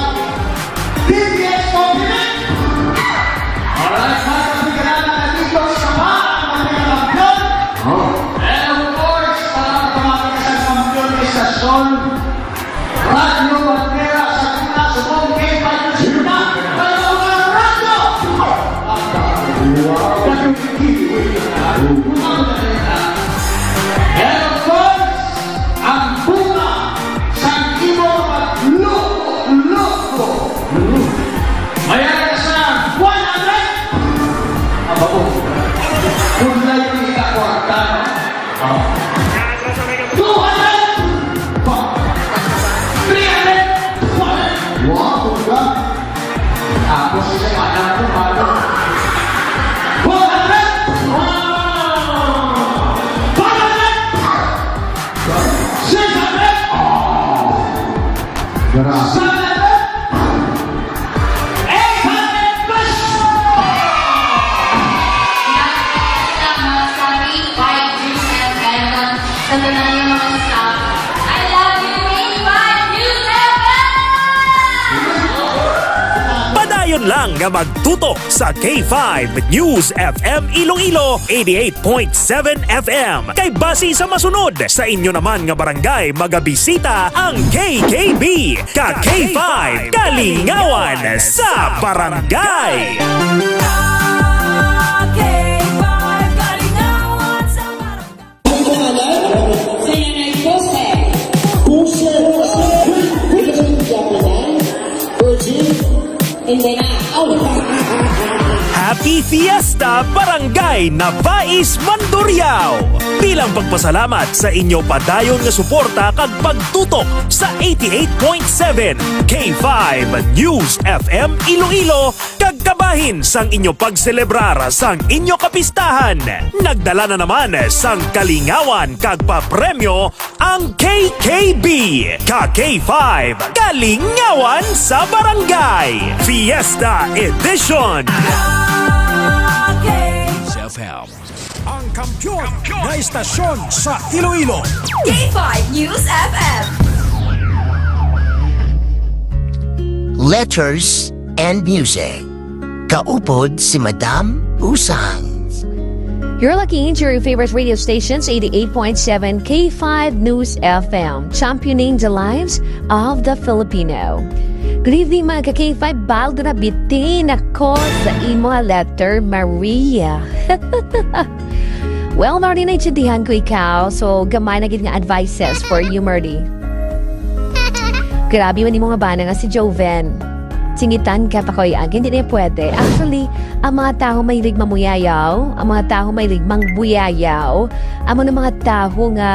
D T H Coffee Mix! Alright, mga kapigrahan, nandito sa pa ang mga kampiyon. Oh. And of course, para tumawag sa kampiyon, istasyon, Radyo Bandera sa Gitna, subong kay Patrick Sina, Radyo Bandera, Radyo! Wow! And of course, ang bunga sa imo pagluko-luko. May ara sa one hundred. Aba, oh. Kung layo kita kwarta, no? Two hundred! Three hundred! Wow, bongga! Tapos isa pa na po, mano. Four hundred! Wow! Five hundred! Six hundred! Oh! Grabe. Seven hundred! Eight hundred pesos! Salamat sa K five News F Sa tanan nga mga staff, I love you, K five News F M! Padayon lang nga magtutok sa K five News F M Iloilo, eighty-eight point seven F M. Kay basi sa masunod, sa inyo naman nga barangay magabisita ang K K B, ka K five Kalingawan sa Barangay. K five Kalingawan sa Barangay. Ang pangalan? Si Nanay Jose. Jose, Jose. Virgin. And then, ah, oh. Happy Fiesta, Barangay Nabais, Mandurriao! Bilang pagpasalamat sa inyo padayon nga suporta kag pagtutok sa eighty-eight point seven K five News F M Iloilo, kag kabahin sang inyo pagselebrar sang inyo kapistahan, nagdala na naman sang kalingawan kag papremyo ang K K B, ka K five Kalingawan sa Barangay Fiesta Edition. F M. Ang kampiyon na istasyon sa Iloilo. K five News F M. Letters and music. Kaupod si Madam Usang. You're lucky into your favorite radio stations, eighty-eight point seven K five News F M, championing the lives of the Filipino. Good evening, mga ka-K five. Baldo na bitin ako sa imo nga letter, Maria. Well, Maria, naintindihan ko ikaw. So, gamay na gid nga advices for you, Marie. Grabe man imo nga bana nga si Joven. Singitan ka pa ko, Yag. Hindi na pwede. Actually, ang mga tawo mahilig mamuyayaw, ang mga tawo mahilig mangbuyayaw, amo na mga tawo nga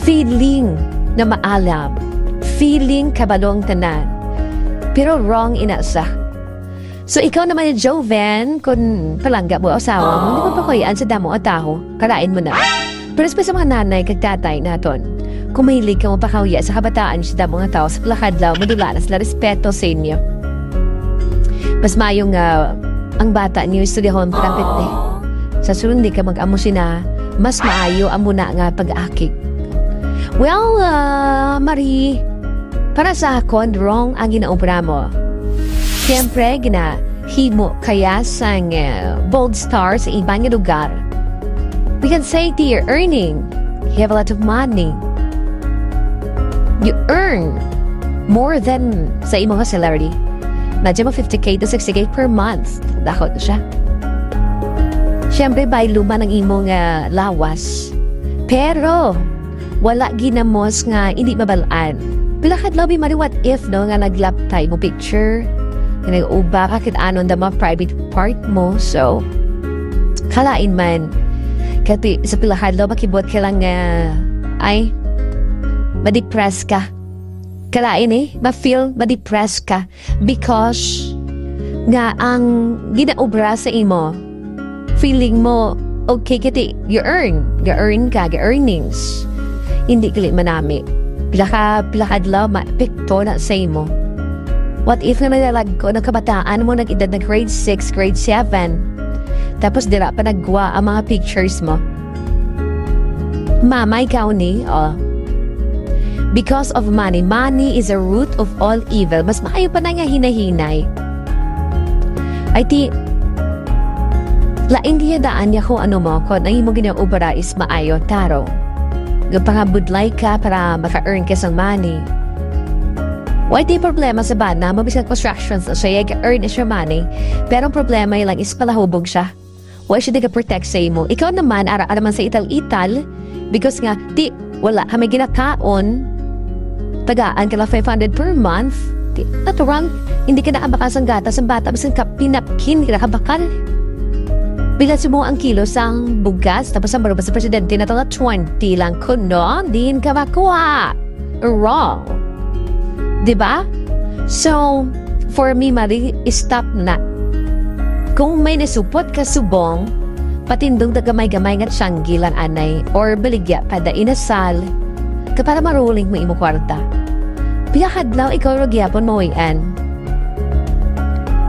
feeling na maalam, feeling kabalo ang tanan. Pero wrong ina sa. So, ikaw naman, Joven, kung palangga mo asawa mo, di ba pa ko yan sa damo nga tawo? Kalain mo na. Pero sa mga nanay kag tatay naton, kung mahilig ka mapakahuya sa kabataan sa damo nga tawo, sa pila ka adlaw, madula na sila respeto sa inyo. Mas maayo nga ang bata niyo istoryahon pa lang, pete. Sa sunod, di ka mag-amo sina, mas maayo ang muna nga pag-akig. Well, ah, Marie, para sa akon, wrong ang ginaobra mo. Siyempre, ginahimo kaya sang, eh, bold star sa iban nga lugar. We can say that you're earning. You have a lot of money. You earn more than sa imo nga salary. Imagine mo, fifty K to sixty K per month. Dako to siya. Siyempre, baylo man ang imo nga lawas. Pero, wala ginamos nga hindi mabalaan. Pila ka adlaw, bi, Mari, what if, no, nga naglaptay mo picture, nga nag-uba ka, kit-anon da mga private part mo. So, kalain man. Kati, sa pila ka adlaw, makibot ka lang nga, ay, ma-depress ka. Kalain, eh, ma-feel, ma-depress ka. Because nga ang ginaobra sa imo, feeling mo, okay, kiti, you earn. Ga-earn ka, ga-earnings. Hindi gali manami. Pila ka, pila ka adlaw, maepekto na sa imo. What if nga naglalagko, nagkabataan mo, nag-edad na grade six, grade seven. Tapos dira pa nagwa ang mga pictures mo. Mama, ikaw ni, oh. Because of money. Money is a root of all evil. Mas maayo pa na nga hinay-hinay. Ay, ti, lain diya daan niya kung ano mo, kung ang imo ginaobra is maayo, taro. Gapangabudlay ka para maka-earn ka sang money. Why di problema sa bana mo, bisan constructions na siya, earn is your money. Pero ang problema lang is palahubog siya. Wa siya nagaprotect sa imo. Ikaw naman, ara, ara man sa ital-ital, because nga, ti, wala ka may ginakaon, tagaan ka lang five hundred per month, ti, natural, hindi ka nakabakas ang gatas ang bata, bisan ka pinapkin, hindi ka nakabakal. Bilang sumo ang kilo sang bugas, tapos ang barubas sa presidente na tala twenty lang kuno, diin ka makuha. Wrong. Di ba? So, for me, Mari, stop na. Kung may nasupot ka subong, patindog na gamay-gamay nga tiyanggi lang anay, or baligya pa da inasal, ka para maruling mo imo kwarta. Pila ka adlaw ikaw ra gyapon mawian.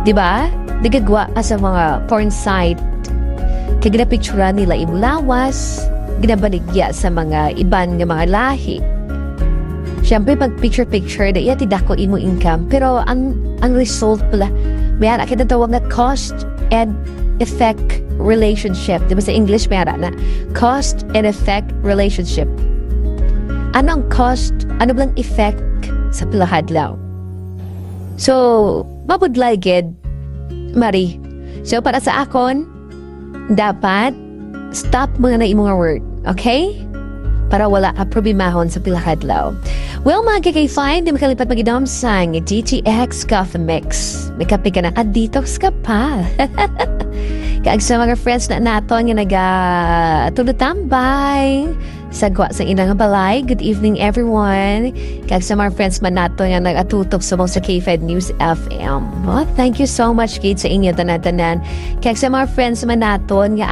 Di ba? Nagagwa ka sa mga porn site, kay ginapicturan nila imo lawas, ginabaligya sa mga iban nga mga lahi. Siyempre, pag picture-picture, da iya ti dako imo income. Pero ang, ang result pala, may ara kinatawag nga cost and effect relationship. Di ba sa English, may ara na? Cost and effect relationship. Ano ang cost? Ano bang effect sa pila ka adlaw? So, mabudlay gid, Mari. So, para sa akon, dapat stop mo na imong work, okay? Para wala ka problemahon sa pila ka adlaw. Well, mga K K five, di makalipat mag-inom sang D T X Coffee Mix. May kape ka na at detox ka pa. Kag sa mga friends na naton nga naga-, tulutambay sa gwa sa ilang balay, good evening, everyone. Kag sa mga friends man naton nga nagatutok subong sa K five News F M. Oh, thank you so much, gid, sa inyo tanan-tanan. Kag sa mga friends man naton nga